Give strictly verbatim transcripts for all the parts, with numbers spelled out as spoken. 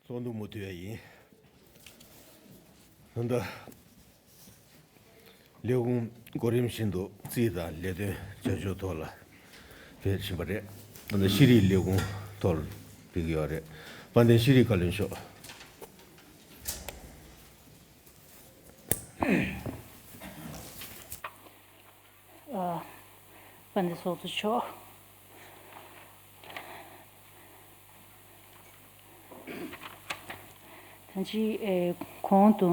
ཚོགས་འདུ་མུ་མཐུད་ཡིན། ད་ལྟ་ལས་ཁུངས་གོ་རིམ་བཞིན་དུ་རྩིས་དང་ལས་དོན་བྱ་སྤྱོད་ཐོག་ལ་ཕེབས་བཞིན་པ་རེད། ད་ལྟ་ཤེས་རིག་ལས་ཁུངས་ཐོག་ལ་ཕེབས་ཀྱི་ཡོད་རེད། དཔལ་ལྡན་ཤེས་རིག་བཀའ་བློན་མཆོག་ཨ། དཔལ་ལྡན་ཚོགས་གཙོ་མཆོག་ད་ཅི་ཨེ་གོང་དུ་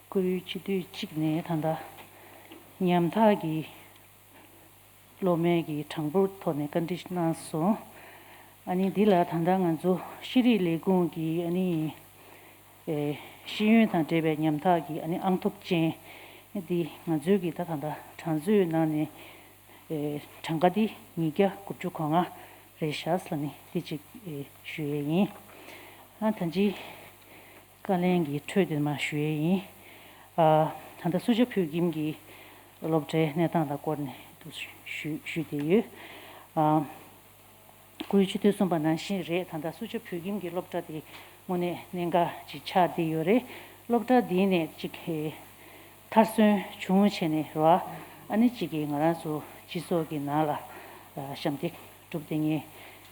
བཀུར་འོས་སྤྱི་འཐུས་གཅིག་ནས་ད་ལྟ་ཉམ་ཐག་གི་སློབ་མའི་གི་གྲངས་འབོར་ཐོག་ནས་བཀའ་འདྲི་གནང་སོང་། ཨ་ནི་འདི་ལ་ད་ལྟ་ང་ཚོ་ཤེས་རིག་ལས་ཁུངས་ཀྱི་ཨ་ནི་ཨེ་ཤེས་ཡོན་དང་འབྲེལ་བའི་ཉམ་ཐག་གི་ཨ་ནི་ཨང་ཐོབ་ཅན་འདི་ང་ཚོའི་གི་ད་ད་ལྟ་གྲངས་མཛོད་ནང་ནས་ཨེ་གྲངས་ཀ་འདི་ཉིས་བརྒྱ་དགུ་བཅུ་གོ་ལྔ་རེད་ཤག་ཟེར་ནས་འདི་གཅིག་ཨེ་ཞུ་ཡས་ཡིན། ཨ་ད་ཅི་བཀའ་ལན་གྱི་འཕྲོས་དེ་མར་ཞུ་ཡས་ཡིན། ཨ་ད་ལྟ་སུ་ཇཱ་བོད་ཁྱིམ་གྱི་སློབ་གྲྭའི་གནས་སྟངས་ལ་སྐོར་ནས་འདུག་ཞུ་ཞུས་བསྡད་ཡོད། ཨ་བཀུར་འོས་སྤྱི་འཐུས་གསུངས་པ་ནང་བཞིན་རེད། ད་ལྟ་སུ་ཇཱ་བོད་ཁྱིམ་གྱི་སློབ་གྲྭ་དེ་དངོས་གནས་གནད་འགག་ཅིག་ཆགས་བསྡད་ཡོད་རེད། སློབ་གྲྭ་འདི་ནས་ཅིག་ཨེ་མཐར་སོན་བྱུང་བྱས་ནས་རེད་བ། ཨ་ནི་གཅིག་གིས་ང་རང་ཚོ་སྤྱི་ཚོགས་ཀྱི་ནང་ལ་ཨ་ཞབས་འདེགས་སྒྲུབ་བསྡད་མཁན་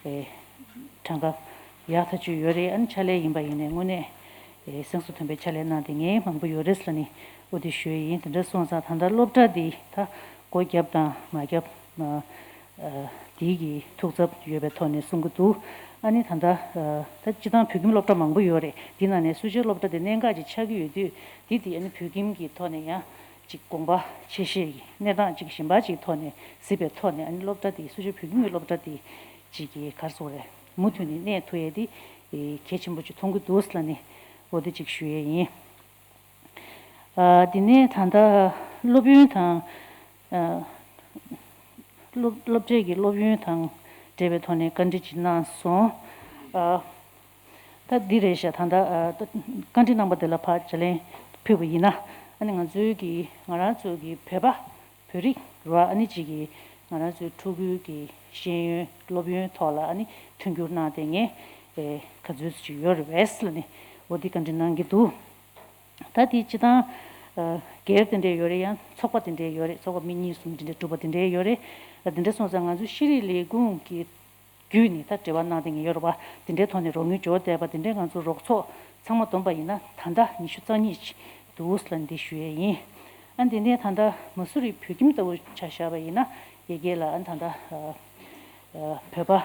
ཨེ་གྲངས་ཀ་ཡག་ཐག་ཆོད་ཡོད་རེད། ཨ་ནི་ཕྱག་ལས་ཡིན་པ་ཡིན་ནའི་དངོས་གནས་ཨེ་སེམས་གསོ་ཐོན་པའི་ཕྱག་ལས་གནང་བསྡད་མཁན་མང་པོ་ཡོད་རེད་ཟེར་ནས་འོ་དེ་ཞུ་ཡས་ཡིན། དེ་འདྲ་སོང་ཙང་ད་ལྟ་སློབ་གྲྭ་འདི་ད་སྒོ་བརྒྱབ་དང་མ་བརྒྱབ་ཨ། ཨ་དེའི་གི་ཐུགས་འཚབ་ཡོད་པའི་ཐོག་ནས་གསུང་གི་འདུག་ཨ་ནི་ད་ལྟ་ཨ་ད་སྤྱི་བཏང་བོད་ཁྱིམ་སློབ་གྲྭ་མང་པོ་ཡོད་རེད། དེ་ནང་ནས་སུ་ཇཱ་སློབ་གྲྭ་དེ་གནད་འགག་ཅིག་ཆགས་ཀྱི་ཡོད་དུས་དེ་དེ་ཨ་ནི་བོད་ཁྱིམ་གྱི་ཐོག་ནས་ཡང་ཅིག་དགོངས་པ་ཆེ་ཤོས་ཀྱི་གནས་སྟངས་ཅིག་གཞན་པ་ཅིག་ཐོག་ནས་གཟིགས་པའི་ཐོག་ནས་ཨ་ནི་སློབ་གྲྭ་དེ་སུ་ཇཱ་བོད་ཁྱིམ་གྱི་སློབ་གྲྭ་དེ་ཅིག་གི་ག་རེ་ཟེར་དགོས་རེད། མུ་མཐུད་ནས་གནས་ཐུབ་ཡས་དེ་གལ་ཆེན་པོ་ཅིག་མཐོང་གི་འདུག་ཟེར་ནས་འོ་དེ་ཅིག་ཞུ་ཡས་ཡིན། ཨ་དེ་ནས་ད་ལྟ་སློབ་ཡོན་དང་ཨ་སློབ་སློབ་གྲྭའི་གི་སློབ་ཡོན་དང་འབྲེལ་བའི་ཐོག་ནས་བཀའ་འདྲི་ཅིག་གནང་སོང་། ཨ་ད་འདི་རེད་ཤག་ད་ལྟ་ཨ་ད་བཀའ་འདྲི་གནང་པ་དེ་ལ་ཕར་བརྒྱ་ལན་ཕུལ་བ་ཡིན་ན། ཨ་ནི་ང་ཚོའི་གི་ང་རང་ཚོའི་གི་བོད་པ་བོད་རིགས་རུ་ཨ་ནི་གཅིག་གི་ང་རང་ཚོའི་ཕྲུ་གུའི་གི་ཤེས་ཡོན་སློབ་ཡོན་ཐོག་ལ་ཨ་ནི་མཐུན་འགྱུར་གནང་བསྡད་མཁན་ཨེ་ག་ཚོད་ཅིག་ཡོད་རེད་པས་ལབ་ནས་འོ་འདི་བཀའ་འདྲི་གནང་གི་འདུག་ད་དེ་སྤྱི་བཏང་ཨ་སྒེར་དེ་འདྲས་ཡོད་རེད། ཡང་ཚོགས་པ་དེ་འདྲས་ཡོད་རེད། ཚོགས་པ་མི་གཉིས་གསུམ་དེ་འདྲས་གྲུབ་པ་དེ་འདྲས་ཡོད་རེད། ཨ་དེ་འདྲས་སོང་ཙང་ང་ཚོ་ཤེས་རིག་ལས་ཁུངས་ཀྱི་བརྒྱུད་ནས་ད་འབྲེལ་བ་གནང་བསྡད་མཁན་ཡོད་རེད་པ། དེ་འདྲའི་ཐོག་ནས་རོགས་དངུལ་འབྱོར་བསྡད་པ་དེ་འདྲའི་ང་ཚོ་རོགས་ཚོགས་ཚང་མ་བསྡོམས་པ་ཡིན་ན་ད་ལྟ་ཉི་ཤུ་རྩ་གཉིས་ཅིག་འདུག་ལབ་འདི་ཞུ་ཡས་ཡིན། ཨ་འདི་ནས་ད་ལྟ་མ་སུ་རི་བོད་ཁྱིམ་ལྟ་བུ་ཆ་བཞག་པ་ཡིན་ན་ཡ་གི་ལ་ཨ་ད་ལྟ་ཨ་ཨ་བོད་པ་ཨ་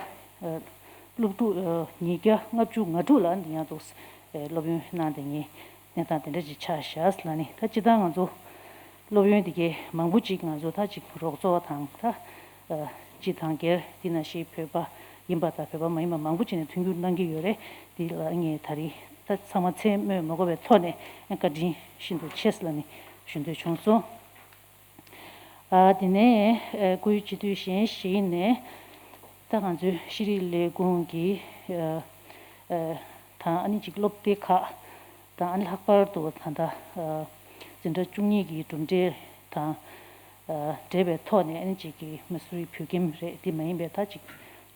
སློབ་ཕྲུག་ཨ་ཉིས་བརྒྱ་ལྔ་བཅུ་ང་དྲུག་ལ་ཨ་འདི་ཡང་འདུག་ཨ་སློབ་ཡོན་གནང་བསྡད་མཁན་གནས་སྟངས་དེ་འདྲ་ཅིག་ཆགས་བཞག་ལབ་ནས། ད་སྤྱིར་བཏང་ང་ཚོ་སློབ་ཡོན་དེ་གའི་མང་པོ་ཅིག་ང་ཚོ་ད་ཅིག་རོགས་ཚོགས་དང་ད་ཨ་སྤྱི་དང་སྒེར་དེ་ནང་བཞིན་བོད་པ་ཡིན་པ་དང་བོད་པ་མ་ཡིན་པ་མང་པོ་ཅིག་ནས་མཐུན་འགྱུར་གནང་གི་ཡོད་རེད། དེ་ལ་ངས་ད་རེས་ད་ཚང་མ་མཚན་སྨོས་མ་དགོས་པའི་ཐོག་ནས་བཀའ་དྲིན་ཤིན་ཏུ་ཆེ་ལབ་ནས་ཞུ་འདོད་བྱུང་སོང་། ཨ་དེ་ནས་ཨ་བཀུར་འོས་སྤྱི་འཐུས་གཞན་ཞིག་ནས་ད་ང་ཚོའི་ཤེས་རིག་ལས་ཁུངས་ཀྱི་ཨ་ཨ་དང་ཨ་ནི་ཅིག་སློབ་སྡེ་ཁག་དང་ཨ་ནི་ལྷག་པར་དུ་ད་ལྟ་ཨ་འཛིན་གྲྭ་བཅུ་གཉིས་ཀྱི་གྲུབ་འབྲས་དང་ཨ་འབྲེལ་བའི་ཐོག་ནས་ཨ་ནི་ཅིག་གི་མ་སུ་རི་བོད་ཁྱིམ་རེད། དེ་མ་ཡིན་པའི་ད་ཅིག་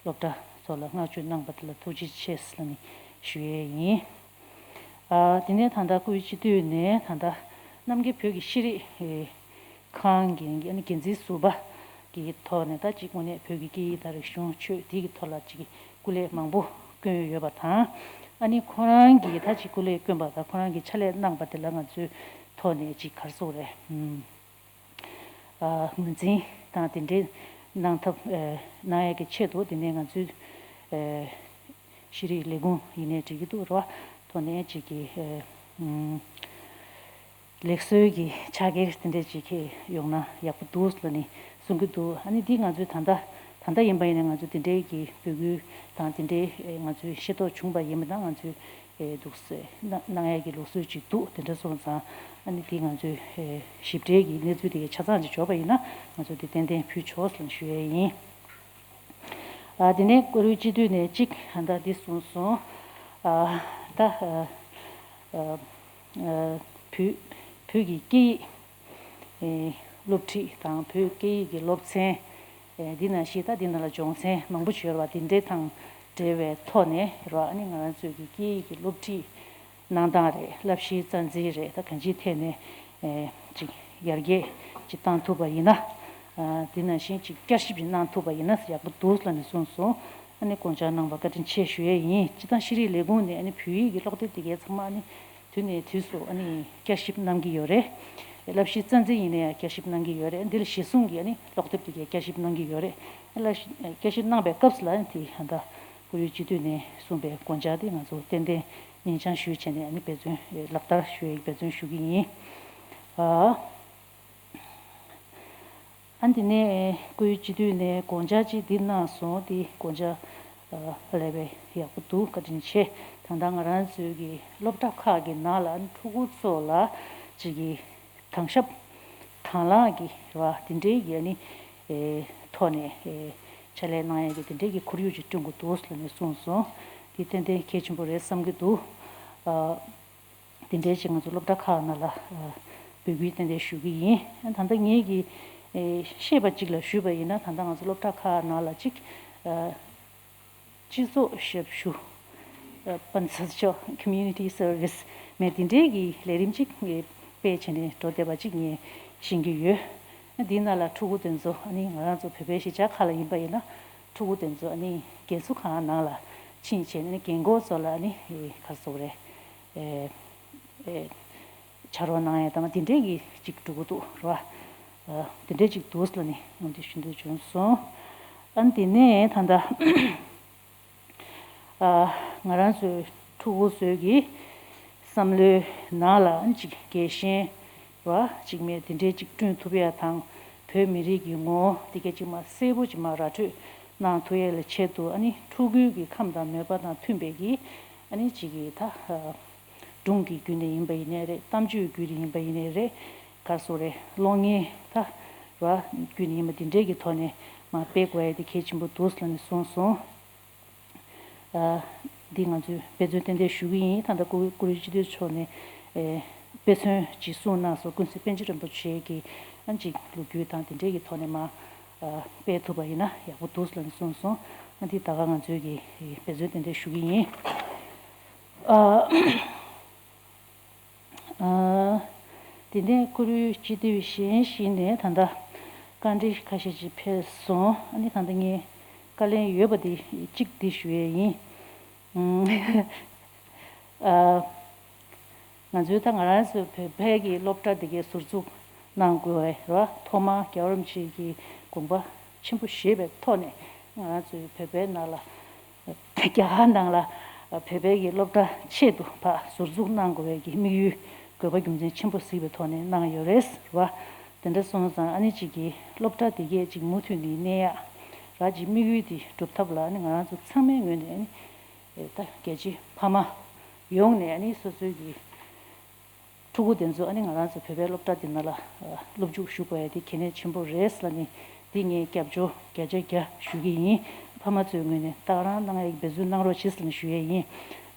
སློབ་གྲྭ་ཚོ་ལ་བསྔགས་བརྗོད་གནང་པ་དེ་ལ་ཐུགས་རྗེ་ཆེ་ལབ་ནས་ཞུ་ཡས་ཡིན། ཨ་དེ་ནས་ད་ལྟ་བཀུར་འོས་སྤྱི་འཐུས་ནས་ད་ལྟ་རྣམ་རྒྱལ་བོད་ཀྱི་ཤེས་རིག་ཨེ་ཁང་གི་ཨ་ནི་འགན་འཛིན་ཟུར་པ་གི་ཐོག་ནས་ད་ཅིག་དངོས་གནས་བོད་ཀྱི་སྐད་ཡིག་དང་རིག་གཞུང་ཆོས་དེ་གི་ཐོག་ལ་ཅིག་སྐུ་ལས་མང་པོ་བསྐྱོན་ཡོད་པ་དང་། ཨ་ནི་ཁོ་རང་གིས་ད་ཅིག་སྐུ་ལས་བསྐྱོན་པ་དང་ཁོ་རང་གིས་ཕྱག་ལས་གནང་པ་དེ་ལ་ང་ཚོའི་ཐོག་ནས་ཅིག་ག་རེ་ཟེར་དགོས་རེད། ཨུམ། ཨ་ངོས་འཛིན་དང་དེ་འདྲའི་གནང་ཐབས་ཨེ་གནང་ཡས་ཀྱི་ཆེད་དུ་དེ་ནས་ང་ཚོའི་ཨེ་ཤེས་རིག་ལས་ཁུངས་ཡིན་ནའི་འགྲིག་གི་འདུག་རེད་བ། ཐོག་ནས་ཅིག་གི་ཨེ་ཨུམ་ལེགས་གསོལ་གྱི་ཕྱག་འཁྱེར་དེ་འདྲ་ཅིག་ཡོང་ན་ཡག་པོ་འདུག་ལབ་ནས་གསུང་གི་འདུག་ཨ་ནི་འདི་ང་ཚོའི་ད་ལྟ་ད་ལྟ་ཡིན་པ་ཡིན་ན་ང་ཚོ་དེ་འདྲའི་གི་འབོད་སྐུལ་དང་དེ་འདྲའི་ཨེ་ང་ཚོའི་ཤེས་རྟོགས་བྱུང་པ་ཡིན་པ་དང་ང་ཚོའི་ཨེ་འདུག་སེ་གནང་གནང་ཡས་ཀྱི་ལུགས་སྲོལ་ཅིག་འདུག་དེ་འདྲ་སོང་ཙང་ཨ་ནི་དེ་ང་ཚོའི་ཨེ་ཞིབ་ཕྲའི་གི་གནས་ཚུལ་དེ་གའི་ཆ་ཚང་ཅིག་འབྱོར་པ་ཡིན་ན་ང་ཚོ་དེ་ཏན་ཏན་ཕུལ་ཆོག་ཟེར་ཞུ་ཡས་ཡིན། ཨ་དེ་ནས་བཀུར་འོས་སྤྱི་འཐུས་ནས་གཅིག་ཨ་ད་འདི་གསུངས་སོང་། ཨ་ད་ཨ་ཨ་ཨ་བོད་བོད་ཀྱི་སྐད་ཡིག་ཨེ་སློབ་ཁྲིད་དང་བོད་སྐད་ཡིག་གི་སློབ་ཚན། འདི་ནང་བཞིན་ད་འདི་ནང་ལ་སྦྱོང་ཚན་མང་པོ་ཅིག་ཡོད་རེད་བ། འདི་འདྲའི་དང་འབྲེལ་བའི་ཐོག་ནས་རེད་བ། ཨ་ནི་ང་རང་ཚོའི་གི་སྐད་ཡིག་གི་སློབ་ཁྲིད་གནང་སྟངས་རེད། བསླབ་གཞིའི་རྩ་འཛིན་རེད། ད་གང་ཅིའི་ཐད་ནས་ཅིག་ཡར་རྒྱས་ཅིག་བཏང་ཐུབ་པ་ཡིན་ན། འདི་ནང་བཞིན་ཅིག་བསྐྱར་ཞིབ་ཅིག་གནང་ཐུབ་པ་ཡིན་ན་ཡག་པོ་འདུག་ལབ་ནས་གསུངས་སོང་། ཨ་ནི་དགོངས་འཆར་གནང་བར་བཀའ་དྲིན་ཆེ་ཞུ་ཡས་ཡིན། སྤྱིར་བཏང་ཤེས་རིག་ལས་ཁུངས་ནས་ཨ་ནི་བོད་ཡིག་གི་ཀློག་དེབ་དེ་གའི་ཚང་མ་ཨ་ནི་དུས་ནས་དུས་སུ་ཨ་ནི་བསྐྱར་ཞིབ་གནང་གི་ཡོད་རེད། བསླབ་གཞི་རྩ་འཛིན་ཡིན་ན་ཡང་བསྐྱར་ཞིབ་གནང་གི་ཡོད་རེད། འདི་ལ་གཞི་བཟུང་གི་ཨ་ནི་ཀློག་དེབ་དེ་གའི་བསྐྱར་ཞིབ་གནང་གི་ཡོད་རེད། བསླབ་གཞི་བསྐྱར་ཞིབ་གནང་བའི་སྐབས་སུ་ལ་ཨ་ནི་དེ་ད་ལྟ་བཀུར་འོས་སྤྱི་འཐུས་ནས་གསུངས་པའི་དགོངས་འཆར་དེ་ང་ཚོ་ཏན་ཏན་ཉན་སྦྱང་ཞུས་བྱས་ནས་ཨ་ནི་འབད་བརྩོན་ལག་བསྟར་ཞུ་ཡས་འབད་བརྩོན་ཞུ་གི་ཡིན། ཨ། ཨ་འདི་ནས་བཀུར་འོས་སྤྱི་འཐུས་ནས་དགོངས་འཆར་ཅིག་འདི་གནང་སོང་། འདི་དགོངས་འཆར་ཨ་ལས་པའི་ཡག་པོ་འདུག་བཀའ་དྲིན་ཆེ། ད་ལྟ་ང་རང་ཚོའི་གི་སློབ་གྲྭ་ཁག་གི་ནང་ལ་ཕྲུ་གུ་ཚོ་ལ་ཅིག་གི་དང་ཞབས་དང་བླངས་ཀྱི་རེད་བ། འདི་འདྲའི་གི་ཨ་ནི་ཨེ་ཐོག་ནས་ཨེ་ཕྱག་ལས་གནང་ཡས་ཀྱི་འདི་འདྲའི་གི་ཁོར་ཡུག་ཅིག་བསྐྲུན་དགོས་འདུག་ལབ་ནས་གསུངས་སོང་། འདི་ཏན་ཏན་གལ་ཆེན་པོ་རེད་བསམ་གྱི་འདུག་ཨ། དེ་འདྲའི་ཅིག་ང་ཚོ་སློབ་གྲྭ་ཁག་ནང་ལ་འབོད་སྐུལ་ཏན་ཏན་ཞུ་གི་ཡིན། ད་ལྟ་ངེད་ཀྱིས་ཤེས་པ་ཅིག་ལ་ཞུས་པ་ཡིན་ན། ད་ལྟ་ང་ཚོ་སློབ་གྲྭ་ཁག་ནང་ལ་ཅིག་སྤྱི་ཚོགས་ཞབས་ཞུ་སྤེན་ཚེ་མཆོག་Community Service མེད་དེ་འདྲའི་གི་ལས་རིམ་ཅིག་སྤེལ་བྱས་ནས་འགྲོ་བསྡད་པ་ཅིག་ངས་ཤེས་ཀྱི་ཡོད། འདིའི་ནང་ལ་ཕྲུ་གུ་དེ་ཚོ་ཨ་ནི་ང་རང་ཚོ་བོད་པའི་གཞིས་ཆགས་ཁག་ལ་ཡིན་པ་ཡིན་ན། ཕྲུ་གུ་དེ་ཚོ་ཨ་ནི་རྒན་གསོ་ཁང་ནང་ལ་ཕྱིན་བྱས་ནས་རྒན་གོག་ཚོ་ལ་ཨ་ནི་ག་རེ་ཟེར་དགོས་རེད། ཨེ་ཨེ་ཕྱག་རོགས་གནང་ཡས་དང་དེ་འདྲས་ཀྱི་ཅིག་འགྲོ་གི་འདུག་རེད་བ། ཨ་དེ་འདྲས་ཅིག་འདུག་ལབ་ནས་འོ་དེ་ཞུ་འདོད་བྱུང་སོང་། ཨ་ནི་དེ་ནས་ད་ལྟ་ཨ་ང་རང་ཚོའི་ཕྲུ་གུ་ཚོའི་གི་བསམ་བློའི་ནང་ལ་ཨ་ནི་ཅིག་རྒྱལ་ཞེན་རེད་བ། ཅིག་མེད་དེ་འདྲས་ཅིག་བསྐྲུན་ཐུབ་ཡ་དང་། བོད་མི་རིགས་ཀྱི་ངོ་བོ་དེ་ག་ཅིག་མ་གསལ་པོ་ཅིག་མ་ར་སྤྲོད་གནང་ཐུབ་ཡས་ལ་ཆེད་དུ། ཨ་ནི་ཕྲུ་གུའི་གི་ཁམས་དང་མོས་པ་དང་མཐུན་པའི་གི་ཨ་ནི་ཅིག་གི་ད་སྒྲུང་གི་བརྒྱུད་ནས་ཡིན་པ་ཡིན་ནའི་རེད། གཏམ་བརྗོད་བརྒྱུད་ནས་ཡིན་པ་ཡིན་ནའི་རེད། ག་རེ་ཟེར་དགོས་རེད། གློག་བརྙན་ད་ར་བརྒྱུད་ནས་ཡིན་པ་འདི་འདྲའི་གི་ཐོག་ནས་མ་སྤེལ་དགོས་ཡས་དེ་གལ་ཆེན་པོ་འདུག་ལབ་ནས་གསུངས་སོང་། ཨ་འདི་ང་ཚོས་འབད་བརྩོན་ཏན་ཏན་ཞུ་གི་ཡིན། ད་ལྟ་བཀུར་བཀུར་འོས་སྤྱི་འཐུས་མཆོག་ནས་ཨེ་དཔེ་མཚོན་ཅིག་གསུངས་གནང་སོང་། ཀུན་གཟིགས་པཎ་ཆེན་རིན་པོ་ཆེ་གི་ཨ་ཅིག་ལོ་རྒྱུས་དང་དེ་འདྲའི་གི་ཐོག་ནས་མ་ཨ་སྤེལ་ཐུབ་པ་ཡིན་ན་ཡག་པོ་འདུག་ལབ་ནས་གསུངས་སོང་། ཨ་འདི་ད་ག་ང་ཚོས་གི་ཨེ་འབད་བརྩོན་ཏན་ཏན་ཞུ་གི་ཡིན། ཨ། ཨ། དེ་ནས་བཀུར་འོས་སྤྱི་འཐུས་གཞན་ཞིག་ནས་ད་ལྟ་བཀའ་འདྲི་ཁ་ཤས་ཅིག་ཕེབས་སོང་། ཨ་ནི་ད་ལྟ་ངས་བཀའ་ལན་ཡོད་པ་དེ་གཅིག་འདི་ཞུ་ཡས་ཡིན། ཨ། ང་ཚོའི་ད་ང་རང་ཚོའི་བོད་པའི་གི་སློབ་གྲྭ་འདི་གའི་ཟུར་འཛུགས་གནང་དགོས་པ་རེད་བ། ཐོག་མར་རྒྱལ་བ་རིན་པོ་ཆེ་གི་དགོངས་པ་ཆེན་པོ་བཞེས་པའི་ཐོག་ནས་ང་རང་ཚོའི་བོད་པའི་ནང་ལ། རྒྱ་གར་ནང་ལ་བོད་པའི་གི་སློབ་གྲྭ་ཆེད་དུ་ཕར་ཟུར་འཛུགས་གནང་དགོས་པའི་གི་དམིགས་ཡུལ་དགོས་པ་རྒྱུ་མཚན་ཆེན་པོ་གཟིགས་པའི་ཐོག་ནས་གནང་ཡོད་རེད་བ། དེ་འདྲ་སོང་ཙང་ཨ་ནི་ཅིག་གི་སློབ་གྲྭ་དེ་གས་ཅིག་མུ་མཐུད་ནས་གནས་ཡག་ར་ཅིག་དམིགས་ཡུལ་དེ་འགྲུབ་ཐབས་ལ་ཨ་ནི་ང་རང་ཚོ་ཚང་མའི་ངོས་ནས་ཨ་ནི་ད་རྒྱལ་སྤྱི་ཕ་མ་ཡོངས་ནས་ཨ་ནི་སོ་སོའི་གི་ཕྲུ་གུ་དེ་ཚོ་ཨ་ནི་ང་རང་ཚོ་བོད་པའི་སློབ་གྲྭ་འདི་ནང་ལ་ཨ་སློབ་འཇུག་ཞུགས་པ་ཡ་དེ་གལ་གནད་ཆེན་པོ་རེད་ལབ་ནས། འདི་ངས་སྐྱབས་བཅོལ་བརྒྱ་ཆ་བརྒྱ་ཞུ་གི་ཡིན། ཕ་མ་ཚོའི་ངོས་ནས་ད་ག་རང་གནང་ཡ་གི་འབད་བརྩོན་གནང་རོགས་བྱེད་ཟེར་ནས་ཞུ་ཡས་ཡིན།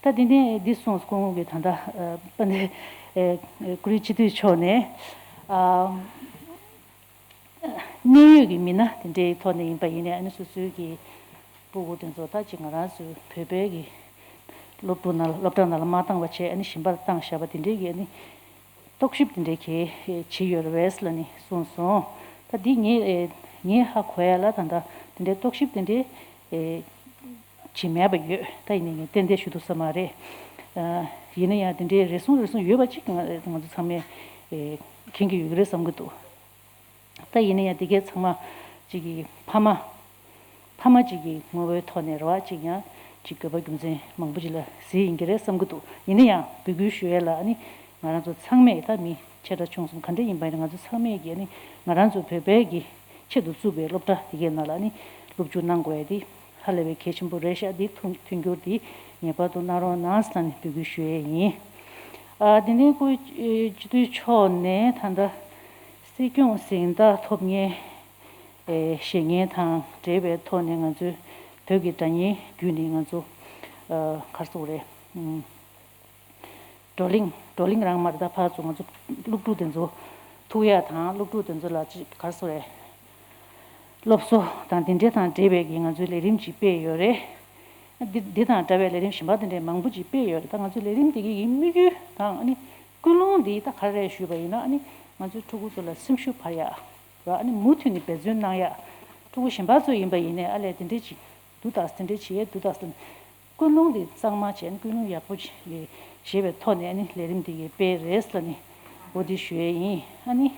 ད་འདི་ནས་འདི་སོང་སྐུ་ངོ་གི་ད་ལྟ་ཨ་དཔལ་ལྡན་ཨེ་ཨེ་བཀུར་འོས་སྤྱི་འཐུས་མཆོག་ནས་ཨ་གནད་ཡོད་ཀྱི་མི་སྣ་དེ་འདྲའི་ཐོག་ནས་ཡིན་པ་ཡིན་ནའི་ཨ་ནི་སོ་སོའི་གི་སྤུ་གུ་དེ་ཚོ་ད་ཅིག་ང་རང་ཚོའི་བོད་པའི་གི་སློབ་ཕྲུག་ནང་ལ་སློབ་གྲྭ་ནང་ལ་མ་བཏང་བ་བྱས་ཨ་ནི་གཞན་པར་བཏང་བཞག་པ་དེ་འདྲའི་གི་ཨ་ནི་རྟོག་ཞིབ་དེ་འདྲའི་གི་བྱེད་ཡོད་རེད་པས་ལབ་ནས་གསུངས་སོང་། ད་འདི་ངས་ངས་ཧ་གོ་ཡ་ལ་ད་ལྟ་དེ་འདྲའི་རྟོག་ཞིབ་དེ་འདྲའི་བྱེད་མེད་པ་ཡོད། ད་ཡིན་ནའི་ངས་ཏན་ཏན་ཞུ་ཐུབ་ས་མ་རེད། ཡིན་ན་ཡང་དེ་འདྲའི་རེ་ཟུང་རེ་ཟུང་ཡོད་པ་ཅིག་ང་ང་ཚོ་ཚང་མས་མཁྱེན་གྱི་ཡོད་ཀྱི་རེད་བསམ་གྱི་འདུག་ད་ཡིན་ན་ཡང་དེ་གའི་ཚང་མ་གཅིག་གི་ཕ་མ། ཕ་མ་གཅིག་གི་ངོ་བོའི་ཐོག་ནས་རེད་བ། གཅིག་ཡང་གཅིག་དགོས་པ་རྒྱུ་མཚན་མང་པོ་ཅིག་ལ་གཟིགས་ཡིན་གྱི་རེད་བསམ་གྱི་འདུག་ཡིན་ན་ཡང་འབོད་སྐུལ་ཞུ་ཡས་ལ་ཨ་ནི་ང་རང་ཚོ་ཚང་མས་ད་མི་ཆེ་ཕྲ་ཆུང་གསུམ་ག་འདྲ་ཡིན་པ་ཡིན་ན་ང་ཚོ་ཚང་མས་ཀྱི་ཨ་ནི་ང་རང་ཚོ་བོད་པའི་གི་ཆེད་དུ་བཙུགས་པའི་སློབ་གྲྭ་དེ་གའི་ནང་ལ་ཨ་ནི་སློབ་འཇུག་གནང་དགོས་ཡ་དེ་ཧ་ལས་པའི་གལ་ཆེན་པོ་རེད་ཤག་འདི་མཐུན་མཐུན་འགྱུར་འདི་ངེས་པར་དུ་གནང་རོགས་གནང་ཟེར་ནས་འབོད་སྐུལ་ཞུ་ཡས་ཡིན། ཨ་དེ་ནས་སྐུ་སྤྱི་འཐུས་མཆོག་ནས་ད་ལྟ་སྲིད་སྐྱོང་གཟེངས་རྟགས་ཐོབ་མཁན་ཨེ་བཞེས་མཁན་དང་འབྲེལ་བའི་ཐོག་ནས་ང་ཚོའི་བོད་ཀྱི་སྒྲ་སྙན་བརྒྱུད་ནས་ང་ཚོ་ཨ་ག་རེ་ཟེར་དགོས་རེད། ཨུམ། བགྲོ་གླེང་བགྲོ་གླེང་རང་མ་རེད། ད་ཕར་ཚུར་ང་ཚོ་སློབ་ཕྲུག་དེ་ཚོ་ཐུག་ཡ་དང་སློབ་ཕྲུག་དེ་ཚོ་ལ་ཅིག་ག་རེ་ཟེར་དགོས་རེད། སློབ་གསོ་དང་དེ་འདྲ་དང་འབྲེལ་བའི་གི་ང་ཚོའི་ལས་རིམ་ཅིག་སྤེལ་ཡོད་རེད། འདི་འདི་དང་འདྲ་བའི་ལས་རིམ་གཞན་པ་དེ་འདྲའི་མང་པོ་ཅིག་སྤེལ་ཡོད་རེད། ད་ང་ཚོའི་ལས་རིམ་དེ་གི་དམིགས་ཡུལ་དང་ཨ་ནི་ཀུན་སློང་འདི་ད་ག་རེ་རེད་ཞུས་པ་ཡིན་ན། ཨ་ནི་ང་ཚོའི་ཕྲུ་གུ་ཚོ་ལ་སེམས་ཤུགས་འཕར་ཡག་ར། ཨ་ནི་མུ་མཐུད་ནས་འབད་བརྩོན་གནང་ཡག་ཕྲུ་གུ་གཞན་པ་ཚོ་ཡིན་པ་ཡིན་ནའི་ཨ་ལས་དེ་འདྲ་ཅིག་འདུག་ད། དེ་འདྲ་བྱེད་ཡས་འདུག་ད། ཀུན་སློང་འདི་གཙང་མ་བྱས་ནས་ཀུན་སློང་ཡག་པོ་བྱེད་པའི་ཐོག་ནས་ཨ་ནི་ལས་རིམ་འདི་གའི་སྤེལ་རེད་ལབ་ནས་འོ་འདི་ཞུ་ཡས་ཡིན། ཨ་ནི་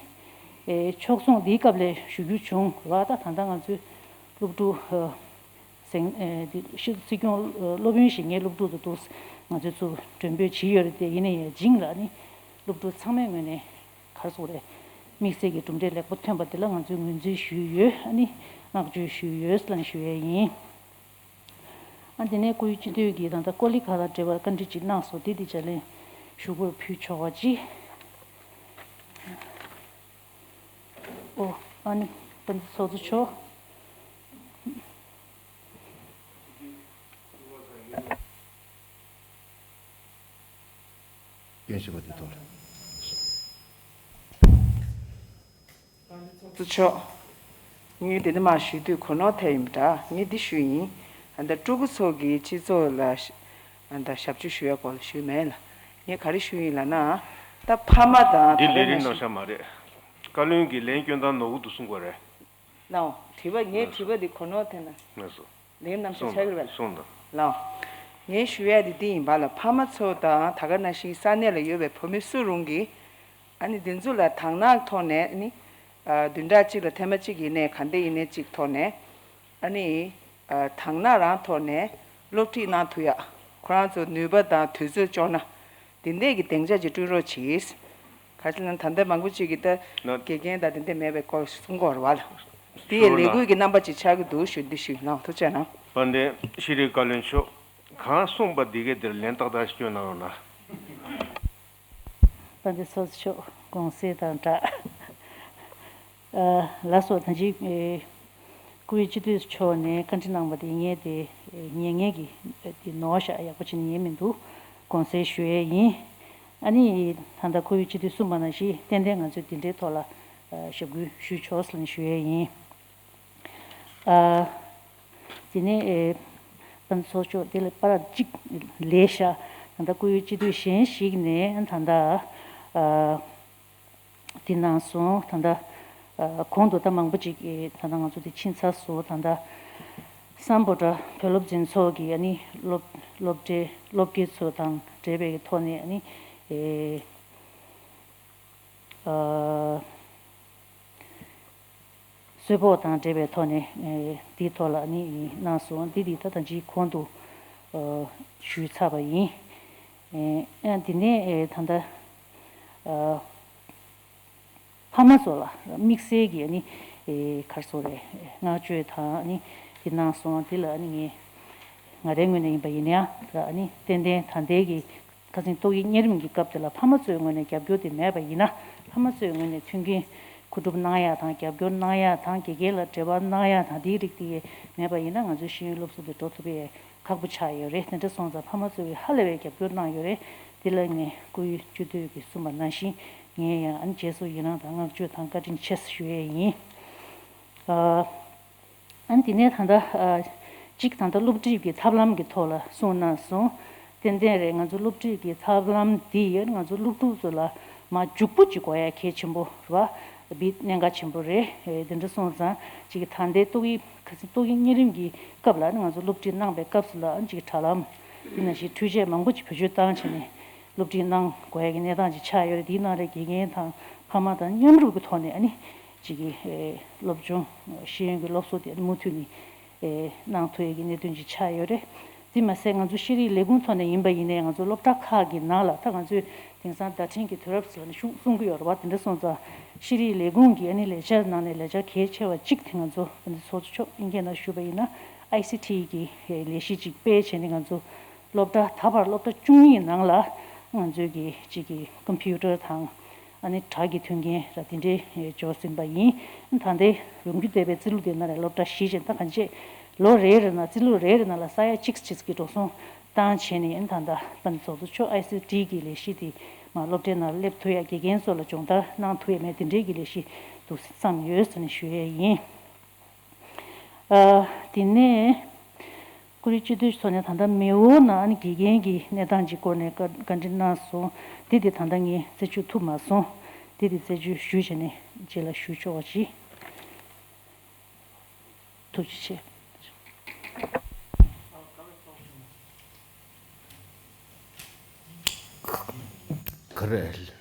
ཨེ་ཕྱོགས་མཚུངས་འདིའི་སྐབས་ལ་ཞུ་རྒྱུ་བྱུང་བ། ད་ད་ལྟ་ང་ཚོའི་སློབ་ཕྲུག་ཨ་ཟེང་ཨེ་འདི་ཤི་སྲིད་སྐྱོང་ཨ་སློབ་ཡོན་བཞེས་མཁན་སློབ་ཕྲུག་ཚོ་འདུག་ང་ཚོས་ཚུར་མགྲོན་འབོད་བྱས་ཡོད་རེད་དེ། ཡིན་ན་ཡང་ཇིང་ལ་ཨ་ནི་སློབ་ཕྲུག་ཚང་མའི་ངོས་ནས་ག་རེ་ཟེར་དགོས་རེད། དམིགས་བསལ་གྱི་གྲུབ་འབྲས་ལེགས་པོ་ཐོན་པ་དེ་ལ་ང་ཚོས་ངོས་འཛིན་ཞུས་ཡོད། ཨ་ནི་བསྔགས་བརྗོད་ཞུས་ཡོད་ལབ་ནས་ཞུ་ཡས་ཡིན། ཨ་དེ་ནས་བཀུར་འོས་སྤྱི་འཐུས་ཀྱིས་ད་ལྟ་ཀོ་ལི་གྷལ་དང་འབྲེལ་བར་བཀའ་འདྲི་ཅིག་གནང་སོང་། དེ་དེ་ལྗགས་ལན་ཞུ་སྒོར་ཕུལ་ཆོག་པ་ཅིག་ཨོ་ཨ་ནི་དཔལ་ལྡན་ཚོགས་གཙོ་མཆོག་སྐྱོན་བཞི་པ་དེ་ཐོག་ལ། ཚོགས་གཙོ་མཆོག་ངས་དེ་ནས་མར་ཞུ་དུས་གོ་ནོར་ཐེབས་ཡིན་པ་འདྲ། ངས་འདི་ཞུས་ཡིན། ད་ལྟ་ཕྲུ་གུ་ཚོ་གིས་སྤྱི་ཚོགས་ལ་ད་ལྟ་ཞབས་ཕྱི་ཞུ་ཡག་སྐོར་ལ་ཞུས་མེད་ལ། ངས་ག་རེ་ཞུས་ཡིན་ལབ་ན། ད་ཕ་མ་དང་འདི་ད་ལན་རིམ་གནང་བཞག་མ་རེད། བཀའ་བློན་གྱིས་ལན་སྐྱོན་སྟངས་ནོར་བུ་འདུག་གསུང་དགོས་རེད། ལགས། དྲི་བ་ངའི་དྲི་བ་འདི་གོ་ནོར་ཐེབས་ན། ལགས་སོ། ལན་གནང་ཤེས་ཆགས་ཀྱི་རེད་པས། གསུངས་དང་། ལགས། ངས་ཞུ་ཡ་དེ་འདི་ཡིན་པ་ལ། ཕ་མ་ཚོ་དང་ད་ག་ནང་བཞིན་ས་གནས་ལ་ཡོད་པའི་བོད་མི་སུ་རུང་གིས་ཨ་ནི་འདི་ཚོ་ལ་དག་སྣང་ཐོག་ནས་ཨ་ནི་ཨ་བདུན་ཕྲག་གཅིག་ལ་ཐེངས་མ་གཅིག་ཡིན་ནའི་ག་འདྲ་ཡིན་ནའི་གཅིག་ཐོག་ནས་ཨ་ནི་ཨ་དག་སྣང་རང་ཐོག་ནས་སློབ་ཁྲིད་གནང་ཐུབ་ཡ། ཁོ་རང་ཚོ་ནུས་པ་དང་དུས་ཚོད་ལྕོགས་ན། དེ་འདྲས་ཀྱི་སྡིངས་ཆ་ཅིག་བསྐྲུན་རོགས་གྱིས། ག་རེ་ཟེར་ན་ད་ལྟ་མང་པོ་ཅིག་གིས་ད་ན། དགེ་རྒན་དང་དེ་འདྲས་མེད་པའི་སྐོར་གསུང་གི་ཡོད་རེད་པ། དེ་ཡི་ཞུ་ལས་ན། འགུལ་གྱི་རྣམ་པ་ཅིག་ཆགས་ཀྱི་འདུག་ཞུ་འདི་ཞུས་ལགས། ཐུགས་རྗེ་གནང་། དཔལ་ལྡན་ཤེས་རིག་བཀའ་བློན་མཆོག་གང་གསུངས་པ་འདི་གའི་འདིར་ལན་ཏག་ཏག་ཞིག་སྐྱོན་གནང་རོགས་གནང་། དཔལ་ལྡན་ཚོགས་གཙོ་མཆོག་དགོངས་སེལ་དང་སྦྲགས། ཨ་ལགས་སོ། ད་ཅི་ཨེ་བཀུར་འོས་སྤྱི་འཐུས་མཆོག་ནས་བཀའ་འདྲི་གནང་བ་དེ་ངས་དེ་ཨེ་ཉན་ངེས་ཀྱི་ཨེ་དེ་ནོར་བ་ཤག་ཡག་པོ་བྱས་ནས་ཉན་མི་འདུག་དགོངས་སེལ་ཞུ་ཡས་ཡིན། ཨ་ནི་ད་ལྟ་བཀུར་འོས་སྤྱི་འཐུས་གསུངས་པ་ནང་བཞིན་ཏན་ཏན་ང་ཚོས་དེ་འདྲའི་ཐོག་ལ་ཨ་ཞབས་སྐུལ་ཞུས་ཆོག་ཟེར་ནས་ཞུ་ཡས་ཡིན། ཨ་དེ་ནས་ཨེ་དཔལ་ལྡན་ཚོགས་གཙོ་མཆོག་དེ་ལ་པར་གཅིག་ལས་ཤག་ད་ལྟ་བཀུར་འོས་སྤྱི་འཐུས་གཞན་ཞིག་ནས་ད་ལྟ་ཨ་དེ་གནང་སོང་། ད་ལྟ་ཨ་གོང་དུ་ད་མང་པོ་ཅིག་གིས་ད་ལྟ་ང་ཚོ་དེ་ཕྱིན་ཚར་སོང་། ད་ལྟ་སམ་བྷོ་ཊ་བོད་སློབ་འཛིན་ཚོགས་ཀྱི་ཨ་ནི་སློབ་སློབ་གྲྭའི་སློབ་དགེ་ཚོ་དང་འབྲེལ་བའི་ཐོག་ནས་ཨ་ནི་ཨེ་ཨ་གསོལ་ཕོགས་དང་འབྲེལ་བའི་ཐོག་ནས་ཨེ་དེའི་ཐོག་ལ་ཨ་ནི་གནང་སོང་། འདི་འདི་ད་ད་ཅི་གོང་དུ་ཨ་ཞུས་ཚར་བ་ཡིན། ཨེ་ཨ་དེ་ནས་ཨེ་ད་ལྟ་ཨ་ཕ་མ་ཚོ་ལ་དམིགས་བསལ་གྱི་ཨ་ནི་ཨེ་ག་རེ་ཟེར་དགོས་རེད། བསྔགས་བརྗོད་དང་ཨ་ནི་དེ་གནང་སོང་། དེ་ལ་ཨ་ནི་ངས་ང་རའི་ངོས་ནས་ཡིན་པ་ཡིན་ཡང་ད་ཨ་ནི་ཏན་ཏན་ད་ལྟའི་གི་ཁ་སང་ཏོག་དབྱིབས་གཉན་རིམས་ཀྱི་སྐབས་དེ་ལ་ཕ་མ་ཚོའི་ངོས་ནས་རྒྱབ་སྐྱོར་དེ་མེད་པ་ཡིན་ན། ཕ་མ་ཚོའི་ངོས་ནས་མཐུན་རྐྱེན་མཁོ་སྒྲུབ་གནང་ཡག་དང་རྒྱབ་སྐྱོར་གནང་ཡག་དང་དགེ་རྒན་ལ་འབྲེལ་བ་གནང་ཡག་དང་དེའི་རིགས་དེ་མེད་པ་ཡིན་ན་ང་ཚོའི་ཤེས་ཡོན་སློབ་གསོ་དེ་འགྲོ་ཐུབ་པའི་ཁག་པོ་ཆགས་ཡོད་རེད། དེ་འདྲ་སོང་ཙང་ཕ་མ་ཚོ་གིས་ཧ་ལས་པའི་རྒྱབ་སྐྱོར་གནང་ཡོད་རེད། དེ་ལ་ངས་བཀུར་འོས་སྤྱི་འཐུས་ཀྱིས་གསུངས་པ་ནང་བཞིན་ངས་ཡང་ཨ་ནི་རྗེས་སུ་ཡི་རང་དང་བསྔགས་བརྗོད་དང་བཀའ་དྲིན་ཆེ་ཞུ་ཡས་ཡིན། ཨ་ཨ་ནི་དེ་ནས་ད་ལྟ་ཨ་གཅིག་ད་ལྟ་སློབ་ཁྲིད་ཀྱི་ཐབས་ལམ་གྱི་ཐོག་ལ་གསུངས་གནང་སོང་། ཏན་ཏན་རེད། ང་ཚོ་སློབ་ཁྲིད་ཀྱི་ཐབས་ལམ་འདི་ང་ཚོ་སློབ་ཕྲུག་ཚོ་ལ་མ་འཇུག་པོ་ཅིག་དགོས་ཡ་གལ་ཆེན་པོ་རེད་པ། བི་གནད་འགག་ཆེན་པོ་རེད། ཨེ་དེ་འདྲ་སོང་ཙང་ཅིག་ད་ལྟའི་ཏོག་དབྱིབས་ཁ་སང་ཏོག་དབྱིབས་གཉན་རིམས་ཀྱི་སྐབས་ལ་ནི་ང་ཚོ་སློབ་ཁྲིད་གནང་པའི་སྐབས་སུ་ལ་ཅིག་དྲ་ལམ་འདི་ནང་བཞིན་འཕྲུལ་ཆས་མང་པོ་ཅིག་བེད་སྤྱོད་བཏང་བྱས་ནས་སློབ་ཁྲིད་གནང་དགོས་ཡ་གི་གནས་སྟངས་ཅིག་ཆགས་ཡོད་རེད། དེའི་ནང་ལ་དགེ་རྒན་དང་ཕ་མ་དང་མཉམ་རུབ་ཀྱི་ཐོག་ནས་ཨ་ནི་ཅིག་གི་ཨེ་སློབ་སྦྱོང་ཤེས་ཡོན་གྱི་སློབ་གསོ་དེ་མུ་མཐུད་ནས་ཨེ་གནང་ཐུབ་ཡས་ཀྱི་གནད་དོན་ཅིག་ཆགས་ཡོད་རེད། དེ་མ་ཟད་ང་ཚོ་ཤེས་རིག་ལས་ཁུངས་ཐོག་ནས་ཡིན་པ་ཡིན་ནའི་ང་ཚོ་སློབ་གྲྭ་ཁག་གི་ནང་ལ་ད་ང་ཚོས་དེང་སང་བརྡ་འཕྲིན་གྱི་དུས་རབས་ཟེར་ནས་ཤུགས་གསུང་གི་ཡོད་རེད་པ། དེ་འདྲ་སོང་ཙང་ཤེས་རིག་ལས་ཁུངས་ཀྱི་ཨ་ནི་ལས་འཆར་ནང་ནས་ལས་འཆར་གལ་ཆེ་བ་གཅིག་དེ་ང་ཚོ་ཚོགས་གཙོ་མཆོག་དབྱིན་སྐད་ནང་ཞུས་པ་ཡིན་ན་ཨའི་སི་ཊི་གི་ལས་གཞི་གཅིག་སྤེལ་བྱས་ནས་ང་ཚོ་སློབ་གྲྭ་ད་བར་སློབ་གྲྭ་བཅུ་གཉིས་ནང་ལ་ང་ཚོའི་གི་གཅིག་གི་ཀམ་པུ་ཊར་དང་ཨ་ནི་དྲ་གི་མཐུན་རྐྱེན་ར་དེ་འདྲའི་འབྱོར་ཟིན་པ་ཡིན། ད་ལྟའི་ཡོང་རྒྱུ་བསྡད་པའི་རྩིས་ལུགས་དེ་ནང་ལ་སློབ་གྲྭ་བཞི་ཅན་ད་གང་ཅི་ལོ་རེ་རེ་ནང་རྩིས་ལུགས་རེ་རེ་ནང་ལ་ས་ཡ་གཅིག་གཅིག་གི་འགྲོ་སོང་བཏང་བྱས་ནས་ཨ་ནི་ད་ལྟ་དཔལ་ལྡན་ཚོགས་གཙོ་མཆོག་ཨའི་སི་ཊི་གི་ལས་གཞི་དེ་མ་སློབ་གྲྭའི་ནང་སླེབས་ཐུབ་ཡ་དགེ་རྒན་ཚོ་ལ་སྦྱོང་བརྡར་གནང་ཐུབ་ཡ་མེད་དེ་འདྲའི་གི་ལས་གཞི་འདུག་བསམ་ཡོད་ཟེར་ནས་ཞུ་ཡས་ཡིན། དེ་ནས་ཀུ་རེ་སྤྱི་འཐུས་ཚོ་ནས་ད་ལྟ་མེའོ་ནང་ཨ་ནི་དགེ་རྒན་གྱི་གནས་སྟངས་ཀྱི་སྐོར་ནས་བཀའ་བཀའ་འདྲི་གནང་སོང་། དེ་དེ་ད་ལྟ་ངས་རྩད་གཅོད་ཐུབ་མ་སོང་། དེ་དེ་རྩད་གཅོད་ཞུས་བྱས་ནས་རྗེས་ལ་ཞུ་ཆོག་པ་ཞིག་ཐུགས་རྗེ་ཆེ། ག་རེ།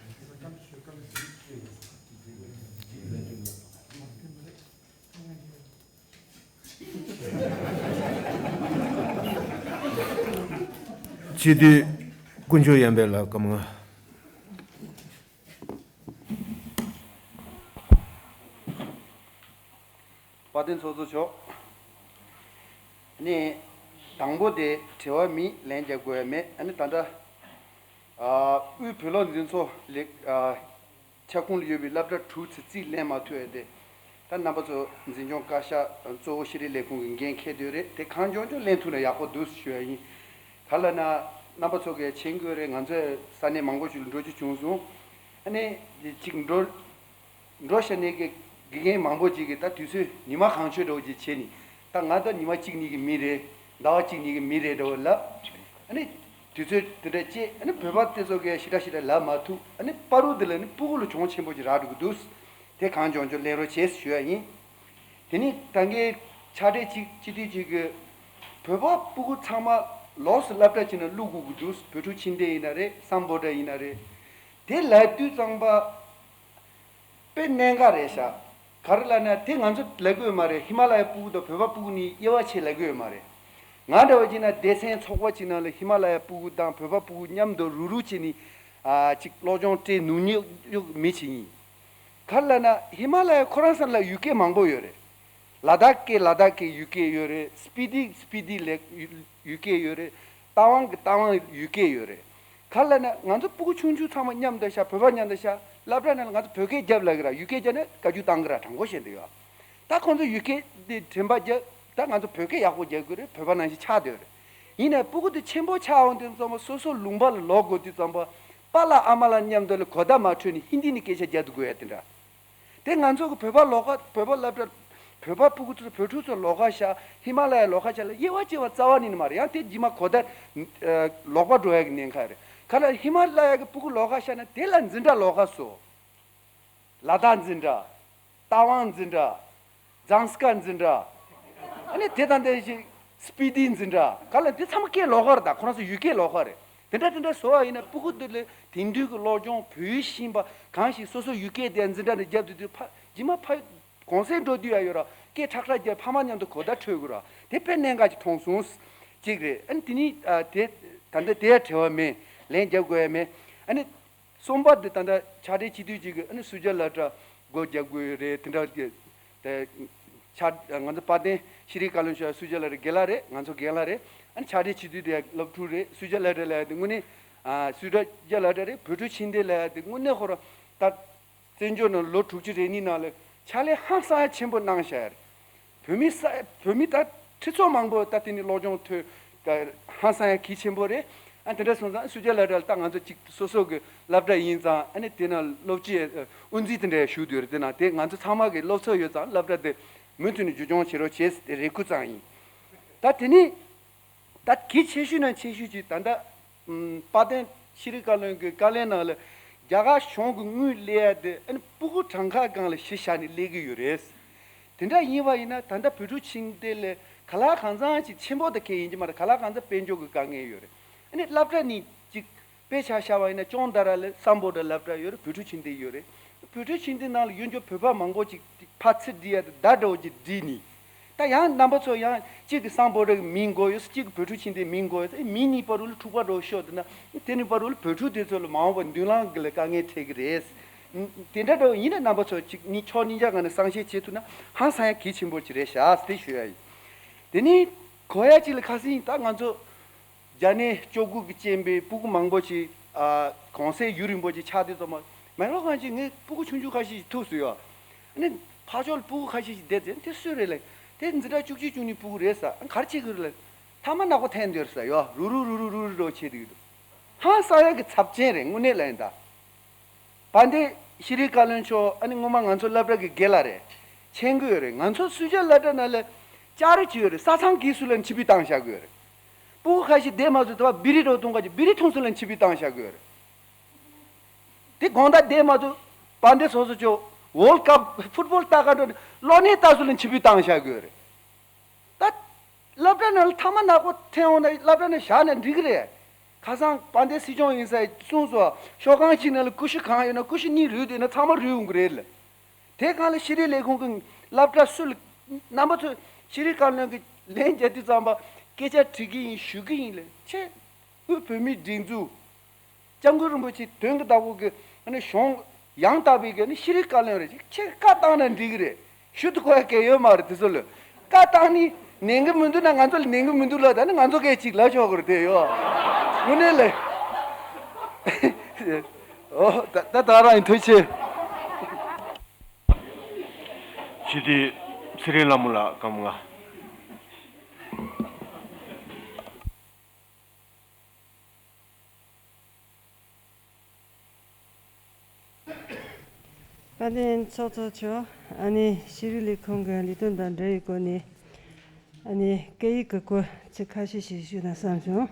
སྤྱི་འཐུས་དཀོན་མཆོག་ཡར་འཕེལ་ལགས་སྐར་མ་ལྔ། དཔལ་ལྡན་ཚོགས་གཙོ་མཆོག་ནས། དང་པོ་དེ་དྲི་བ་མེད། ལན་རྒྱག་དགོས་ཡ་མེད། ཨ་ནི་ད་ལྟ་ཨ་དབུས་བོད་སློབ་འཛིན་ཚོགས་ལས་ཨ་ཁྱབ་ཁོངས་ལ་ཡོད་པའི་སློབ་གྲྭ་དྲུག་ཙམ་རྩིས་ལེན་མ་ཐུབ་ཡ་དེ། ད་རྣམ་པ་ཚོ་འཛིན་སྐྱོང་བཀའ་ཤག་གཙོ་བོ་ཤེས་རིག་ལས་ཁུངས་ཀྱི་འགན་འཁྱེར་སྡོད་རེད། དེ་གང་མགྱོགས་མགྱོགས་ལེན་ཐུབ་ན་ཡག་པོ་འདུག་ཞུ་ཡ་ཡིན། ག་ལ་ན་རྣམ་པ་ཚོ་གིས་མཁྱེན་གྱི་ཡོད་རེད། ང་ཚོས་ས་གནས་མང་པོ་ཞིག་ལ་འགྲོ་རྒྱུ་བྱུང་སོང་། ཨ་ནི་ཅིག་འགྲོ་འགྲོ་ཤ་ནས་ཀྱི་དགེ་རྒན་མང་པོ་ཅིག་གིས་ད་དུས་ཚོད་ཉི་མ་གང་ཆོད་འདྲ་བོ་ཅིག་བྱས་ནས། ད་ང་ད་ཉི་མ་གཅིག་གཉིས་ཀྱི་མི་རེད། ཟླ་བ་གཅིག་གཉིས་ཀྱི་མི་རེད་འདྲ་བོ་ལབ། ཨ་ནི་དུས་ཚོད་དེ་འདྲ་བཅད། ཨ་ནི་བོད་པ་དེ་ཚོ་གིས་ཞེ་དྲག་ཞེ་དྲག་ལབ་མ་ཐུབ། ཨ་ནི་བར་དུ་དེ་ལ་ནི་སྤུ་གུ་ལ་གྱོང་ཆེན་པོ་ཅིག་རག་འགྲོ་གི་འདུག་དེ་གང་མགྱོགས་མགྱོགས་ལེན་རོགས་བྱེད་ཞུ་ཡ་ཡིན། དེ་ནི་ད་གིན་ཕྱག་སྦྲེལ་གཅིག་སྤྱི་འཐུས་གཅིག་གིས་བོད་པ་སྤུ་གུ་ཚང་མ་ལོགས་སུ་སློབ་གྲྭ་གཅིག་ནང་བླུག་དགོས་ཀྱི་འདུག་བོད་ཕྲུག་ཕྱི་འདེད་ཡིན་ན་རེད། སམ་བྷོ་ཊ་ཡིན་ན་རེད། དེ་ལབ་དུས་ཙམ་པ་དཔེ་གནད་འགག་རེད་ཤག་ག་རེ་ལབ་ན་དེ་ང་ཚོ་ལབ་ཀྱི་ཡོད་མ་རེད། ཧི་མ་ལ་ཡའི་སྤུ་གུ་དང་བོད་པ་སྤུ་གུ་གཉིས་དབྱེ་བ་ཕྱེ་ལབ་ཀྱི་ཡོད་མ་རེད། ང་འདྲ་བ་ཅིག་ན་སྡེ་ཚན་ཚོགས་པ་གཅིག་ནང་ལ་ཧི་མ་ལ་ཡའི་སྤུ་གུ་དང་བོད་པ་སྤུ་གུ་མཉམ་དུ་རུག་རུག་བྱས་ནས་ཨ་ཅིག་སློབ་སྦྱོང་སྤྲད་ནུས་ཉོག་ཉོག་མི་ཅིག་ཡིན། ག་རེ་ལབ་ན་ཧི་མ་ལ་ཡ་ཁོ་རང་ས་ལ་ཡུལ་སྐད་མང་པོ་ཡོད་རེད། ལ་དྭགས་སྐད་ལ་དྭགས་སྐད་ཡུལ་སྐད་ཡོད་རེད། སྤི་ཏི་སྤི་ཏི་ལ་ཡུལ་ཡུལ་སྐད་ཡོད་རེད། རྟ་དབང་གི་རྟ་དབང་ཡུལ་སྐད་ཡོད་རེད། ག་རེ་ལབ་ན་ང་ཚོ་སྤུ་གུ་ཆུང་ཆུང་ཚང་མ་མཉམ་དུ་བཞག་བོད་པ་མཉམ་དུ་བཞག་སློབ་གྲྭ་ནང་ལ་ང་ཚོ་བོད་སྐད་རྒྱབ་ལབ་ཀྱི་ར། ཡུལ་སྐད་རྒྱབ་ན་བཀའ་བཀྱོན་བཏང་གི་ར། དྲང་པོ་བཤད་འདོད་ཡོད། ད་ཁོང་ཚོ་ཡུལ་སྐད་དེ་དྲན་པ་རྒྱབ། ད་ང་ཚོ་བོད་སྐད་ཡག་པོ་རྒྱག་དགོས་རེད། བོད་པ་ནང་བཞིན་ཆགས་སྡོད་རེད། ཡིན་ནའི་སྤུ་གུ་དེ་ཆེན་པོ་ཆགས་འོང་དུས་ཙམ་པ་སོ་སོ་ལུང་པ་ལ་ལོག་དགོས་དུས་ཙམ་པ་པཱ་ལགས་ཨ་མ་ལགས་མཉམ་དུ་ལ་གོ་བརྡ་མ་འཕྲོད་ནས་ཧིན་དི་ནས་སྐད་ཆ་རྒྱག་ཏུ་དགོས་ཡ་དེ་འདྲ། དེ་ང་ཚོ་གི་བོད་པ་ལོགས་ཀ་བོད་པ་སློབ་གྲྭ་བོད་པ་སྤུ་གུ་ཚོ་བོད་ཕྲུག་ཚོ་ལོགས་ཀ་བཞག་ཧི་མ་ལ་ཡའི་ལོགས་ཀ་བཞག་ལ་དབྱེ་བ་ཕྱེ་བ་རྩ་བ་ནས་ནི་མ་རེད། ཡང་དེ་རྗེས་མ་གོ་བརྡ་ལོག་པ་འགྲོ་ཡ་གི་ཉེན་ཁ་རེད། ག་ལ་ཧི་མ་ལ་ཡ་གི་སྤུ་གུ་ལོགས་ཀ་བཞག་ན་དེ་ལ་འཛིན་གྲྭ་ལོགས་ཀ་བཟོ། ལ་དྭགས་འཛིན་གྲྭ། རྟ་དབང་འཛིན་གྲྭ། ཛང་སི་ཀ་འཛིན་གྲྭ། ཨ་ནི་དེ་དང་དེ་བཞིན་སྤི་ཏི་འཛིན་གྲྭ། ག་ལ་དེ་ཚང་མ་སྐད་ལོགས་ཀ་རེད། ད་ཁོ་རང་ཚོ་ཡུལ་སྐད་ལོགས་ཀ་རེད། དེ་འདྲ་དེ་འདྲ་བཟོ་བ་ཡིན་ན་སྤུ་གུ་དེ་ལ་དེང་དུས་ཀྱི་སློབ་སྦྱོང་བོད་ཡིག་ཤེས་པ་གང་ཞིག་སོ་སོ་ཡུལ་སྐད་དེ་འཛིན་གྲྭ་ནས་རྒྱབ་དུས་དུས་ཕ་རྗེས་མ་ཕ་གོང་གསལ་འགྲོ་དུས་ཡ་ཡོད་ར། སྐད་ཁྲག་ཁྲག་རྒྱབ་ཕ་མ་མཉམ་དུ་གོ་བརྡ་འཕྲོད་དགོས་ར། དེ་དཔེ་གནད་འགག་ཅིག་མཐོང་སོང་། གཅིག་རེད། ཨ་ནི་དེ་ནི་ཨ་དེ་ད་ལྟ་དེ་ཡ་བྲེལ་བ་མེད། ལན་རྒྱབ་དགོས་ཡ་མེད། ཨ་ནི། གསུམ་པ་འདི་ད་ལྟ་ཕྱག་སྦྲེལ་སྤྱི་འཐུས་གཅིག་གིས་ཨ་ནི་སུ་ཇཱ་སློབ་གྲྭ་སྒོ་རྒྱག་དགོས་རེད། དེ་འདྲ་གི་དེ་ཕྱག་ང་ཚོ་དཔལ་ལྡན་ཤེས་རིག་བཀའ་བློན་མཆོག་སུ་ཇཱ་སློབ་གྲྭ་རྒན་ལགས་རེད། ང་ཚོ་རྒན་ལགས་རེད། ཨ་ནི་ཕྱག་སྦྲེལ་སྤྱི་འཐུས་དེ་སློབ་ཕྲུག་རེད། སུ་ཇཱ་སློབ་གྲྭ་ལབ་ཡ་དེ་དངོས་གནས་ཨ་སུ་ཇཱ་སློབ་གྲྭ་རེད། བོད་ཕྲུག་ཕྱི་འདེད་ལབ་ཡ་དེ་དངོས་གནས་ཁོ་རང་ད་བཙན་བྱོལ་ནང་ལོ་དྲུག་ཅུ་རེ་གཉིས་ནང་ལ་ཕྱག་ལས་ཧང་སང་ཡ་ཆེན་པོ་གནང་བཞག་ཡ་རེད། བོད་མི་ས་བོད་མི་ད་ཁྲི་ཚོ་མང་པོ་ད་དེ་ནི་སློབ་སྦྱོང་ཐོན་ད་ཧང་སང་ཡ་གལ་ཆེན་པོ་རེད། ཨ་དེ་འདྲ་སོང་ཙང་སུ་ཇཱ་སློབ་གྲྭ་ལ་ད་ང་ཚོ་གཅིག་སོ་སོ་གི་སློབ་གྲྭ་ཡིན་ཙང་ཨ་ནི་དེ་ན་སློབ་སྤྱི་དབུ་འཛིན་དེ་འདྲ་ཞུགས་དུས་རེད། དེ་ན་དེ་ང་ཚོ་ཚང་མ་གི་སློབ་ཚོགས་ཡོད་ཙང་སློབ་གྲྭ་དེ་མུ་མཐུད་ནས་རྒྱུན་སྐྱོང་བྱེད་རོགས་བྱེད་ཟེར་དེ་རེ་སྐུལ་ཙམ་ཡིན། ད་དེ་ནི། ད་གལ་ཆེ་ཤོས་ནང་ཆེ་ཤོས་ཅིག་ད་ལྟ་ཨམ་དཔལ་ལྡན་ཤེས་རིག་བཀའ་བློན་གྱི་བཀའ་ལན་ནང་ལ་རྒྱ་གར་གཞུང་གི་དངུལ་སླེབས་ཡ་དེ་ཨ་ནི་སྤུ་གུ་གྲངས་ཀ་སྒང་ལ་གཞི་བཞག་ནས་སླེབས་ཀྱི་ཡོད་རེད། དེ་འདྲ་ཡིན་པ་ཡིན་ན་ད་ལྟ་བོད་ཕྲུག་ཕྱི་འདེད་ལ་ག་ལ་གང་འཚམ་ཅིག་ཆེན་པོ་དང་ཁེ་ཡིན་གྱི་མ་རེད། ག་ལ་གང་འཚམ་དཔལ་འབྱོར་གྱི་དཀའ་ངལ་ཡོད་རེད། ཨ་ནི་སློབ་གྲྭ་ནས་ཅིག་དཔེ་ཆ་བཞག་པ་ཡིན་ན་ཅོང་དྷ་ར་ལ་སམ་བྷོ་ཊ་སློབ་གྲྭ་ཡོད་རེད། བོད་ཕྲུག་ཕྱི་འདེད་ཡོད་རེད། བོད་ཕྲུག་ཕྱི་འདེད་ནང་ལ་ཡོད་འཇོག་བོད་པ་མང་པོ་ཅིག་ཕར་ཚུར་བསྒྲིགས་ཡ་དེ་བརྡ་འདྲ་བོ་ཅིག་བསྒྲིགས་ནས། ད་ཡང་རྣམ་པ་ཚོ་ཡང་གཅིག་གི་སམ་བྷོ་ཊ་གི་མིང་དགོས་ཡོད་ས། གཅིག་གི་བོད་ཕྲུག་ཕྱི་འདེད་མིང་དགོས་ཡོད་ས། མི་གཉིས་བར་དུ་ལ་འཁྲུག་པ་འདྲ་བོ་ཤོར་འདུག་ན་དེ་ནི་བར་དུ་ལ་བོད་ཕྲུག་དེ་ཚོ་ལ་མ་འོངས་པ་མདུན་ལམ་གི་ལ་དཀའ་ངལ་འཕྲད་ཀྱི་རེད། དེ་འདྲ་འདྲ་བོ་ཡིན་ན་རྣམ་པ་ཚོ་གཅིག་གཉིས་ཕྱོགས་གཉིས་ཆ་སྒང་ནས་བསམ་ཤེས་བྱེད་ཐུབ་ན་ཧང་སང་ཡ་གལ་ཆེན་པོ་ཅིག་རེད་ཤག་དེ་ཞུ་ཡ་ཡིན། དེ་ནི་གོ་ཡ་གཅིག་ལ་ཁ་སང་ད་ང་ཚོ་རྒྱ་ནད་བཅོ་ལྔ་གི་རྐྱེན་པས་སྤུ་གུ་མང་པོ་ཞིག་ཨ་གོང་ཚད་ཡུན་རིང་པོ་ཞིག་ཆགས་དུས་ཙམ་པ་མེ་ལོ་གང་ཅིག་ངས་སྤུ་གུ་ཆུང་ཆུང་ཁ་ཤས་ཤིག་ཐུག་སོང་ཡོད། ཨ་ནི་ཕར་ཕྱོགས་ལ་སྤུ་གུ་ཁ་ཤས་ཤིག་བསྡད་ཚེ་དེ་སུ་རེད་ལབ། དེ་འཛིན་གྲྭ་བཅུ་གཅིག་བཅུ་གཉིས་སྤུ་གུ་རེད་ཟེར། ཨ་ག་རེ་བྱེད་ཀྱི་རེད་ལབ། ཐ་མག་ནག་པོ་འཐེན་འདོད་ཟེར་ཡོད། རུ་རུ་རུ་རུ་རུ་རུ་བྱེད་ཀྱི་འདུག་ཧང་སང་ཡ་གི་ཚབས་ཆེན་རེད་དངོས་གནས་ལ་ཡིན་ད། དཔལ་ལྡན་ཤེས་རིག་བཀའ་བློན་མཆོག་ཨ་ནི་སྔོན་མ་ང་ཚོ་སློབ་གྲྭ་གི་རྒན་ལགས་རེད། མཁྱེན་གྱི་ཡོད་རེད། ང་ཚོ་སུ་ཇཱ་སློབ་གྲྭ་ནང་ལ་ ལྕགས་རི་བྱས་ཡོད་རེད། ས་ཚང་གིས་སུ་ལ་ཆིབས་པི་བཏང་བཞག་གི་ཡོད་རེད། སྤུ་གུ་ཁ་ཤས་བསྡད་མ་ཐུབ་དུས་བ་བི་རི་རོ་ཐུང་ག་ཅིག་བི་རི་ཐུང་སུ་ལ་ཆིབས་པི་བཏང་བཞག་གི་ཡོད་རེད། དེ་དགོང་དག་བསྡད་མ་ཐུབ་བ་འདི་སོ་སོ་ཅོ་ཝོལ་ཀབ་ཕུཊ་བོལ་ལྟ་ག་འགྲོ་ནས་གློ་ནད་ལྟ་སུ་ལ་ཆིབས་པི་བཏང་བཞག་གི་ཡོད་རེད། ད་སློབ་གྲྭ་ནང་ལ་ཐ་མག་ནག་པོ་འཐེན་འོང་ན་སློབ་གྲྭ་ནང་བཞག་ན་འགྲིག་གི་རེད། ཁ་སང་དཔལ་ལྡན་སྲིད་སྐྱོང་ཡིན་ས་གསུངས་སོང་། ཤོག་ཁང་གཅིག་ནང་ལ་ཀུ་ཤུ་གང་ཡོད་ན་ཀུ་ཤུ་གཉིས་རུལ་འདུག་ན་ཚང་མ་རུལ་འོང་གི་རེད་ལ། དེ་སྒང་ལ་ཤེས་རིག་ལས་ཁུངས་ཀྱི་སློབ་གྲྭ་སུ་ལ་རྣམ་པ་ཚོས་ཤེས་རིག་བཀའ་བློན་གྱི་ལན་རྒྱག་དུས་ཙམ་པ་སྐད་ཆ་དྲི་གི་ཡིན་ཞུ་གི་ཡིན་ལ་ཆེ། དབུས་བོད་མིའི་སྒྲིག་འཛུགས། སྐྱབས་མགོན་རིན་པོ་ཆེ་དོན་གྱི་བདག་པོ་གི་ཨ་ནི་གཞུང་ཡང་དག་པའི་གི་ཨ་ནི་ཤེས་རིག་བཀའ་བློན་རེད། ཅིག་ཁྱེད་བཀའ་བཏང་ན་འགྲིག་གི་རེད། ཞུ་དུ་གོ་ཡ་གལ་ཡོད་མ་རེད། དེ་ཚོ་ལ་བཀའ་བཏང་ནི་ནན་གི་མི་འདུག་ན་ང་ཚོ་ལ་ནན་གི་མི་འདུག་ལ་ད་ནི་ང་ཚོ་སྐད་ཅིག་ལ་ཆོག་གི་རེད། དེ་ཡོད་དངོས་གནས་ལ། ཨོ་ད་ད་ད་རང་ཡིན། ཐུགས་རྗེ་ཆེ། ཞུ་དུས་ཚེ་རིང་ལྷ་མོ་ལགས་སྐར་མ་ལྔ། དཔལ་ལྡན་ཚོགས་གཙོ་མཆོག་ཨ་ནི་ཤེས་རིག་ལས་ཁུངས་ཀྱི་ལས་དོན་དང་འབྲེལ་བའི་སྒོ་ནས་ཨ་ནི་སྐད་ཡིག་གི་སྐོར་ཚིག་ཁ་ཤས་ཤིག་ཞུས་ན་བསམ་བྱུང་།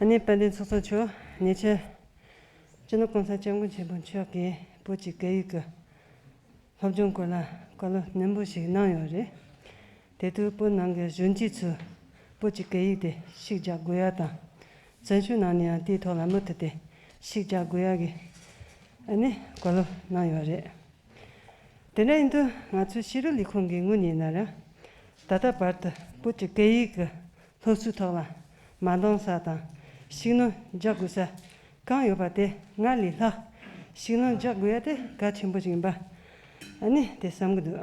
ཨ་ནི་དཔལ་ལྡན་ཚོགས་གཙོ་མཆོག་ཉེ་ཆར་སྤྱི་ནོར་གོང་ས་སྐྱབས་མགོན་ཆེན་པོ་མཆོག་གིས་བོད་ཀྱི་སྐད་ཡིག་གི་སློབ་སྦྱོང་སྐོར་ལ་བཀའ་སློབ་ནན་པོ་ཞིག་གནང་ཡོད་རེད། དེ་དུས་བོད་ནང་གི་གཞོན་སྐྱེས་ཚོས་བོད་ཀྱི་སྐད་ཡིག་དེ་ཤུགས་རྒྱག་དགོས་ཡ་དང་། བཙན་བྱོལ་ནང་ནས་ཡང་དེའི་ཐོག་ལ་མུ་མཐུད་དེ་ཤུགས་རྒྱག་དགོས་ཡ་གི་ཨ་ནི་བཀའ་སློབ་གནང་ཡོད་རེད། དེ་འདྲ་ཡིན་དུས་ང་ཚོའི་ཤེས་རིག་ལས་ཁུངས་ཀྱི་ངོས་ནས་ཡིན་ན་ར། ད་ལྟ་བར་དུ་བོད་ཀྱི་སྐད་ཡིག་གི་སློབ་གསོའི་ཐོག་ལ་མ་འདང་ས་དང་ཤུགས་སྣོན་རྒྱག་དགོས་ས་གང་ཡོད་པ་དེ་སྔར་ལས་ལྷག་ཤུགས་སྣོན་རྒྱག་དགོས་ཡ་དེ་གལ་ཆེན་པོ་ཞིག་ཡིན་པ་ཨ་ནི་དེ་བསམ་གྱི་འདུག་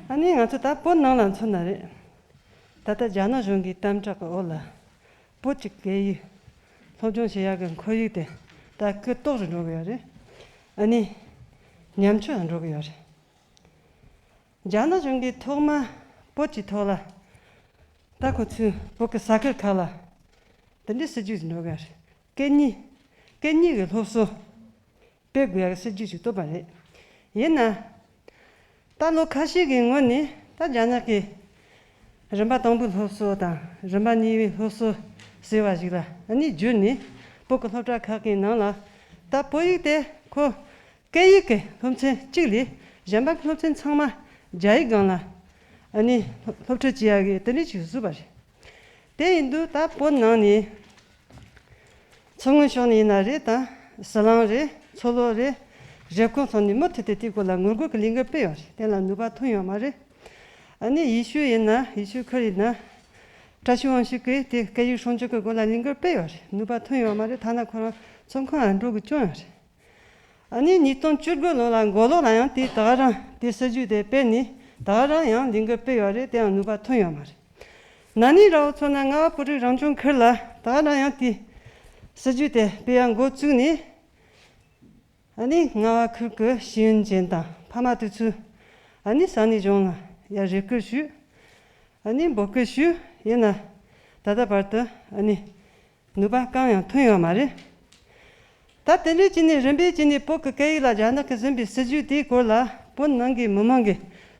ཨ་ནི་ང་ཚོ་ད་བོད་ནང་ལ་མཚོན་ན་རེད། ད་ལྟ་རྒྱ་ནག་གཞུང་གི་དམ་དྲག་གི་འོག་ལ་བོད་ཀྱི་སྐད་ཡིག་སློབ་སྦྱོང་བྱེད་ཡག་གི་ཁོར་ཡུག་དེ་ད་སྐུ་ཏོག་རུ་འགྲོ་གི་ཡོད་རེད། ཨ་ནི་ཉམས་ཆག་འགྲོ་གི་ཡོད་རེད། རྒྱ་ནག་གཞུང་གིས་ཐོག་མ་བོད་ཀྱི་ཐོག་ལ་ད་ཁོ་ཚོས་བོད་ཀྱི་ས་ཁུལ་ཁག་ལ་དེ་འདྲའི་སྲིད་ཇུས་འགྲོ་གི་ཡོད་རེད། སྐད་གཉིས་སྐད་གཉིས་ཀྱི་སློབ་གསོ་སྤེལ་དགོས་ཡག་སྲིད་ཇུས་ཤིག་བཏོན་པ་རེད། ཡིན་ན། ད་ལོ་ཁ་ཤས་ཀྱི་སྔོན་ནས་ད་རྒྱ་ནག་གིས་རིམ་པ་དང་པོའི་སློབ་གསོ་དང་རིམ་པ་གཉིས་པའི་སློབ་གསོ་ཟེར་བ་ཞིག་ལ་ཨ་ནི་བསྒྱུར་ནས་བོད་ཀྱི་སློབ་གྲྭ་ཁག་གི་ནང་ལ་ད་བོད་ཡིག་དེ་ཁོ་སྐད་ཡིག་གི་སློབ་ཚན་གཅིག་ལས་གཞན་པ་སློབ་ཚན་ཚང་མ་རྒྱ་ཡིག་སྒང་ལ་ཨ་ནི་སློབ་ཁྲིད་བྱེད་ཡག་གི་དེ་འདྲ་ཞིག་བཟོས་པ་རེད། དེ་ཡིན་དུས་ད་བོད་ནང་ནས། མཚོ་སྔོན་ཕྱོགས་ནས་ཡིན་ན་རེད་དང་། ཟི་ལིང་རེད། མཚོ་ལྷོ་རེད། རེབ་གོང་སོགས་ནས་མུ་མཐུད་དེ་དེའི་སྐོར་ལ་ངོ་རྒོལ་གྱི་ལས་འགུལ་སྤེལ་ཡོད་རེད། དེ་ལ་ནུས་པ་ཐོན་ཡོད་མ་རེད། ཨ་ནི་ཡེ་ཤུ་ཡིན་ན་ཡེ་ཤུ་ཁུལ་ཡིན་ན། བཀྲ་ཤིས་དབང་ཕྱུག་གིས་དེ་སྐད་ཡིག་སྲུང་སྐྱོབ་ཀྱི་སྐོར་ལ་ལས་འགུལ་སྤེལ་ཡོད་རེད། ནུས་པ་ཐོན་ཡོད་མ་རེད། ཐ་ན་ཁོ་རང་ཚོང་ཁང་ཡང་འགྲོ་དགོས་བྱུང་ཡོད་རེད། ཨ་ནི་ཉིས་སྟོང་བཅུ་དགུ་ལོ་ལ་མགོ་ལོག་ལ་ཡང་དེ་ད་ག་རང་དེ་སྲིད་ཇུས་དེ་སྤེལ་ནས་ད་ག་རང་ཡང་ལས་འགུལ་སྤེལ་ཡོད་རེད། དེ་ཡང་ནུས་པ་ཐོན་ཡོད་མ་རེད། ན་ནིང་ར་བ་མཚོན་ན་རྔ་བ་བོད་རིགས་རང་སྐྱོང་ཁུལ་ལ་ད་ག་རང་ཡང་དེ་སྲིད་ཇུས་དེ་སྤེལ་ཡག་འགོ་བཙུགས་ནས། ཨ་ནི་རྔ་བ་ཁུལ་གྱི་ཤེས་ཡོན་ཅན་དང་ཕ་མ་དེ་ཚོས་ཨ་ནི་ས་གནས་གཞུང་ལ་ཡར་རེ་སྐུལ་ཞུས། ཨ་ནི་འབོད་སྐུལ་ཞུས། ཡིན་ན་ད་ལྟ་བར་དུ་ཨ་ནི་ནུས་པ་གང་ཡང་ཐོན་ཡོད་མ་རེད། ད་དེ་འདྲའི་བྱས་ནས་རིམ་པས་བྱས་ནས་བོད་ཀྱི་སྐད་ཡིག་ལ་རྒྱ་ནག་གིས་བཟུང་བའི་སྲིད་ཇུས་དེའི་སྐོར་ལ་བོད་ནང་གི་མི་མང་གིས་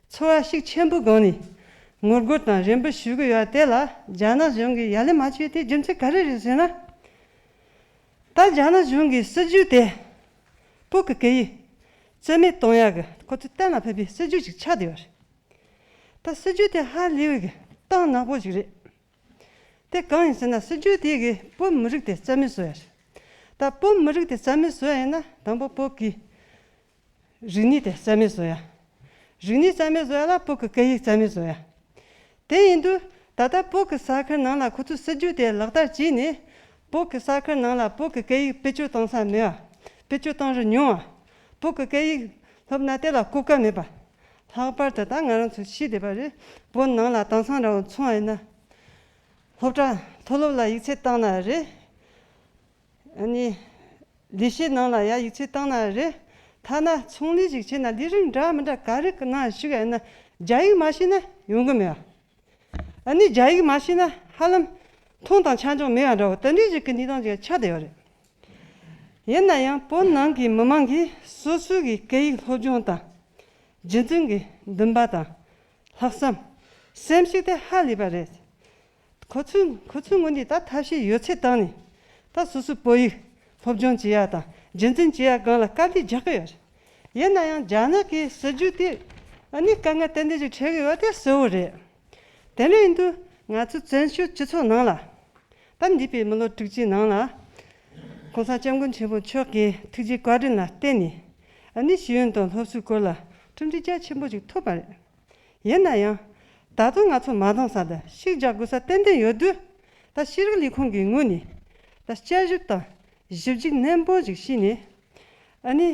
ཚོར་བ་ཤུགས་ཆེན་པོའི་སྒང་ནས་ངོ་རྒོལ་དང་རེ་འབོད་ཞུ་གི་ཡོད་དེ་ལ་རྒྱ་ནག་གཞུང་གིས་ཡ་ལན་མ་བྱས་དེ་རྒྱུ་མཚན་ག་རེ་རེད་ཟེར་ན། ད་རྒྱ་ནག་གཞུང་གི་སྲིད་ཇུས་དེ་བོད་ཀྱི་སྐད་ཡིག་རྩ་མེད་གཏོང་ཡག་གི་ཁོ་ཚོས་གཏན་ལ་ཕབ་པའི་སྲིད་ཇུས་ཤིག་ཆགས་བསྡད་ཡོད་རེད། ད་སྲིད་ཇུས་དེ་ཧ་ལས་པའི་གི་གཏིང་ནག་པོ་ཞིག་རེད། དེ་གང་ཡིན་ཟེར་ན་སྲིད་ཇུས་དེ་གིས་བོད་མི་རིགས་དེ་རྩ་མེད་བཟོ་ཡ་རེད། ད་བོད་མི་རིགས་དེ་རྩ་མེད་བཟོ་ཡ་ཡིན་ན་དང་པོ་བོད་ཀྱི་རིག་གནས་དེ་རྩ་མེད་བཟོ་ཡ། རིག་གནས་རྩ་མེད་བཟོ་ཡ་ལ་བོད་ཀྱི་སྐད་ཡིག་རྩ་མེད་བཟོ་ཡ། དེ་ཡིན་དུས་ད་ལྟ་བོད་ཀྱི་ས་ཁུལ་ནང་ལ་ཁོ་ཚོས་སྲིད་ཇུས་དེ་ལག་བསྟར་བྱས་ནས་བོད་ཀྱི་ས་ཁུལ་ནང་ལ་བོད་ཀྱི་སྐད་ཡིག་བེད་སྤྱོད་གཏོང་ས་མེད་པ། བེད་སྤྱོད་གཏོང་རིགས་ཉུང་བ། བོད་ཀྱི་སྐད་ཡིག་སློབ་ན་དེ་ལ་གོ་སྐབས་མེད་པ། ལྷག་པར་དུ་ད་ང་རང་ཚོ་ཤེས་བསྡད་པ་རེད། བོད་ནང་ལ་དེང་སང་འདྲ་བོ་མཚོན་པ་ཡིན་ན། སློབ་གྲྭ་མཐོ་སློབ་ལ་ཡིག་ཚད་བཏང་ན་རེད། ཨ་ནི། ལས་བྱེད་ནང་ལ་ཡ་ཡིག་ཚད་བཏང་ན་རེད། ཐ་ན་ཚོང་ལས་ཤིག་བྱས་ན་ལས་རིགས་འདྲ་མི་འདྲ་ག་རེ་གི་ནང་ཞུགས་ཡ་ཡིན་ན་རྒྱ་ཡིག་མ་ཤེས་ན་ཡོང་གི་མེད་པ། ཨ་ནི་རྒྱ་ཡིག་མ་ཤེས་ན་ཧ་ལམ་མཐོང་དང་ཆ་འཇོག་མེད་པ་འདྲ་བོ་དེ་འདྲའི་ཞིག་གི་གནས་སྟངས་ཅིག་ཆགས་བསྡད་ཡོད་རེད། ཡིན་ན་ཡང་བོད་ནང་གི་མི་མང་གིས་སོ་སོའི་གི་སྐད་ཡིག་སློབ་སྦྱོང་དང་རྒྱུན་འཛིན་གྱི་འདུན་པ་དང་། ལྷག་བསམ། སེམས་ཤུགས་དེ་ཧ་ལས་པ་རེད། ཁོ་ཚོའི་ཁོ་ཚོའི་ངོས་ནས་ད་ཐབས་ཤེས་ཡོད་ཚད་བཏང་ནས། ད་སོ་སོའི་བོད་ཡིག་སློབ་སྦྱོང་བྱེད་ཡ་དང་རྒྱུན་འཛིན་བྱེད་ཡ་སྒང་ལ་དཀའ་ལས་རྒྱག་གི་ཡོད་རེད། ཡིན་ན་ཡང་རྒྱ་ནག་གི་སྲིད་ཇུས་དེ་ཨ་ནི་དཀའ་ངལ་ཏན་ཏན་ཞིག་འཕྲད་གི་ཡོད་དེ་གསལ་བོ་རེད། དེ་འདྲ་ཡིན་དུས་ང་ཚོའི་བཙན་བྱོལ་སྤྱི་ཚོགས་ནང་ལ། ད་འདས་པའི་མི་ལོ་དྲུག་ཅུའི་ནང་ལ། ༸གོང་ས་༸སྐྱབས་མགོན་ཆེན་པོ་མཆོག་གི་ཐུགས་རྗེ་བཀའ་དྲིན་ལ་བརྟེན་ནས། ཨ་ནི་ཤེས་ཡོན་དང་སློབ་གསོའི་སྐོར་ལ་གྲུབ་འབྲས་རྒྱ་ཆེན་པོ་ཞིག་ཐོབ་པ་རེད། ཡིན་ན་ཡང་། ད་དུང་ང་ཚོ་མ་འདང་ས་དང་ཤུགས་རྒྱག་དགོས་ས་ཏན་ཏན་ཡོད་དུས། ད་ཤེས་རིག་ལས་ཁུངས་ཀྱི་ངོས་ནས། ད་དཔྱད་ཞིབ་དང་ཞིབ་འཇུག་ནན་པོ་ཞིག་བྱས་ནས། ཨ་ནི།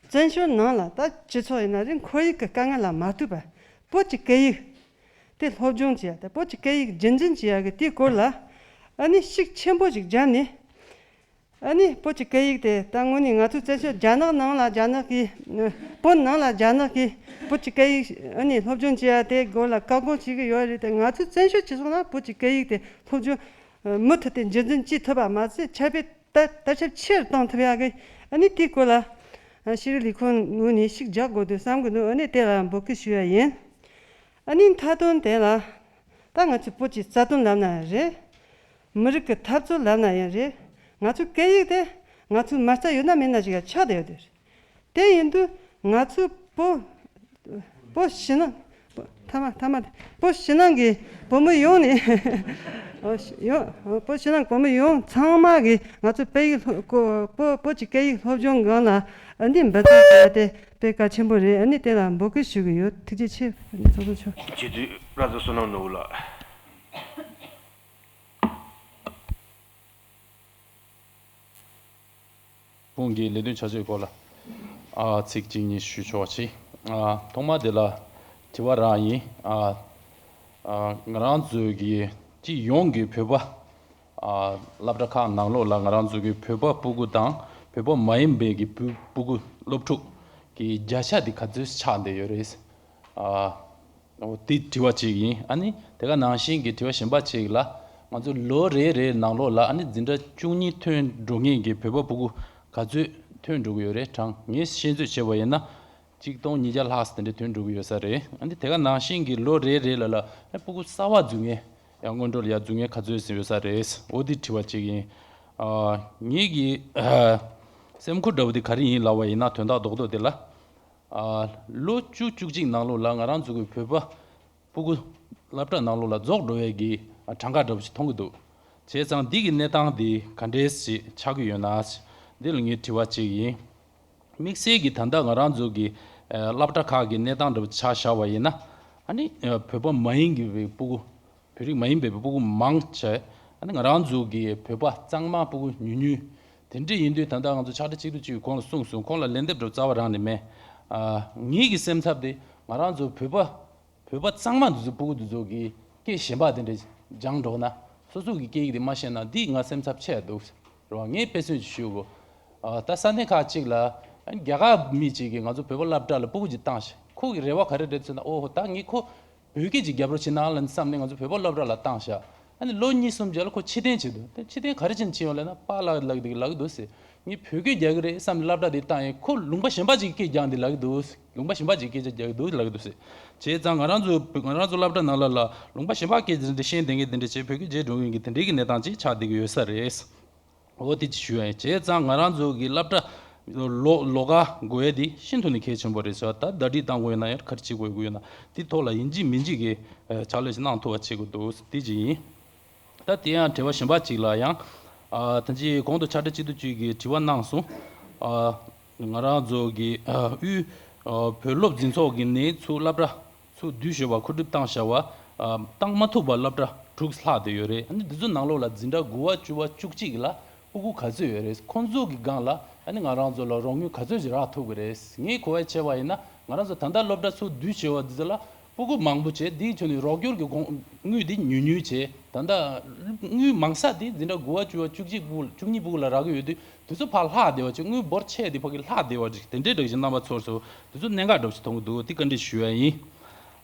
བཙན་བྱོལ་ནང་ལ་ད་སྤྱི་ཚོགས་ཡིན་ན་རེད། ཁོར་ཡུག་གི་དཀའ་ངལ་ལ་མ་ལྟོས་པར་བོད་ཀྱི་སྐད་ཡིག་དེ་སློབ་སྦྱོང་བྱེད་ཡ་དང་བོད་ཀྱི་སྐད་ཡིག་རྒྱུན་འཛིན་བྱེད་ཡ་གི་དེའི་སྐོར་ལ། ཨ་ནི་ཤུགས་ཆེན་པོ་ཞིག་བརྒྱབ་ནས། ཨ་ནི་བོད་ཀྱི་སྐད་ཡིག་དེ་ད་དངོས་གནས་ང་ཚོའི་བཙན་བྱོལ་རྒྱ་ནག་ནང་ལ་རྒྱ་ནག་གི། བོད་ནང་ལ་རྒྱ་ནག་གི་བོད་ཀྱི་སྐད་ཡིག་ཨ་ནི་སློབ་སྦྱོང་བྱེད་ཡ་དེ་སྐོར་ལ་བཀའ་དགོངས་བྱེད་ཀྱི་ཡོད་རེད་དེ། ང་ཚོའི་བཙན་བྱོལ་སྤྱི་ཚོགས་ནང་བོད་ཀྱི་སྐད་ཡིག་དེ་སློབ་སྦྱོང་མུ་མཐུད་དེ་རྒྱུན་འཛིན་བྱེད་ཐུབ་པ་མ་ཟད་ཁྱབ་སྤེལ་ད་དར་ཁྱབ་ཆེ་རུ་གཏོང་ཐུབ་ཡ་གི་ཨ་ནི་དེའི་སྐོར་ལ་ཤེས་རིག་ལས་ཁུངས་ངོས་ནས་ཤུགས་རྒྱག་དགོས་འདུག་བསམ་གི་འདུག་ཨ་ནི་དེ་ལ་འབོད་སྐུལ་ཞུ་ཡ་ཡིན། ཨ་ནི་མཐའ་དོན་དེ་ལ་ད་ང་ཚོས་བོད་ཀྱི་རྩ་དོན་ལབ་ན་རེད། མི་རིགས་ཀྱི་འཐབ་རྩོད་ལབ་ན་ཡང་རེད། ང་ཚོའི་སྐད་ཡིག་དེ་ང་ཚོའི་མ་རྩ་ཡོད་ན་མེད་ན་ཞིག་ལ་ཆགས་བསྡད་ཡོད་དེ་རེད། དེ་ཡིན་དུས་ང་ཚོའི་བོད། བོད་ཕྱི་ནང་། ཐ་མ་ཐ་མ། བོད་ཕྱི་ནང་གི་བོད་མི་ཡོངས་ནས། ཡོ། བོད་ཕྱི་ནང་བོད་མི་ཡོངས་ཚང་མ་གིས་ང་ཚོའི་སྐད་ཡིག་སློབ་བོད་བོད་ཀྱི་སྐད་ཡིག་སློབ་སྦྱོང་སྒང་ལ་ཨ་ནི་འབད་བརྩོན་བྱས་ཏེ་དཔེ་གལ་ཆེན་པོ་རེད། ཨ་ནི་དེ་ལ་འབོད་སྐུལ་ཞུ་གི་ཡོད། ཐུགས་རྗེ་ཆེ། ཚོགས་གཙོ་མཆོག་སྤྱི་འཐུས་བླ་བཙན་བསོད་ནམས་ནོར་བུ་ལགས། ཁོང་གི་ལས་དོན་བྱ་སྤྱོད་སྐོར་ལ། ཨ། ཚིག་གཅིག་གཉིས་ཞུ་ཆོག་པ་བྱེད། ཨ། ཐོག་མ་དེ་ལ་དྲི་བ་རང་ཡིན། ཨ། ཨ། ང་རང་ཚོའི་གི་སྤྱི་ཡོངས་ཀྱི་བོད་པ། ཨ། སློབ་གྲྭ་ཁག་ནང་ལོགས་ལ་ང་རང་ཚོའི་གི་བོད་པ་སྤུ་གུ་དང་བོད་པ་མ་ཡིན་པའི་གི་སྤུ་སྤུ་གུ་སློབ་ཕྲུག་གི་བརྒྱ་ཆ་དེ་ག་ཚོད་ཆགས་བསྡད་ཡོད་རེད། ཨ། འོ། དེ་དྲི་བ་གཅིག་ཡིན། ཨ་ནི་དེ་ག་ནང་བཞིན་གྱི་དྲི་བ་གཞན་པ་གཅིག་ལ། ང་ཚོ་ལོ་རེ་རེའི་ནང་ལོགས་ལ་ཨ་ནི་འཛིན་གྲྭ་བཅུ་གཉིས་ཐོན་འགྲོ་མཁན་གྱི་བོད་པ་སྤུ་གུ་ག་ཚོད་ཐོན་འགྲོ་གི་ཡོད་རེད་དྲང་། ངས་ཤེས་ཚོད་བྱས་པ་ཡིན་ན། ཆིག་སྟོང་ཉིས་བརྒྱ་ལྷག་ཙམ་དེ་འདྲ་ཐོན་འགྲོ་གི་ཡོད་ས་རེད། ཨ་ནི་དེ་ག་ནང་བཞིན་གྱི་ལོ་རེ་རེ་ལ་ལ་ཨ་སྤུ་གུ་གསར་པ་འཛུལ་མཁན་ཡང་སྔོན་འགྲོ་ལ་ཡར་འཛུལ་མཁན་ག་ཚོད་ཙམ་ཡོད་ས་རེད། འོ་དེ་དྲི་བ་གཅིག་ཡིན། ཨ། ངེད་ཀྱི་ཨ་སེམས་ཁུར་འདྲ་བོ་དེ་ག་རེ་ཡིན་ལབ་པ་ཡིན་ན། དོན་དག་རྡོག་རྡོག་དེ་ལ། ཨ། ལོ་བཅུ་བཅུ་གཅིག་ནང་ལོགས་ལ་ང་རང་ཚོ་གི་བོད་པ་སྤུ་གུ་སློབ་གྲྭ་ནང་ལོགས་ལ་རྫོགས་འགྲོ་བའི་གི་གྲངས་ཀ་འདྲ་པོ་ཞིག་མཐོང་གི་འདུག་བྱས་ཙང་འདི་གི་གནས་སྟངས་འདི་ག་འདྲས་ཞིག་ཆགས་ཀྱི་ཡོད་ན། འདི་ལ་ངའི་དྲི་བ་གཅིག་ཡིན། དམིགས་བསལ་གྱི་ད་ལྟ་ང་རང་ཚོ་གི་ཨ་སློབ་གྲྭ་ཁག་གི་གནས་སྟངས་འདྲ་པོ་ཆ་བཞག་པ་ཡིན་ན། ཨ་ནི་ཨ་བོད་པ་མ་ཡིན་གྱི་བའི་སྤུ་གུ། བོད་རིགས་མ་ཡིན་པའི་སྤུ་གུ་མང་ཆེ། ཨ་ནི་ང་རང་ཚོ་གི་བོད་པ་གཙང་མ་སྤུ་གུ་ཉུང་ཉུང་། དེ་འདྲ་ཡིན་དུས་ད་ལྟ་ང་ཚོ་ཕྱག་སྦྲེལ་གཅིག་སྡུད་ཅིག་གིས་ཁོང་ལ་གསུངས་སོང་། ཁོང་ལ་ལན་འདེབས་འདྲ་པོ་རྩ་བ་རང་ནས་མེད། ཨ་ངེད་ཀྱི་སེམས་འཚབ་དེ་ང་རང་ཚོ་བོད་པ། བོད་པ་གཙང་མ་འདི་ཚོ་སྤུ་གུ་འདི་ཚོ་གི་སྐད་གཞན་པ་དེ་འདྲ་སྦྱང་འགྲོ་ན། སོ་སོ་གི་སྐད་ཡིག་དེ་མ་ཤེས་ན་འདི་ང་སེམས་འཚབ་ཆེ་འདུག་རེད་བ། ངས་དཔེ་མཚོན་ཅིག་ཞུ་དགོས། ཨ་ད་ས་གནས་ཁག་ཅིག་ལ་རྒྱ་གར་མི་ཅིག་གིས་ང་ཚོ་བོད་པ་སློབ་གྲྭ་ལ་སྤུ་གུ་ཅིག་བཏང་ཤག་ཁོ་གི་རེ་བ་ག་རེ་རེད་ཟེར་ན། ཨོ་ཧོ། ད་ངས་ཁོ་བོད་སྐད་ཅིག་རྒྱབ་རོགས་བྱེད་ན་ལབ་བསམ་ནས་ང་ཚོ་བོད་པ་སློབ་གྲྭ་ལ་བཏང་ཤག་ཨ་ནི་ལོ་གཉིས་གསུམ་རྗེས་ལ་ཁོ་ཕྱིར་འཐེན་བྱེད་འདུག་དེ་ཕྱིར་འཐེན་ག་རེ་བྱས་ནས་ཕྱིན་ཡོང་ལབ་ན། པཱ་ལགས་ལབ་འདུག་ལབ་ཀྱི་འདུག་ཟེར། ངས་བོད་སྐད་རྒྱག་གི་རེད་བསམ་ནས་སློབ་གྲྭ་དེ་བཏང་ཡིན། ཁོ་ལུང་པ་གཞན་པ་ཅིག་གི་སྐད་རྒྱག་འདུག་ལབ་ཀྱི་འདུག་ལུང་པ་གཞན་པ་ཅིག་གི་སྐད་ཆ་རྒྱག་གི་འདུག་ལབ་ཀྱི་འདུག་ཟེར། བྱས་ཙང་ང་རང་ཚོ་ང་རང་ཚོ་སློབ་གྲྭ་ནང་ལ་ལ་ལུང་པ་གཞན་པ་སྐད་ཆ་འདི་འདྲ་བཤད་བསྡད་མཁན་དེ་འདྲ་བྱས། བོད་སྐད་བརྗེད་འགྲོ་མཁན་གྱི་དེ་འདྲའི་གི་གནས་སྟངས་ཅིག་ཆགས་བསྡད་ཀྱི་ཡོད་ས་རེད། འོ་དེ་ཅིག་ཞུ་ཡ་ཡིན། བྱས་ཙང་ང་རང་ཚོ་གི་སློབ་གྲྭ་ལོགས་ལོགས་ཀ་དགོས་ཡ་དེ་ཤིན་ཏུ་ནས་གལ་ཆེན་པོ་རེད་ཟེར་བ། ད་ཟླ་སྒྲིལ་བཏང་དགོས་ཡོད་ན་ཡང་ག་རེ་བྱེད་དགོས་ཡོད་ན། དེ་ཐོག་ལ་ཡིན་གཅིག་མིན་གཅིག་གི་ཕྱག་ལས་ཤིག་གནང་ཐུབ་པ་བྱེད་དགོས་འདུག་དེ་ཅིག་ཡིན། ད་དེ་ཡང་དྲི་བ་གཞན་པ་ཅིག་ལ་ཡང་། ཨ་ད་ཅི་གོང་དུ་ཕྱག་སྦྲེལ་སྤྱི་འཐུས་ཅིག་གིས་དྲི་བ་གནང་སོང་། ཨ་ང་རང་ཚོ་གི་ཨ་དབུས་ཨ་བོད་སློབ་འཛིན་ཚོགས་ཀྱི་ནས་ཚུར་སློབ་གྲྭ་ཚུར་བསྡུས་ཞེས་པ་གོ་སྒྲིག་བཏང་བཞག་པ། ཨ་བཏང་མ་ཐུབ་པ་སློབ་གྲྭ་དྲུག་ལྷག་བསྡད་ཡོད་རེད། ཨ་ནི་འདི་ཚོ་ནང་ལོགས་ལ་འཛིན་གྲྭ་དགུ་པ་བཅུ་པ་བཅུ་གཅིག་ལ་སྤུ་གུ་ག་ཚོད་ཡོད་རེད། ཁོང་ཚོ་གི་སྒང་ལ་ཨ་ནི་ང་རང་ཚོ་ལ་རོགས་དངུལ་ག་ཚོད་ཅིག་རག་ཐུབ་ཀྱི་རེད། ངས་གོ་བ་བྱས་པ་ཡིན་ན། ང་རང་ཚོ་ད་ལྟ་སློབ་གྲྭ་ཚུར་བསྡུས་བྱས་པ་འདི་ཚོ་ལ་སྤུ་གུ་མང་པོ་བྱས། འདིའི་ཁྱོན་ནས་རོགས་སྐྱོར་གྱི་དགོངས་དངུལ་འདི་ཉུང་ཉུང་བྱས། ད་ལྟ་དངུལ་མང་ས་དེ་འཛིན་གྲྭ་དགུ་པ་བཅུ་པ་བཅུ་གཅིག་སྤུ་བཅུ་གཉིས་སྤུ་གུ་ལ་རག་གི་ཡོད་དུས། དེ་ཚོ་ཕར་ལྷག་བསྡད་པ་བྱས། དངུལ་འབོར་ཆེ་དེ་ཕ་གི་ལྷག་བསྡད་པ་ཅིག་དེ་འདྲའི་འདྲ་ཞིག་རྣམ་པ་ཚོར་སོང་། དེ་ཚོ་གནད་འགག་འདྲ་ཞིག་མཐོང་གི་འདུག་དེ་བཀའ་འདྲི་ཞུ་ཡ་ཡིན།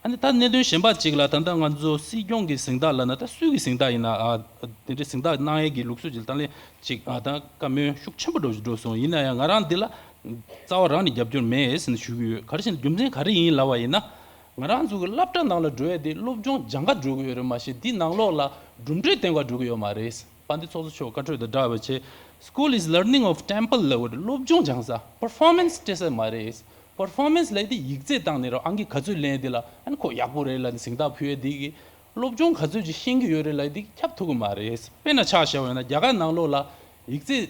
ཨ་ནི་ད་གནད་དོན་གཞན་པ་ཅིག་ལ། ད་ལྟ་ང་ཚོ་སྲིད་སྐྱོང་གི་གཟེངས་རྟགས་ལབ་ན། ད་སུས་ཀྱི་གཟེངས་རྟགས་ཡིན་ན། ཨ་དེ་འདྲའི་གཟེངས་རྟགས་གནང་ཡས་ཀྱི་ལུགས་སྲོལ་ཅིག་ལ་ད་ལན་ཅིག་ཨ་ད་བཀའ་མོལ་ཤུགས་ཆེན་པོ་འདྲ་ཞིག་འགྲོ་སོང་། ཡིན་ན་ཡང་ང་རང་འདི་ལ་རྩ་བ་རང་ནས་རྒྱབ་སྐྱོར་མེད་ཟེར་ནས་ཞུ་གི་ཡོད། ག་རེ་བྱས་ན་རྒྱུ་མཚན་ག་རེ་ཡིན་ལབ་པ་ཡིན་ན། ང་རང་ཚོ་གི་སློབ་གྲྭ་ནང་ལ་འགྲོ་ཡ་དེ་སློབ་སྦྱོང་སྦྱང་ག་འགྲོ་གི་ཡོད་རེད། མ་གཞི་འདི་ནང་ལོགས་ལ་གྲུབ་འབྲས་སྟོན་ག་འགྲོ་གི་ཡོད་མ་རེད། དཔལ་ལྡན་ཚོགས་གཙོ་མཆོག་བཀའ་འཁྲོལ་དང་འདྲ་བ་བྱས། School is learning of temple level. སློབ་སྦྱོང་སྦྱང་ས། པར་ཕོར་མན་སི་སྤྲད་ས་མ་རེད། པར་ཕོར་མན་སི་ལབ་དེ་ཡིག་ཚད་བཏང་ནས་རོ། ཨང་ཀི་ག་ཚོད་ལེན་དེ་ལ་ཨ་ནི་ཁོ་ཡག་པོ་རེད་ལབ་ནས་གཟེངས་རྟགས་ཕུལ་ཡ་དེ་གི། སློབ་སྦྱོང་ག་ཚོད་ཅིག་ཤེས་ཀྱི་ཡོད་རེད་ལབ་དེ་ཁྱབ་ཐུབ་ཀྱི་མ་རེད། དཔེར་ན་ཆ་བཞག་པ་ཡིན་ན་རྒྱ་གར་ནང་ལོགས་ལ་ཡིག་ཚད་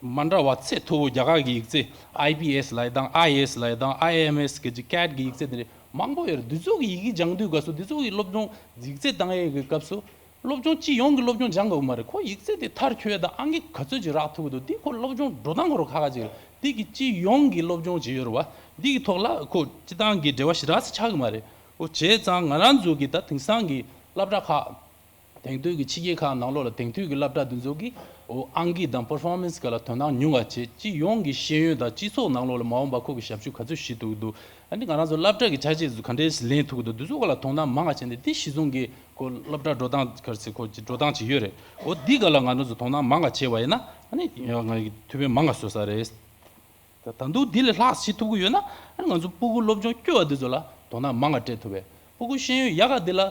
མ་འདྲ་བ་ཚད་མཐོ་བོ། རྒྱ་གར་གྱི་ཡིག་ཚད་ཨའི་བི་ཨེས་ལབ་ཡ་དང་ཨའི་ཨེ་ཨེས་ལབ་ཡ་དང་ཨའི་ཨེམ་ཨེས་གི་ཅིག་ཀེ་ཊི་གི་ཡིག་ཚད་དེ་འདྲ་མང་པོ་ཡོད་རེད། འདི་ཚོ་གི་ཡི་གེ་སྦྱང་དུས་སྐབས་སུ། འདི་ཚོ་གི་སློབ་སྦྱོང་ཡིག་ཚད་བཏང་ཡས་ཀྱི་སྐབས་སུ། སློབ་སྦྱོང་སྤྱི་ཡོངས་ཀྱི་སློབ་སྦྱོང་སྦྱང་དགོས་མ་རེད། ཁོ་ཡིག་ཚད་དེ་མཐར་འཁྱོལ་ཡ་དང་ཨང་ཀི་ག་ཚོད་ཅིག་རག་ཐུབ་ཀྱི་འདུག་འདི་ཁོ་སློབ་སྦྱོང་འགྲོ་སྟངས་ཁོ་རང་ཁག་ཁག་ཅིག་རེད། འདི་གི་སྤྱི་ཡོངས་ཀྱི་སློབ་སྦྱོང་ཅིག་ཡོད་རེད་བ། འདི་གི་ཐོག་ལ་ཁོ་སྤྱི་བཏང་གི་འབྲེལ་བ་ཞེ་དྲག་ཅིག་ཆགས་ཀྱི་མ་རེད། འོ་བྱས་ཙང་ང་རང་ཚོ་གི་ད་དེང་སང་གི་སློབ་གྲྭ་ཁག་དེང་དུས་ཀྱི་ཕྱི་རྒྱལ་ཁག་ནང་ལོགས་ལ་དེང་དུས་ཀྱི་སློབ་གྲྭ་འདི་ཚོ་གི་འོ་ཨང་ཀི་དང་པར་ཕོར་མན་སི་སྒང་ལ་དོ་སྣང་ཉུང་བ་བྱས། སྤྱི་ཡོངས་ཀྱི་ཤེས་ཡོན་དང་སྤྱི་ཚོགས་ནང་ལོགས་ལ་མ་འོངས་པ་ཁོ་གི་ཞབས་ཞུ་ག་ཚོད་བྱེད་ཐུབ་ཀྱི་འདུག་ཨ་ནི་ང་རང་ཚོ་སློབ་གྲྭ་གི་བྱ་བྱེད་ཚོ་ག་འདྲས་ལེན་ཐུབ་ཀྱི་འདུག་འདི་ཚོ་སྒང་ལ་དོ་སྣང་མང་བ་བྱས་ནས། འདི་གཞི་བཟུང་གི་ཁོ་སློབ་གྲྭ་འགྲོ་སྟངས་ག་རེ་ཟེར། ཁོ་འགྲོ་སྟངས་ཅིག་ཡོད་རེད། འོ་འདི་སྒང་ལ་ང་རང་ཚོ་དོ་སྣང་མང་བ་བྱས་པ་ཡིན་ན་ཨ་ནི་ང་གི་ཐུགས་ཕན་མང་བ་གསོས་ས་རེད། ད་ད་དུང་འདི་ལས་ལྷག་བྱེད་ཐུབ་ཀྱི་ཡོད་ན། ཨ་ནི་ང་ཚོ་སྤུ་གུ་སློབ་སྦྱོང་སྐྱོ་བ་འདི་ཚོ་ལ་དོ་སྣང་མང་བ་སྤྲད་ཐུབ་པས། སྤུ་གུ་ཤེས་ཡོན་ཡག་ག་འདི་ལ་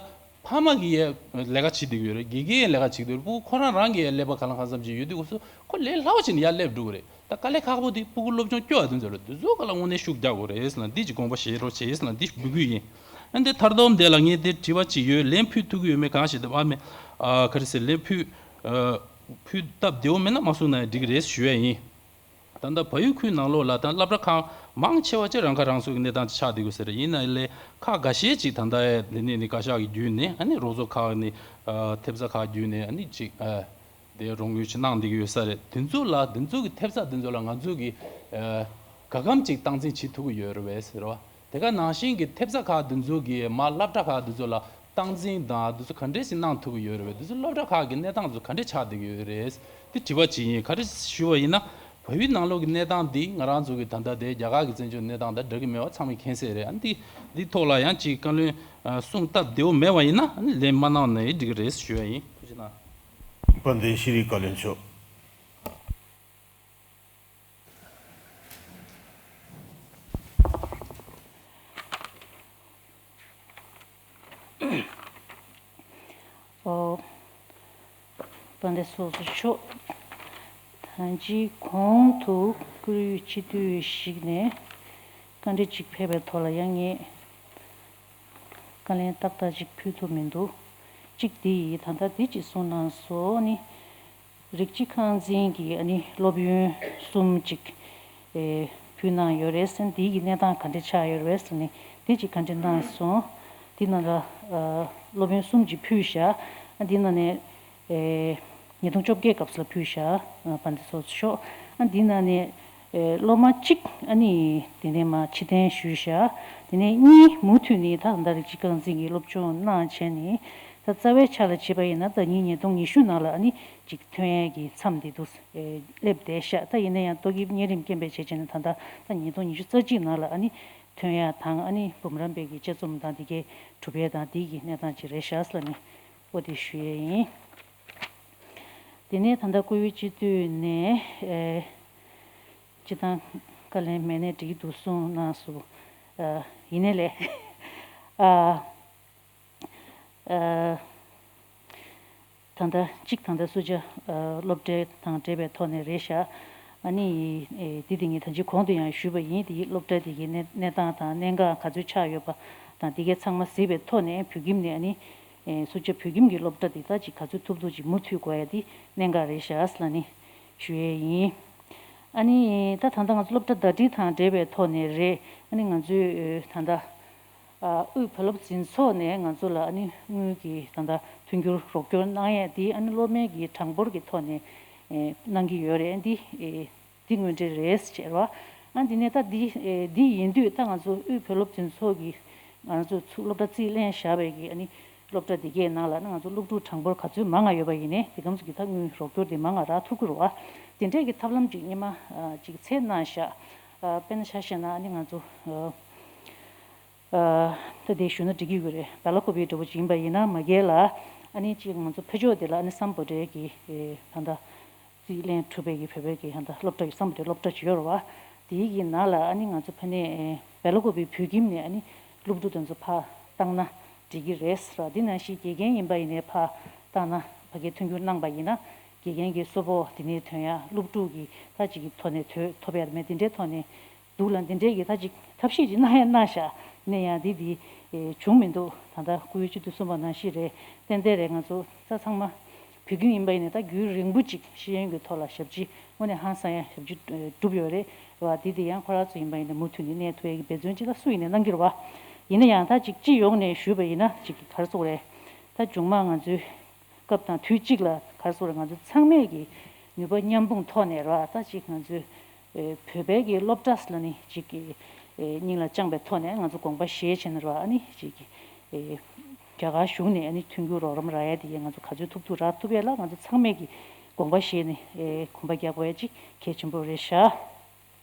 ཕ་མ་གིས་ཡང་ལས་ཀ་བྱེད་བསྡད་ཀྱི་ཡོད་རེད། དགེ་རྒན་ཡང་ལས་ཀ་བྱེད་ཀྱི་ཡོད་རེད། སྤུ་གུ་ཁོ་རང་རང་གིས་ཡང་ཀླད་པ་གང་ལ་གང་འཚམ་ཅིག་ཡོད་དུས་སྐབས་སུ་ཁོ་ལས་སླ་བོ་བྱས་ནས་ཡར་སླེབས་འགྲོ་གི་རེད། ད་དཀའ་ལས་ཁག་པོ་འདི་སྤུ་གུ་སློབ་སྦྱོང་སྐྱོ་བ་འདི་ཚོ་ལ། འདི་ཚོ་སྒང་ལ་དངོས་གནས་ཤུགས་རྒྱག་དགོས་རེད་ཟེར་ན། འདི་ཅིག་དགོངས་པ་བཞེས་རོགས་བྱེད་ཟེར་ན་འདི་འབོད་སྐུལ་ཡིན། ཨ་འདི་མཐར་སྡོམ་དེ་ལ་ངས་འདིར་དྲི་བ་ཅིག་ཡོད། ལན་ཕུལ་ཐུབ་ཀྱི་ཡོད་མེད་གང་ཤེས། ད་ཨ་མེད། ཨ་ག་རེ་ཟེར། ལན་ཕུལ་ཨ་ཕུལ་སྟབས་བདེ་བོ་མེད་ན་མ་གསུངས་ན་ཡང་འགྲིག་གི་རེད་ཞུ་ཡ་ཡིན། ད་ལྟ་བལ་ཡུལ་ཁུལ་ནང་ལོགས་ལ་ད་སློབ་གྲྭ་ཁག་མང་ཆེ་བ་ཅིག་རང་ཁ་རང་གསོ་གི་གནས་སྟངས་ཅིག་ཆགས་བསྡད་ཡོད་ས་རེད། ཡིན་ན་ལས་ཁག་འགའ་ཤས་ཅིག་ད་ལྟ་འདི་ནས་ནི་བཀའ་ཤག་གི་བརྒྱུད་ནས། ཨ་ནི་རོགས་ཚོགས་ཁག་ནས། ཨ་ཐེབས་རྩ་ཁག་བརྒྱུད་ནས་ཨ་ནི་ཅིག་ཨ་དེ་རོགས་དངུལ་ཅིག་གནང་བསྡད་ཀྱི་ཡོད་ས་རེད། དེ་ཚོ་ལ་དེ་ཚོ་གི་ཐེབས་རྩ་དེ་ཚོ་ལ་ང་ཚོ་གི་ཨ་ག་གམ་ཅིག་སྟངས་འཛིན་བྱེད་ཐུབ་ཀྱི་ཡོད་རེད་པས་ཟེར་བ། དེ་ག་ནང་བཞིན་གྱི་ཐེབས་རྩ་ཁག་འདི་ཚོ་གིས་མར་སློབ་གྲྭ་ཁག་འདི་ཚོ་ལ་སྟངས་འཛིན་དང་འདི་ཚོ་ག་འདྲས་ཞིག་གནང་ཐུབ་ཀྱི་ཡོད་རེད་པས། འདི་ཚོ་སློབ་གྲྭ་ཁག་གི་གནས་སྟངས་ཚོ་ག་འདྲས་ཆགས་བསྡད་ཀྱི་ཡོད་རེད། དེ་དྲི་བ་ཅིག་ཡིན། ག་རེ་ཞུ་བ་ཡིན་ན། བལ་ཡུལ་ནང་ལོགས་ཀྱི་གནས་སྟངས་འདི་ང་རང་ཚོ་གི་ད་ལྟ་དེ་རྒྱ་གར་གྱི་བཙན་བྱོལ་གནས་སྟངས་དང་འདྲ་གི་མེད་པ་ཚང་མས་མཁྱེན་གསལ་རེད། ཨ་འདི་འདི་ཐོག་ལ་ཡང་ཅིག་བཀའ་བློན་ཨ་གསུང་སྟབས་བདེ་བོ་མེད་པ་ཡིན་ན་ཨ་ནི་ལན་མ་གནང་ནའི་འགྲིག་གི་རེད་ཞུ་བ་ཡིན། ཐུགས་རྗེ་གནང་། དཔལ་ལྡན་ཤེས་རིག་བཀའ་བློན་མཆོག། ཨོ། དཔལ་ལྡན་ཚོགས་གཙོ་མཆོག། ད་ཅི་གོང་དུ་བཀུར་འོས་སྤྱི་འཐུས་ཤིག་ནས་བཀའ་འདྲི་ཅིག་ཕེབས་པའི་ཐོག་ལ་ཡང་ངས་བཀའ་ལན་ཏག་ཏག་ཅིག་ཕུལ་ཐུབ་མི་འདུག་གཅིག་དེ་ཡིས་ད་ལྟ་དེ་ཅིག་གསུངས་གནང་སོང་ནི། རིགས་གཅིག་ཁང་འཛིན་གྱི་ཨ་ནི་སློབ་ཡོན་གསུམ་ཅིག་ཨེ་ཕུལ་གནང་ཡོད་རེད་ཟེར། འདི་གི་གནས་སྟངས་ག་འདྲ་ཆགས་ཡོད་རེད་ཟེར་ནས་དེ་ཅིག་བཀའ་འདྲི་གནང་སོང་། འདི་ནང་ལ་ཨ་སློབ་ཡོན་གསུམ་ཅིག་ཕུལ་བཞག་ཨ་འདི་ནང་ནས་ཨེ་ཉིས་སྟོང་བཅོ་བརྒྱད་སྐབས་སུ་ལ་ཕུལ་བཞག་ཨ་དཔལ་ལྡན་ཚོགས་གཙོ་མཆོག་ཨ་འདི་ནང་ནས་ཨེ་སློབ་མ་གཅིག་ཨ་ནི་དེ་ནས་མར་ཕྱིར་འཐེན་ཞུས་བཞག་དེ་ནས་གཉིས་མུ་མཐུད་ནས་ད་ད་ལྟ་རིགས་གཅིག་རྐང་འཛིན་གྱི་སློབ་སྦྱོང་གནང་བྱས་ནས། ད་རྩ་བའི་ཆ་ལ་བྱས་པ་ཡིན་ན་ཟླ་ཉིན་ཉིས་སྟོང་ཉི་ཤུ་ནང་ལ་ཨ་ནི་ཅིག་ཐོན་ཡས་ཀྱི་མཚམས་དེ་འདུག་ཨེ་སླེབས་བསྡད་ཤག་ད་ཡིན་ན་ཡང་ཏོག་དབྱིབས་གཉན་རིམས་རྐྱེན་པས་བྱས་བྱས་ནས་ད་ལྟ་ད་ཉིས་སྟོང་ཉི་ཤུ་རྩ་གཅིག་ནང་ལ་ཨ་ནི་ཐོན་ཡས་དང་། ཨ་ནི་འབུམ་རམས་པའི་གི་དཔྱད་རྩོམ་དང་དེ་གའི་གྲུབ་འབྲས་དང་དེ་གི་གནས་སྟངས་ཅིག་རེད་ཤག་ཟེར་ནས་འོ་དེ་ཞུ་ཡས་ཡིན། དེ་ནས་ད་ལྟ་བཀུར་འོས་སྤྱི་འཐུས་ནས་ཨེ་སྤྱི་བཏང་བཀའ་ལན་མེད་ནའི་འགྲིག་གི་འདུག་གསུངས་གནང་སོང་། ཨ་ཡིན་ནའི་ལས་ཨ། ཨ། ད་ལྟ་གཅིག་ད་ལྟ་སུ་ཇཱ་ཨ་སློབ་གྲྭ་དང་འབྲེལ་བའི་ཐོག་ནས་རེད་ཤག་ཨ་ནི་ཨེ་འདི་དེ་ངས་ད་ཅི་གོང་དུ་ཡང་ཞུས་པ་ཡིན། དེ་སློབ་གྲྭ་དེ་གའི་གནས་གནས་སྟངས་དང་གནད་འགག་ག་ཚོད་ཆགས་ཡོད་པ་དང་དེ་གའི་ཚང་མ་གཟིགས་པའི་ཐོག་ནས་བོད་ཁྱིམ་ནས་ཨ་ནི་ཨེ་སུ་ཇཱ་བོད་ཁྱིམ་གྱི་སློབ་གྲྭ་དེ་ད་ཅིག་ག་ཚོད་ཐུབ་ཐུབ་ཅིག་མུ་མཐུད་དགོས་ཡ་དེ་གནད་འགག་རེད་ཤག་ཟེར་ནས་ཞུ་ཡས་ཡིན། ཨ་ནི་ད་ད་ལྟ་ང་ཚོ་སློབ་གྲྭ་ཟླ་སྒྲིལ་དང་འབྲེལ་བའི་ཐོག་ནས་རེད། ཨ་ནི་ང་ཚོས་ད་ལྟ། ཨ་དབུས་བོད་སློབ་འཛིན་ཚོགས་ནས་ང་ཚོ་ལ་ཨ་ནི་དངུལ་གྱི་ད་ལྟ་མཐུན་འགྱུར་རོགས་སྐྱོར་གནང་ཡས་འདི་ཨ་ནི་སློབ་མའི་གི་གྲངས་འབོར་གྱི་ཐོག་ནས་ཨེ་གནང་གི་ཡོད་རེད། འདི་ཨེ་འདི་དངོས་འབྲེལ་རེད་ཟེར་བ། ཨ་འདི་ནས་ད་འདི་ཨེ་འདི་ཡིན་དུས་ད་ང་ཚོ་དབུས་བོད་སློབ་འཛིན་ཚོགས་ཀྱི་ང་ཚོ་ཚུར་སློབ་གྲྭ་རྩིས་ལེན་བཞག་པའི་གི་ཨ་ནི་སློབ་གྲྭ་འདི་གའི་ནང་ལ་ཨ་ནི་ང་ཚོ་སློབ་ཕྲུག་གྲངས་འབོར་ག་ཚོད་མང་ང་ཡོད་པ་ཡིན་ནའི་དེ་གམ་ཚོ་གི་ད་དངུལ་རོགས་སྐྱོར་དེ་མང་ང་རག་ཐུབ་ཀྱི་རེད་བ། དེ་འདྲས་ཀྱི་ཐབས་ལམ་ཅིག་སྔོན་མ་ཨ་ཅིག་འཚོལ་གནང་བཞག་ཨ་དཔེར་ན་ཆ་བཞག་ན་ཨ་ནི་ང་ཚོ་ཨ། ཨ་ད་དེ་ཞུ་ན་འགྲིག་གི་ཡོད་རེད། སྦེལ་ཀོབ་པི་འདྲ་པོ་ཅིག་ཡིན་པ་ཡིན་ན་མ་གལ་ལ། ཨ་ནི་ཅིག་ང་ཚོ་ཕེ་ཇོ་དེ་ལ་ཨ་ནི་སམ་བྷོ་ཊའི་གི་ཨེ་ད་ལྟ་རྩིས་ལེན་གྲུབ་པའི་གི་བོད་པའི་གི་ད་ལྟ་སློབ་གྲྭ་ཡོད། སམ་བྷོ་ཊའི་སློབ་གྲྭ་ཅིག་ཡོད་རེད་བ། དེའི་གི་ནང་ལ་ཨ་ནི་ང་ཚོ་ཕ་ནས་ཨེ་སྦེལ་ཀོབ་པི་བོད་ཁྱིམ་ནས་ཨ་ནི་ སློབ་ཕྲུག་དེ་ཚོ་ཕར་བཏང་ན་འགྲིག་གི་རེད་ཟེར་བ། འདི་ནང་བཞིན་དགེ་རྒན་ཡིན་པ་ཡིན་ནའི་ཕར་བཏང་ན་ཕ་གིར་མཐུན་འགྱུར་གནང་པ་ཡིན་ན་དགེ་རྒན་གྱི་གསོལ་ཕོགས་དེ་ནས་ཐོན་ཡ། སློབ་ཕྲུག་གི་ད་ཅིག་གི་ཐོག་ནས་ཐོ་ཐོབ་ཡ་མེད། འདི་འདྲའི་ཐོག་ནས་འདུག་ལ། འདི་འདྲའི་གི་ད་ཅིག་ཐབས་ཤེས་ཅིག་གནང་ཡ་གནང་ཤག་ནས་ཡང་འདི་འདི་བྱུང་མི་འདུག། ད་ལྟ་སྐུ་ཡོད་སྤྱི་འཐུས་གསུངས་པ་ནང་བཞིན་རེད། ཏན་ཏན་རེད། ང་ཚོ་ད་ཚང་མ་བོད་ཁྱིམ་ཡིན་པ་ཡིན་ནའི་ད་རྒྱུན་རིང་པོ་ཅིག་ཤེས་ཡོན་གྱི་ཐོག་ལ་ཞབས་ཕྱི་དངོས་གནས་ཧང་སང་ཡ་ཞབས་ཕྱི་ཨ་བསྒྲུབས་ཡོད་རེད་བ། འདི་དེ་ཡང་ཁོ་རང་ཚོ་ཡིན་པ་ཡིན་ནའི་མུ་མཐུད་ནས་གནས་ཐུབ་ཡ་གི་འབད་བརྩོན་ཅིག་ད་སུ་ཡིན་ནའི་གནང་གི་རེད་བ། ཡིན་ན་ཡང་ད་ཅིག་སྤྱི་ཡོངས་ནས་ཞུས་པ་ཡིན་ན་ཅིག་ག་རེ་ཟེར་དགོས་རེད། ད་མཇུག་མ་ང་ཚོའི་སྐབས་དང་དུས་གཅིག་ལ་ག་རེ་ཟེར་དགོས་རེད། ང་ཚོ་ཚང་མས་ཀྱི་ནུས་པ་མཉམ་སྤུངས་ཐོག་ནས་རེད་བ། ད་ཅིག་ང་ཚོའི་ཨེ་བོད་པའི་གི་སློབ་གྲྭ་ཟེར་ལ་ནི་ཅིག་གི་ཨེ་སྙིང་ལ་བཅངས་པའི་ཐོག་ནས་ང་ཚོ་དགོངས་པ་བཞེས་བྱས་ནས་རེད་བ། ཨ་ནི་ཅིག་གི་ཨེ་རྒྱ་གར་གཞུང་ནས་ཨ་ནི་མཐུན་འགྱུར་རོགས་རམ་རག་ཡ་དེ་ཡང་ང་ཚོ་ག་ཚོད་ཐུབ་ཐུབ་རག་ཐུབ་ཡ་ལ་ང་ཚོ་ཚང་མས་ཀྱི་དགོངས་པ་བཞེས་ནས་ཨེ་གོམ་པ་རྒྱག་དགོས་ཡ་ཅིག་གལ་ཆེན་པོ་རེད་ཤག།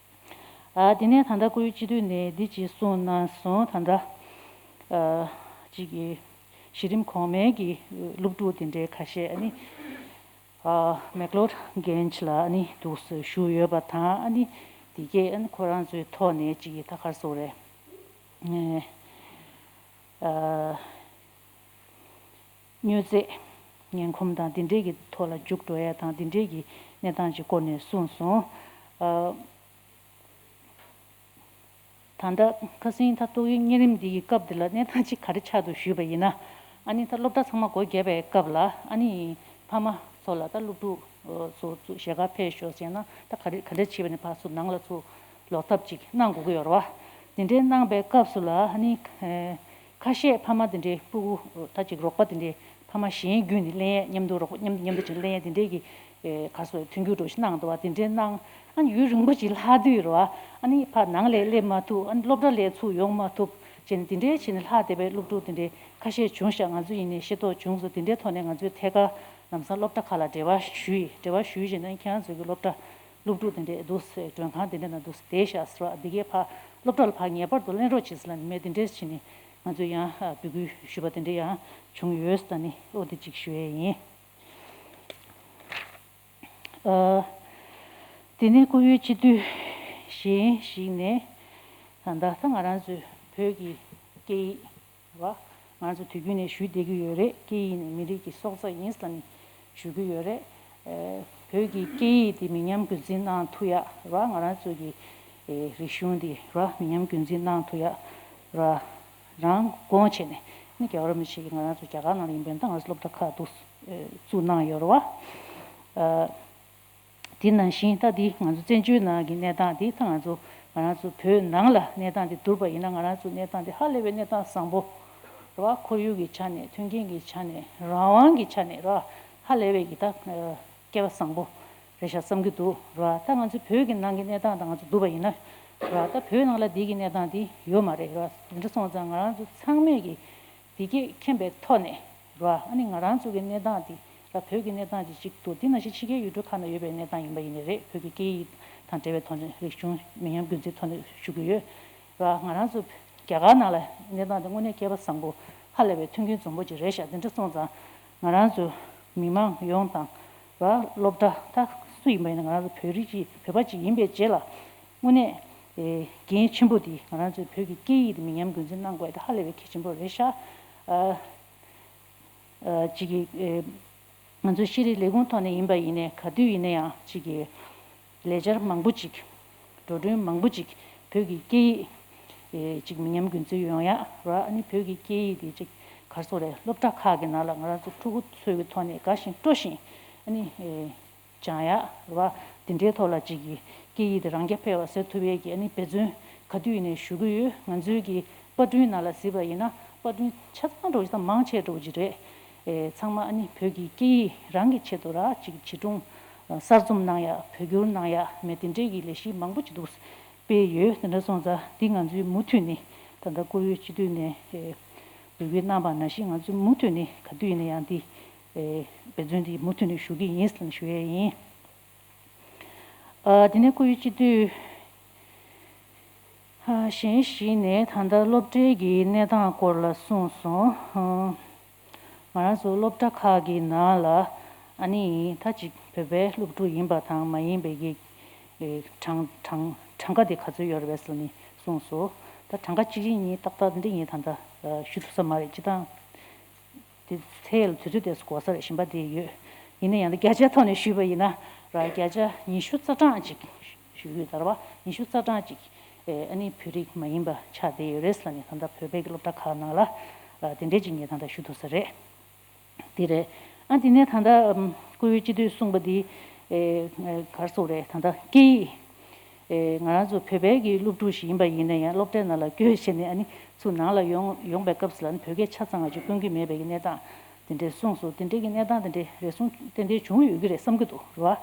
ཨ་དེ་ནས་ད་ལྟ་སྐུ་ཡོད་སྤྱི་འཐུས་ནས་འདི་ཅིག་གསུངས་གནང་སོང་། ད་ལྟ་ཨ་ཅིག་གི་གཞི་རིམ་གོང་མའི་གི་སློབ་ཕྲུག་དེ་འདྲའི་ཁ་ཤས་ཨ་ནི་ཨ་མེག་ལོར་གྷན་ཇི་ལ་ཨ་ནི་འདུག་སེ་བཞུགས་ཡོད་པ་དང་། ཨ་ནི་དེ་གས་ཨ་ནི་ཁོ་རང་ཚོའི་ཐོག་ནས་ཅིག་གི་ད་ག་རེ་ཟེར་དགོས་རེད། ཨ་མྱོས་རྫས་ངན་གོམས་དང་དེ་འདྲས་ཀྱི་ཐོག་ལ་འཇུག་འགྲོ་ཡ་དང་དེ་འདྲས་ཀྱི་གནས་སྟངས་ཀྱི་སྐོར་ནས་གསུངས་སོང་། ཨ་ད་ལྟ་ཁ་སང་ད་ཏོག་དབྱིབས་གཉན་རིམས་འདི་ཡི་སྐབས་འདི་ལ་གནས་སྟངས་ཅིག་ག་རེ་ཆགས་འདུག་ཞུས་པ་ཡིན་ན། ཨ་ནི་ད་སློབ་གྲྭ་ཚང་མ་སྒོ་བརྒྱབ་པའི་སྐབས་ལ་ཨ་ནི་ཕ་མ་ཚོ་ལ་ད་སློབ་ཕྲུག་ཚོ་ཚུར་ཞལ་ཁ་ཕེབས་ཤོག་ཟེར་ན་ད་ག་རེ་ག་འདྲ་བྱས་པ་ནས་ཕར་ཚུར་ནང་ལ་ཚུར་ལོག་ཐབས་ཅིག་གནང་དགོས་ཀྱི་ཡོད་རེད་བ། དེ་འདྲའི་གནང་པའི་སྐབས་སུ་ལ་ཨ་ནི་ཁ་ཤས་ཕ་མ་དེ་འདྲའི་སྤུ་གུ་ད་ཅིག་རོགས་པ་དེ་འདྲའི་ཕ་མ་གཞན་བརྒྱུད་ནས་ལེན་ཡས། མཉམ་དུ་རོགས་པ་མཉམ་མཉམ་དུ་ཅིག་ལེན་ཡས་དེ་འདྲའི་གི་ཨེ་ག་རེ་ཟེར་མཐུན་འགྱུར་འདྲ་ཞིག་གནང་འདུག་བ། དེ་འདྲའི་གནང་། ཨ་ནི་ཡུན་རིང་པོ་ཅིག་ལྷག་དུས་རེད་བ། ཨ་ནི་ཕར་ནང་ལ་སླེབས་མ་ཐུབ། ཨ་ནི་སློབ་གྲྭ་ལ་ཚུར་ཡོང་མ་ཐུབ་བྱས་ནས་དེ་འདྲའི་བྱས་ནས་ལྷག་བསྡད་པའི་སློབ་ཕྲུག་དེ་འདྲའི་ཁ་ཤས་བྱུང་ཤག། ང་ཚོ་ཡིན་ནའི་ཤེས་རྟོགས་བྱུང་སོང་། དེ་འདྲའི་ཐོག་ནས་ང་ཚོས་ཐད་ཀར་ལམ་སང་སློབ་གྲྭ་ཁག་ལ་འབྲེལ་བ་ཞུས་ཡིན། འབྲེལ་བ་ཞུས་བྱས་ནས་ཁྱེད་རང་ཚོ་གི་སློབ་གྲྭ་སློབ་ཕྲུག་དེ་འདྲས་འདུག་སེ་མགྲོན་ཁང་དེ་འདྲས་ནང་འདུག་སེ་བསྡད་ཤག་ཟེར་བ། འདི་གས་ཕར་སློབ་གྲྭ་ལ་ཕར་ངེས་པར་དུ་ལེན་རོགས་བྱེད་ཟེར་ལབ་ནས་མེད། དེ་འདྲས་བྱས་ནས་ང་ཚོས་ཡང་འབོད་སྐུལ་ཞུས་པ་དེ་འདྲས་ཡང་བྱུང་ཡོད་ཟེར་ནས་ཨོ་དེ་གཅིག་ཞུ་ཡས་ཡིན། ཨ་དེ་ནས་སྐུ་ཡོད་སྤྱི་འཐུས་གཞན་ཞིག་ནས་ད་ལྟ་ད་ང་རང་ཚོའི་བོད་ཀྱི་སྐད་ཡིག་རེད་བ། ང་རང་ཚོ་དུས་རྒྱུན་ནས་ཞུས་བསྡད་ཀྱི་ཡོད་རེད། སྐད་ཡིག་ནི་མི་རིགས་ཀྱི་སྲོག་རྩ་ཡིན་ཟེར་ནས་ཞུ་གི་ཡོད་རེད། ཨེ་བོད་ཀྱི་སྐད་ཡིག་དེ་མི་ཉམས་རྒུད་འཛིན་གནང་ཐུབ་ཡ་རེད་བ། ང་རང་ཚོ་གི་ཨེ་རིག་གཞུང་དེ་རེད་བ་མི་ཉམས་རྒུད་འཛིན་གནང་ཐུབ་ཡ་རེད་བ། རང་དགོངས་བྱས་ནས་ནི་རྒྱལ་བ་རིན་པོ་ཆེ་གིས་ང་རང་ཚོ་རྒྱ་གར་ནང་ལ་ཡིན་པའི་ད་ང་ཚོ་སློབ་གྲྭ་ཁག་འདུག་ཨེ་བཙུགས་གནང་ཡོད་རེད་བ། ཨ་དེ་ནང་བཞིན་ད་འདི་ང་ཚོ་བཙན་བྱོལ་ནང་གི་གནས་སྟངས་འདི་ད་ང་ཚོ་ང་རང་ཚོ་བོད་ནང་ལ་གནས་སྟངས་འདི་བསྡུར་བ་ཡིན་ན་ང་རང་ཚོ་གནས་སྟངས་འདི་ཧ་ལས་པའི་གནས་སྟངས་བཟང་པོ་རེད་བ། ཁོར་ཡུག་གི་ཆ་ནས་མཐུན་རྐྱེན་གྱི་ཆ་ནས་རང་དབང་གི་ཆ་ནས་རེད་བ། ཧ་ལས་པའི་གི་ད་སྐལ་བ་བཟང་པོ་རེད་ཤག་བསམ་གྱི་འདུག་རེད་བ། ད་ང་ཚོ་བོད་ཀྱི་ནང་གི་གནས་སྟངས་དང་ང་ཚོ་བསྡུར་བ་ཡིན་ན་རེད་བ། ད་བོད་ནང་ལ་འདི་གི་གནས་སྟངས་འདི་ཡོད་མ་རེད་རེད་བ། དེ་འདྲ་སོང་ཙང་ང་རང་ཚོ་ཚང་མས་གི་འདི་སྐད་མཁྱེན་པའི་ཐོག་ནས་རེད་བ། ཨ་ནི་ང་རང་ཚོ་གི་གནས་སྟངས་འདི་ར་བོད་ཀྱི་གནས་སྟངས་འདི་གཅིག་ཏུ་འདི་ནང་བཞིན་ཕྱི་རྒྱལ་ཡུལ་གྲུ་ཁག་ན་ཡོད་པའི་གནས་སྟངས་ཡིན་པ་ཡིན་ནི་རེད། བོད་ཀྱི་སྐད་ཡིག་དང་འབྲེལ་བའི་ཐོག་ནས་རིག་གཞུང་མི་ཉམས་རྒུད་འཛིན་ཐོག་ནས་ཞུ་གི་ཡོད་ར། ང་རང་ཚོ་རྒྱ་གར་ནང་ལ་གནས་སྟངས་འདི་དངོས་གནས་སྐལ་བ་བཟང་པོ་ཧ་ལས་པའི་མཐུན་རྐྱེན་འཛོམས་པོ་ཅིག་རེད་ཤག། འདི་འདྲ་སོང་ཙང་ང་རང་ཚོ་མི་མང་ཡོངས་དང་ར་སློབ་གྲྭ་ད་སུ་ཡིན་པ་ཡིན་ན་ང་རང་ཚོ་བོད་རིགས་ཅིག་བོད་པ་ཅིག་ཡིན་པའི་རྗེས་ལ་དངོས་གནས་ཨེ་འགན་ཆེན་པོ་འདི་ང་རང་ཚོའི་བོད་ཀྱི་སྐད་ཡིག་འདི་མི་ཉམས་རྒུད་འཛིན་གནང་དགོས་ཡ་དེ་ཧ་ལས་པའི་གལ་ཆེན་པོ་རེད་ཤག། ཨ་ཨ་ཅིག་གི་ཨེ་ང་ཚོའི་ཤེས་རིག་ལས་ཁུངས་ཐོག་ནས་ཡིན་པ་ཡིན་ནའི་ག་དུས་ཡིན་ན་ཡང་ཅིག་གི་ལས་འཆར་མང་པོ་ཅིག་འགྲོ་གྲོན་མང་པོ་ཅིག་བོད་ཀྱི་སྐད་ཡིག་ཨེ་ཅིག་མི་ཉམས་རྒུད་འཛིན་ཡོང་ཡ་ར། ཨ་ནི་བོད་ཀྱི་སྐད་ཡིག་དེ་ཅིག་ག་རེ་ཟེར་དགོས་རེད། སློབ་གྲྭ་ཁག་གི་ནང་ལ་ང་རང་ཚོ་ཕྲུ་གུ་ཚོའི་གི་ཐོག་ནས་དགའ་ཞིང་སྤྲོ་ཞིང་ཨ་ནི་ཨེ་སྦྱང་ཡག་རེད་བ། དེ་འདྲའི་ཐོག་ལ་ཅིག་གི་སྐད་ཡིག་དེ་རང་རྐྱ་འཕེར་བ་བཟོ་ཐུབ་ཡས་ཀྱི་ཨ་ནི་འབད་བརྩོན་ག་དུས་ཡིན་ནའི་ཞུ་གི་ཡོད། ང་ཚོའི་གི་པར་སྐྲུན་ནང་ལ་གཟིགས་པ་ཡིན་ན་པར་སྐྲུན་ཆ་ཚང་འགྲོ་ཅིག་དང་མང་ཆེ་འགྲོ་ཅིག་རེད། ཨེ་ཚང་མ་ཨ་ནི་བོད་ཀྱི་སྐད་ཡིག་རང་གི་ཆེད་དུ་ར་ཅིག་བྱིས་སྒྲུང་གསར་རྩོམ་གནང་ཡག་བོད་བསྒྱུར་གནང་ཡག་མེད་དེ་འདྲའི་གི་ལས་གཞི་མང་པོ་ཅིག་འདུག་སྤེལ་ཡོད། དེ་འདྲ་སོང་ཙང་འདི་ང་ཚོས་མུ་མཐུད་ནས་ད་ལྟ་སྐུ་ཡོད་སྤྱི་འཐུས་ནས་ཨེ་འབོད་སྐུལ་གནང་པ་ནང་བཞིན་ང་ཚོས་མུ་མཐུད་ནས་ག་དུས་ཡིན་ན་ཡང་འདི་ཨེ་འབད་བརྩོན་འདི་མུ་མཐུད་ནས་ཞུ་གི་ཡིན་ཟེར་ནས་ཞུ་ཡས་ཡིན། ཨ་དེ་ནས་སྐུ་ཡོད་སྤྱི་འཐུས་ཨ་གཞན་ཞིག་ནས་ད་ལྟ་སློབ་གྲྭའི་གི་གནས་སྟངས་སྐོར་ལ་གསུངས་སོང་། ཨ་ང་རང་ཚོ་སློབ་གྲྭ་ཁག་གི་ནང་ལ་ཨ་ནི་ད་ཅིག་བོད་པའི་སློབ་ཕྲུག་ཡིན་པ་དང་མ་ཡིན་པའི་གི་ཨེ་གྲངས་གྲངས་གྲངས་ཀ་དེ་ག་ཚོད་ཡོད་རེད་པས་ཟེར་ནས་གསུངས་སོང་། ད་ ད་གྲངས་ཀ་གཅིག་གཉིས་ཏག་ཏག་འདི་ངས་ད་ལྟ་ཞུ་ཐུབ་ས་མ་རེད། སྤྱིར་བཏང་དེ་ཚེ་ལ་དུས་ཚོད་དེ་གོ་ས་རེད། གཞན་པ་དེ་ཡོད། ཡིན་ན་ཡང་ད་བརྒྱ་ཆ་ཐོག་ནས་ཞུས་པ་ཡིན་ན་ར། བརྒྱ་ཆ་ཉི་ཤུ་རྩ་གྲངས་ཅིག་ཞུ་གི་ཡོད། ད་ར་བ་ཉི་ཤུ་རྩ་གྲངས་ཅིག་ཨ་ནི་བོད་རིགས་མ་ཡིན་པ་ཆགས་བསྡད་ཡོད་རེད་ལབ་ནས་ད་ལྟ་བོད་པའི་གི་སློབ་གྲྭ་ཁག་ནང་ལ་དེ་འདྲས་ཅིག་ངས་ད་ལྟ་ཞུ་ཐུབ་ས་རེད། དེ་རེད། ཨ་དེ་ནས་ད་ལྟ་སྐུ་ཡོད་སྤྱི་འཐུས་གསུངས་པ་འདི་ག་རེ་ཟེར་དགོས་རེད། ད་ལྟ་སྐད་ཡིག་ང་རང་ཚོ་བོད་པའི་གི་སློབ་ཕྲུག་ཞིག་ཡིན་པ་ཡིན་ན་ཡང་སློབ་གྲྭའི་ནང་ལ་བསྐྱོད་བྱས་ནས་ཨ་ནི་ཚུར་ནང་ལ་ཡོང་ཡོང་པའི་སྐབས་སུ་ལ་ཨ་ནི་བོད་སྐད་ཆ་ཚང་བ་ཅིག་སྐྱོན་གྱི་མེད་པའི་གི་གནས་སྟངས་དེ་འདྲས་གསུངས་སོང་། དེ་འདྲས་ཀྱི་གནས་སྟངས་དེ་འདྲས་རེ་ཟུང་ཏན་ཏན་བྱུང་ཡོད་ཀྱི་རེད་བསམ་གྱི་འདུག་རེད་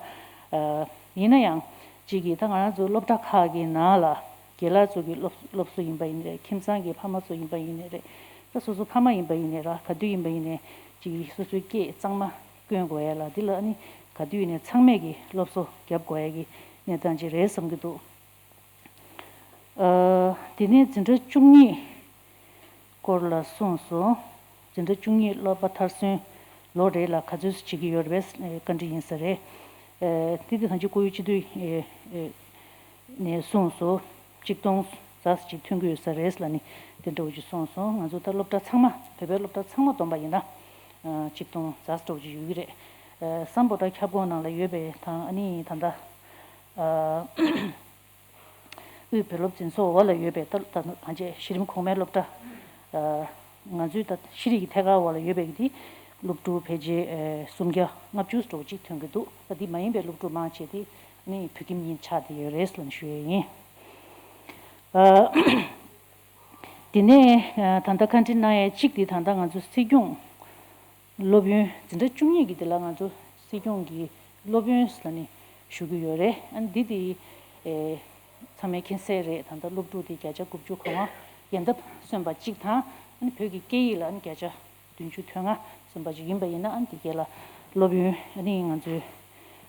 བ། ཡིན་ན་ཡང་གཅིག་གིས་ད་ང་རང་ཚོ་སློབ་གྲྭ་ཁག་གི་ནང་ལ་རྒན་ལགས་ཚོ་གི་སློབ་སློབ་གསོ་ཡིན་པ་ཡིན་ནའི་རེད། ཁྱིམ་ཚང་གི་ཕ་མ་ཚོ་ཡིན་པ་ཡིན་ནའི་རེད། ད་སོ་སོ་ཕ་མ་ཡིན་པ་ཡིན་ནའི་ར། ག་དུས་ཡིན་པ་ཡིན་ནའི་གཅིག་གིས་སོ་སོའི་སྐད་གཙང་མ་སྐྱོན་དགོས་ཡ་ལ་འདི་ལ་ཨ་ནི་ག་དུས་ཡིན་ནའི་ཚང་མས་ཀྱི་སློབ་གསོ་རྒྱབ་དགོས་ཡ་གི་གནས་སྟངས་ཅིག་རེད་བསམ་གྱི་འདུག་ཨ་དེ་ནས་འཛིན་གྲྭ་བཅུ་གཉིས་སྐོར་ལ་གསུངས་སོང་། འཛིན་གྲྭ་བཅུ་གཉིས་སློབ་པ་མཐར་སོན་ལོ་རེ་ལ་ག་ཚོད་བྱེད་ཀྱི་ཡོད་རེད་པས་བཀའ་འདྲི་ཡིན་ས་རེད། ཨ་དེ་དེ་ཐམས་ཅད་སྐུ་ཡོད་སྤྱི་འཐུས་ཨེ་ཨེ་ནས་གསུངས་སོང་། གཅིག་སྟོང་ཙམ་ཅིག་ཐོན་གྱི་ཡོད་ས་རེད་ལབ་ནི་དེ་འདྲ་བོ་ཅིག་གསུངས་སོང་། ང་ཚོ་ད་སློབ་གྲྭ་ཚང་མ་བོད་པའི་སློབ་གྲྭ་ཚང་མ་བསྡོམས་པ་ཡིན་ན་ཨ་གཅིག་སྟོང་ཙམ་འདྲ་བོ་ཅིག་ཡོད་ཀྱི་རེད། ཨ་སམ་བྷོ་ཊ་ཁྱབ་ཁོངས་ནང་ལ་ཡོད་པའི་དང་ཨ་ནི་ད་ལྟ་ཨ་དབུས་བོད་སློབ་འཛིན་ཚོགས་འོག་ལ་ཡོད་པའི་ད་ད་གང་ཅི་གཞི་རིམ་གོང་མའི་སློབ་གྲྭ་ཨ་ང་ཚོའི་ད་ཤེས་རིག་གི་ཐད་ཀར་འོག་ལ་ཡོད་པའི་གི་དེ་སློབ་ཕྲུག་ཕལ་ཆེར་ཨ་སུམ་བརྒྱ་ལྔ་བཅུ་འདྲ་བོ་ཅིག་ཐོན་གྱི་འདུག་ད་དེ་མ་ཡིན་པའི་སློབ་ཕྲུག་མང་ཆེ་དེ་ནི་བོད་ཁྱིམ་གཉིས་ཆགས་བསྡད་ཡོད་རེད་ལབ་ནས་ཞུ་ཡས་ཡིན། ཨ་དེ་ནས་ཨ་ད་ལྟ་བཀའ་འདྲི་གནང་ཡས་གཅིག་དེ་ད་ལྟ་ང་ཚོ་སྲིད་སྐྱོང་སློབ་ཡོན་འཛིན་གྲྭ་བཅུ་གཉིས་ཀྱི་དེ་ལ་ང་ཚོ་སྲིད་སྐྱོང་གི་སློབ་ཡོན་ལབ་ནས་ཞུ་གི་ཡོད་རེད། ཨ་ནི་འདི་དེ་ཨེ་ཚང་མས་མཁྱེན་གསལ་རེད། ད་ལྟ་སློབ་ཕྲུག་དེ་བརྒྱ་ཆ་དགུ་བཅུ་གོ་ལྔ་ཡན་འདབ་སོན་པ་གཅིག་དང་ཨ་ནི་བོད་ཀྱི་སྐད་ཡིག་ལ་ཨ་ནི་བརྒྱ་ཆ་བདུན་ཅུ་དོན་ལྔ་སོན་པ་ཅིག་ཡིན་པ་ཡིན་ན་ཨ་ནི་དེ་གས་ལ་སློབ་ཡོན་ཨ་ནི་ང་ཚོའི་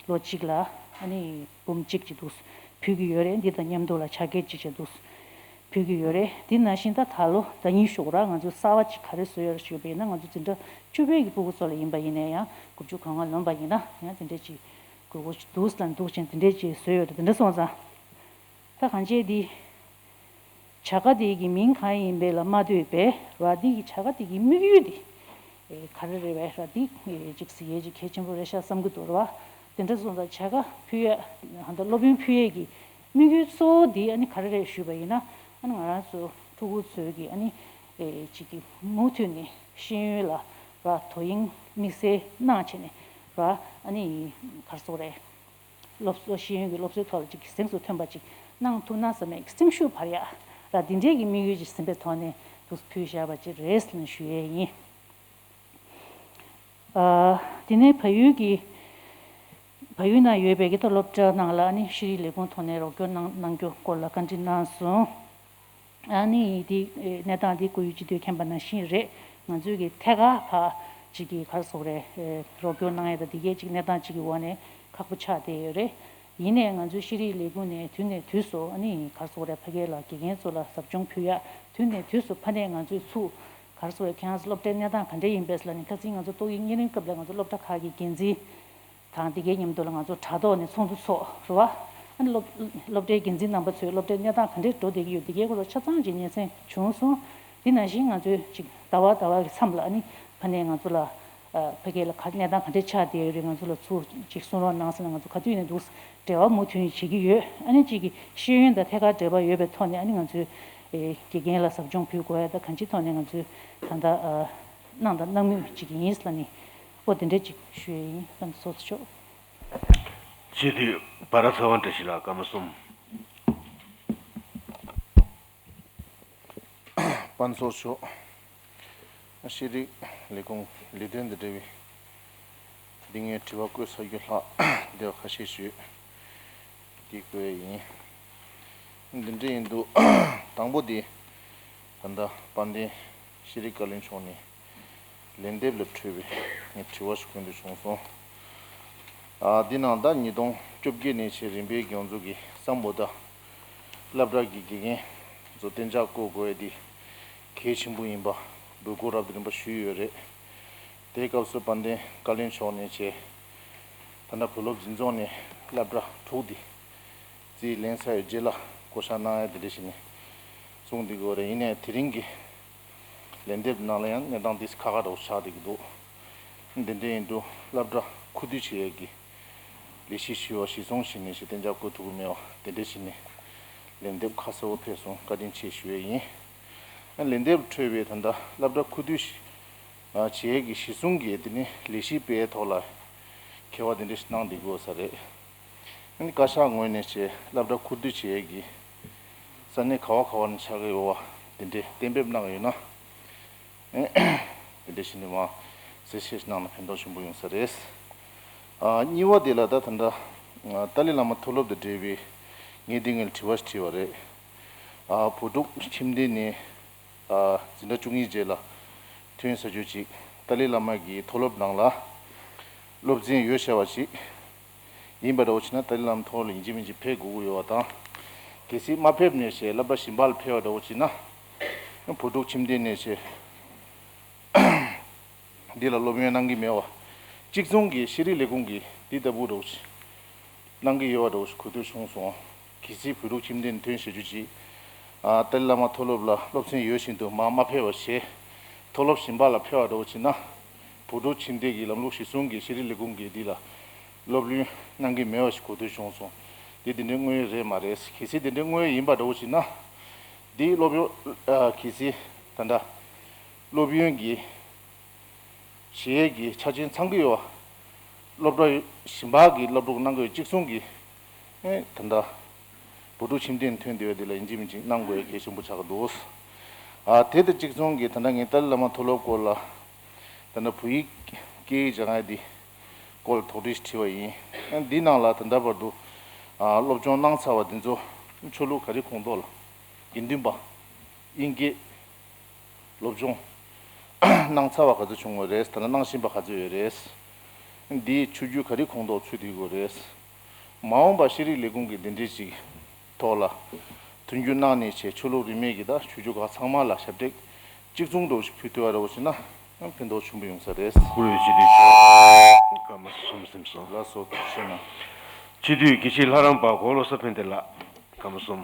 ལོ་གཅིག་ལ་ཨ་ནི་འབུམ་གཅིག་ཅིག་འདུག་ཕུལ་གྱི་ཡོད་རེད། འདི་དང་མཉམ་དུ་ལ་ཕྱག་འཁྱེར་ཅིག་བྱས་འདུག་ཕུལ་གྱི་ཡོད་རེད། འདི་ནང་བཞིན་ད་ད་ལོ་ཟླ་ཉིན་ཞོགས་ར་ང་ཚོས་གསར་བ་ཅིག་ག་རེ་བཟོས་ཡོད་རེད་ཞུས་པ་ཡིན་ན་ང་ཚོ་འཛིན་གྲྭ་བཅུ་པའི་གི་ཕྲུ་གུ་ཚོ་ལ་ཡིན་པ་ཡིན་ན་ཡང་དགུ་བཅུ་གོ་ལྔ་ལོན་པ་ཡིན་ན་ཡང་དེ་འདྲས་ཅིག་དགོས་མཁོ་འདུག་ལ་འདུག་ཅིང་དེ་འདྲས་ཅིག་བཟོས་ཡོད་རེད། དེ་འདྲ་སོང་ཙང་ད་གང་ཅི་འདི་བྱ་དགའ་དེ་གི་མིང་གང་ཡིན་པའི་ལ་མ་ལྟོས་པའི་ར་འདི་གི་བྱ་དགའ་དེ་གི་དམིགས་ཡུལ་དེ་ཨེ་ག་རེ་རེད་བས་ར་འདི་ཨེ་ཅིག་གཟིགས་ཡས་ཅིག་གལ་ཆེན་པོ་རེད་ཤག་བསམ་གྱི་འདུག་ར་བ། དེ་འདྲ་སོང་ཙང་བྱ་དགའ་ཕུལ་ཡས་ཧ་ད་སློབ་ཡོན་ཕུལ་ཡས་ཀྱི་དམིགས་ཡུལ་གཙོ་བོ་འདི་ཨ་ནི་ག་རེ་རེད་ཞུས་པ་ཡིན་ན་ཨ་ནི་ང་རང་ཚོ་ཕྲུ་གུ་ཚོའི་གི་ཨ་ནི་ཨེ་ཅིག་གི་མུ་མཐུད་ནས་ཤེས་ཡོན་ལ་ར་དོ་དབྱིངས་དམིགས་བསལ་གནང་བྱས་ནས་ར་ཨ་ནི་ག་རེ་ཟེར་དགོས་རེད། སློབ་གསོ་ཤེས་ཡོན་གྱི་སློབ་གསོའི་ཐོག་ལ་ཅིག་གཟེངས་སུ་ཐོན་པ་ཅིག་གནང་ཐུབ་ན་བསམ་པའི་སེམས་ཤུགས་འཕར་ཡག་ལ་འདི་འདྲའི་གི་དམིགས་ཡུལ་ཅིག་ཟིན་པའི་ཐོག་ནས་འདུག་ཕུལ་བཞག་པ་ཅིག་རེད་ཟེར་ནས་ཞུ་ཡས་ཡིན། ཨ་དེ་ནས་བལ་ཡུལ་གྱི་བལ་ཡུལ་ནང་ཡོད་པའི་གི་ད་སློབ་གྲྭ་ནང་ལ་ནི་ཤེས་རིག་ལས་ཁུངས་ཐོག་ནས་རོགས་སྐྱོར་གནང་གནང་རྒྱུ་སྐོར་ལ་བཀའ་འདྲི་གནང་སོང་། ཨ་ནི་དེ་གནས་སྟངས་དེ་སྐུ་ཡོད་སྤྱི་འཐུས་མཁྱེན་པ་ནང་བཞིན་རེད། ང་ཚོའི་གི་ཐད་ཀར་ཕར་ཅིག་གི་ག་རེ་ཟེར་དགོས་རེད། རོགས་སྐྱོར་གནང་ཡས་དང་དེ་གས་ཅིག་གནས་སྟངས་ཅིག་གི་འོག་ནས་ཁག་པོ་ཆགས་བསྡད་ཡོད་རེད། ཡིན་ནའི་ང་ཚོའི་ཤེས་རིག་ལས་ཁུངས་ནས་དུས་ནས་དུས་སུ་ཨ་ནི་ག་རེ་ཟེར་དགོས་རེད། ཕ་གི་ལ་དགེ་རྒན་ཚོ་ལ་ཟབ་སྦྱོང་ཕུལ་ཡ་དུས་ནས་དུས་སུ་ཕ་ནས་ང་ཚོས་ཚུར་ག་རེ་ཟེར་དགོས་རེད། ཁྱེད་རང་ཚོ་སློབ་གྲྭའི་གནས་སྟངས་ག་འདྲ་ཡིན་པས་ལབ་ནས་ཁ་སང་ང་ཚོ་ཏོག་དབྱིབས་གཉན་རིམས་སྐབས་ལ་ང་ཚོ་སློབ་གྲྭ་ཁག་གི་འགན་འཛིན་དང་དེ་གའི་མཉམ་དུ་ལ་ང་ཚོ་དྲ་ཐོག་ནས་ཚོགས་འདུ་ཚོགས་རེད་བ། ཨ་ནི་སློབ་སློབ་གྲྭའི་འགན་འཛིན་རྣམ་པ་ཚོས་སློབ་གྲྭའི་གནས་སྟངས་ག་འདྲས་འགྲོ་བསྡད་ཀྱི་ཡོད་དེ་གའི་སྐོར་ལ་ཆ་ཚང་ཅིག་སྙན་སེང་བྱུང་སོང་། དེ་ནང་བཞིན་ང་ཚོས་ཅིག་ཟླ་བ་ཟླ་བ་གི་མཚམས་ལ་ཨ་ནི་ཕ་ནས་ང་ཚོ་ལ་ཨ་ཕ་གི་ལ་ག་གནས་སྟངས་ག་འདྲས་ཆགས་བསྡད་ཡོད་རེད། ང་ཚོ་ལ་ཚུར་ཅིག་གསུང་རོགས་གནང་ཟེར་ན་ང་ཚོ་ག་དུས་ནས་འདུག་འབྲེལ་བ་མུ་མཐུད་ནས་བྱེད་ཀྱི་ཡོད། ཨ་ནི་ཅིག་གི་ཤེས་ཡོན་དང་ཐད་ཀར་འབྲེལ་བ་ཡོད་པའི་ཐོག་ནས་ཨ་ནི་ང་ཚོས་ཨེ་དགེ་རྒན་ལ་ཟབ་སྦྱོང་ཕུལ་དགོས་ཡ་ད་གང་ཅིའི་ཐོག་ནས་ང་ཚོས་ད་ལྟ་ཨ་གནང་དང་གནང་མུས་ཅིག་ཡིན་ལབ་ནས་ཨོ་དེ་འདྲས་ཅིག་ཞུ་ཡ་ཡིན། བཀའ་འདྲི་ཚོགས་གཙོ་མཆོག་སྤྱི་འཐུས་བྷ་ར་ཚ་བ་བཀྲ་ཤིས་ལགས་སྐར་མ་གསུམ། དཔལ་ཚོགས་མཆོག་ཤེས་རིག་ལས་ཁུངས་ལས་དོན་དང་འབྲེལ་བའི་འདི་ངས་དྲི་བ་བཀོད་ཚར་རྒྱུ་ལྷག་བསྡད་པ་ཁ་ཤས་ཤིག་འདི་བཀོད་ཡིན། འདི་འདྲ་ཡིན་འདུག་དང་པོ་འདི་ད་ལྟ་དཔལ་ལྡན་ཤེས་རིག་བཀའ་བློན་མཆོག་ནས་ལན་འདེབས་ལ་འཕྲོས་པའི་ངས་དྲི་བ་ཞིག་བཀོད་འདོད་བྱུང་སོང་། ཨ་འདི་ནང་ཟླ་ཉིས་སྟོང་བཅོ་བརྒྱད་ནས་བྱས་རིམ་པས་ང་ཚོ་གི་སམ་བྷོ་ཊ་སློབ་གྲྭ་གི་དགེ་རྒན་ཚོ་གཏན་འཇགས་བསྐོ་དགོས་ཡ་འདི་གལ་ཆེན་པོ་ཡིན་པ་འབོད་སྐུལ་རབ་དང་རིམ་པ་ཞུས་ཡོད་རེད། དེའི་སྐབས་སུ་དཔལ་ལྡན་བཀའ་བློན་མཆོག་ནས་བྱས་ད་ལྟ་བོད་སློབ་འཛིན་ཚོགས་ནས་སློབ་གྲྭ་དྲུག་འདི་རྩིས་ལེན་ཚར་ཡོད་རྗེས་ལ་བསྐོ་བཞག་གནང་ཡ་དེ་འདྲ་ཞིག་ནས་ གསུངས་བསྡད་ཀྱི་ཡོད་རེད། ཡིན་ནའི་དེ་རིང་གི་ལན་འདེབས་ནང་ལ་ཡང་གནས་སྟངས་འདི་ཁག་ཁག་འདྲ་བོ་ཆགས་བསྡད་ཀྱི་འདུག་འདི་འདྲ་ཡིན་དུས་སློབ་གྲྭ་ཁུ་བསྡུ་བྱེད་ཡས་ཀྱི་ལས་གཞི་ཞུ་བ་གཞི་བཟུང་བྱས་ནས་ཞེ་བརྟན་རྒྱག་དགོས་ཐུག་གི་མེད་པ་དེ་འདྲ་བྱས་ནས་ལན་འདེབས་ཁ་གསལ་པོ་ཕེབས་སོང་། བཀའ་དྲིན་ཆེ་ཞུ་ཡས་ཡིན། ལན་འདེབས་འཕྲོས་པའི་ད་ལྟ་སློབ་གྲྭ་ཁུ་བསྡུ་བྱེད་ཡས་ཀྱི་གཞི་བཟུང་གི་དེ་ནི་ལས་གཞི་སྤེལ་ཐོག་ལ་འཁེལ་བ་དེ་འདྲ་ཞིག་གནང་བསྡད་ཀྱི་ཡོད་ས་རེད། ཨ་ནི་བཀའ་ཤག་ངོས་ནས་བྱས་སློབ་གྲྭ་ཁུ་བསྡུ་བྱེད་ཡས་ཀྱི་ས་གནས་ག་བ་ག་བ་ནས་ཆགས་ཀྱི་ཡོད་པ་དེ་འདྲའི་གཏན་འབེབས་གནང་ཡོད་ན། དེ་འདྲ་ཞིག་ནས་མར་གསལ་བཤད་གནང་ན་ཕན་ཐོགས་ཆེན་པོ་ཡོང་ས་རེད། ཨ། གཉིས་པ་དེ་ལ་ད་ད་ལྟ་ཨ། ཏཱ་ལའི་བླ་མ་མཐོ་སློབ་དང་འབྲེལ་བའི་ངས་འདི་སྔོན་དྲི་བ་ཞིག་དྲིས་པ་རེད། ཨ། བོད་ཕྲུག་ཁྱིམ་སྡེ་ནས་ཨ། འཛིན་གྲྭ་བཅུ་གཉིས་རྗེས་ལ་ཐོན་ས་ཆོས་ཅིག་ཏཱ་ལའི་བླ་མ་གི་མཐོ་སློབ་ནང་ལ་སློབ་ཚན་ཡོད་བྱ་བ་ཞིག་ཡིན་པ་འདྲ་བོ་བྱས་ན་ཏཱ་ལའི་བླ་མ་མཐོ་སློབ་ལ་ཡིན་གཅིག་མིན་གཅིག་ཕེབས་དགོས་ཀྱི་ཡོད་པ་དང་། གལ་སྲིད་མ་ཕེབས་ནས་ཞེས་སློབ་གྲྭ་གཞན་པ་ལ་ཕེབས་པ་འདྲ་བོ་བྱས་ན། བོད་ཕྲུག་ཁྱིམ་སྡེ་ནས་ཞེས་འདི་ལ་སློབ་ཡོན་གནང་གི་མེད་པ། གཅིག་མཚུངས་ཀྱི་ཤེས་རིག་ལས་ཁུངས་ཀྱིས་འདི་ལྟ་བུ་འདྲ་བོ་ཞིག་གནང་གི་ཡོད་པ་འདྲ་བོ་ཞིག་གོ་ཐོས་བྱུང་སོང་། གལ་སྲིད་བོད་ཕྲུག་ཁྱིམ་སྡེ་ནས་ཐོན་བྱ་རྒྱུ་ཅིག་ཨ། ཏཱ་ལའི་བླ་མ་མཐོ་སློབ་ལ་སློབ་ཚན་ཡོད་བཞིན་དུ་མར་མ་ཕེབས་པ་བྱས། མཐོ་སློབ་གཞན་པ་ལ་ཕེབས་པ་འདྲ་བོ་བྱས་ན། བོད་ཕྲུག་ཁྱིམ་སྡེ་གི་ལམ་ལུགས་གཞི་བཟུང་གི་ཤེས་རིག་ལས་ཁུངས་ཀྱིས་འདི་ལ་སློབ་ཡོན་གནང་གི་མེད་པ་ཞིག་གོ་ཐོས་བྱུང་སོང་། འདི་དེ་འདྲའི་དངོས་ཡོད་རེད་མ་རེད། གལ་སྲིད་དེ་འདྲའི་དངོས་ཡོད་ཡིན་པ་འདྲ་བོ་བྱས་ན། འདི་སློབ་ཡོན་ཨ། གལ་སྲིད་ད་ལྟ་སློབ་ཡོན་གྱི་བྱེད་ཡས་ཀྱི་ཆ་རྐྱེན་ཚང་གི་ཡོད་པ། སློབ་གྲྭ་གཞན་པ་གི་སློབ་ཕྲུག་གནང་གི་ཡོད། གཅིག་མཚུངས་ཀྱི་ཨེ། ད་ལྟ་བོད་ཕྲུག་ཁྱིམ་སྡེ་ནས་ཐོན་བསྡད་ཡོད་དེ་ལ་ཡིན་གཅིག་མིན་གཅིག་གནང་དགོས་ཡ་གལ་ཆེན་པོ་ཆགས་ཀྱི་འདུག་ཨ། དེ་དང་གཅིག་མཚུངས་ཀྱི་ད་ལྟ་ངས་ཏཱ་ལའི་བླ་མ་མཐོ་སློབ་སྐོར་ལ་ད་ལྟ་བོད་ཡིག་སྐད་ཡིག་སྦྱང་ཡ་འདི་སྐོར་ལ་དོགས་འདྲི་ཞིག་དྲིས་པ་ཡིན། ཨ། འདི་ནང་ལ་ད་ལྟ་བར་དུ་ཨ། སློབ་སྦྱོང་གནང་ཚར་བ་འདི་ཚོ་ཆོས་ལུགས་ག་རེ་ཁོངས་གཏོགས་ལ་དགེ་འདུན་པ། དབྱིན་སྐད་སློབ་སྦྱོང་གནང་ཚར་བ་ག་ཚོད་བྱུང་བ་རེད། ད་ལྟ་གནང་བཞིན་པ་ག་ཚོད་ཡོད་རེད། འདིའི་ཆོས་བརྒྱུད་ག་རེ་ཁོངས་གཏོགས་ཚུད་བསྡད་ཡོད་རེད། མ་འོངས་པ་ཤེས་རིག་ལས་ཁུངས་ཀྱིས་འདི་འདྲའི་ཞིག་ཐོག་ལ་མཐུན་འགྱུར་གནང་ནས་བྱས། ཆོས་ལུགས་རིས་མེད་ཀྱི་དང་ཆོས་བརྒྱུད་ཁག་ཚང་མ་ལ་ཞབས་སྟེགས་གཅིག་མཚུངས་འདྲ་བོ་ཞིག་ཕུལ་ཐུབ་པ་འདྲ་བོ་བྱས་ན་ཕན་ཐོགས་ཆེན་པོ་ཡོང་ས་རེད། བཀུར་འོས་སྤྱི་འཐུས་མཆོག་སྐར་མ་གསུམ་གཟིམས་སོང་། ལགས་སོ། ཐུགས་རྗེ་གནང་། སྤྱི་འཐུས་དགེ་བཤེས་ལྷ་རམས་པ་གོ་བློ་བཟང་ཕན་བདེ་ལགས། སྐར་མ་གསུམ།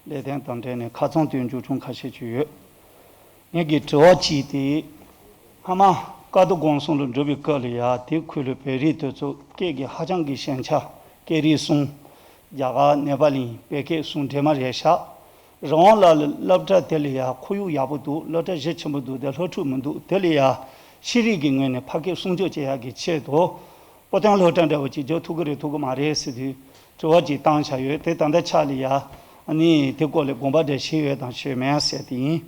ལས་དོན་དང་འབྲེལ་ནས་ཁ་རྩང་དུ་མཇུག་སྐྱོང་ཁ་ཤས་ཅིག་ཡོད། ངེད་ཀྱི་དྲི་བ་གཅིག་དེ། སྔ་མ་ཀ་རྡོ་སྒང་གསུམ་ལ་འགྲོ་བའི་སྐབས་ལ་ཡ་དེ་ཁུལ་ལ་བོད་རིགས་དེ་ཚོ་སྐད་ཀྱི་ཧ་ཅང་གི་ཞན་ཆ། སྐད་རིགས་གསུམ། རྒྱ་གར་ནེ་པ་ལི་བོད་སྐད་གསུམ་འདྲེས་མ་རེད་ཤག་རང་དབང་ལ་ལ་སློབ་གྲྭ་དེ་ལ་ཡ་ཁོར་ཡུག་ཡག་པོ་འདུག་སློབ་གྲྭ་གཞི་ཆེན་པོ་འདུག་དེ་སློབ་ཕྲུག་མི་འདུག་དེ་ལ་ཡ་ཤེས་རིག་གི་ངོས་ནས་ཕ་སྐད་སྲུང་སྐྱོབ་བྱེད་ཡག་གི་ཆེད་དུ། སྤོ་ཐོན་སློབ་གྲྭ་འདྲ་བོ་ཅིག་རྒྱག་ཐུབ་ཀྱི་རེད་ཐུབ་ཀྱི་མ་རེད་ཟེར་དུས་དྲི་བ་ཅིག་བཏང་བཞག་ཡོད། དེ་ད་ལྟ་ཆ་ལ་ཡ་ཨ་ནི་དེ་སྐོར་ལ་དགོངས་པ་འདྲ་བཞེས་ཡོད་དང་བཞེས་མེད་ཟེར་དེ་ཡིན།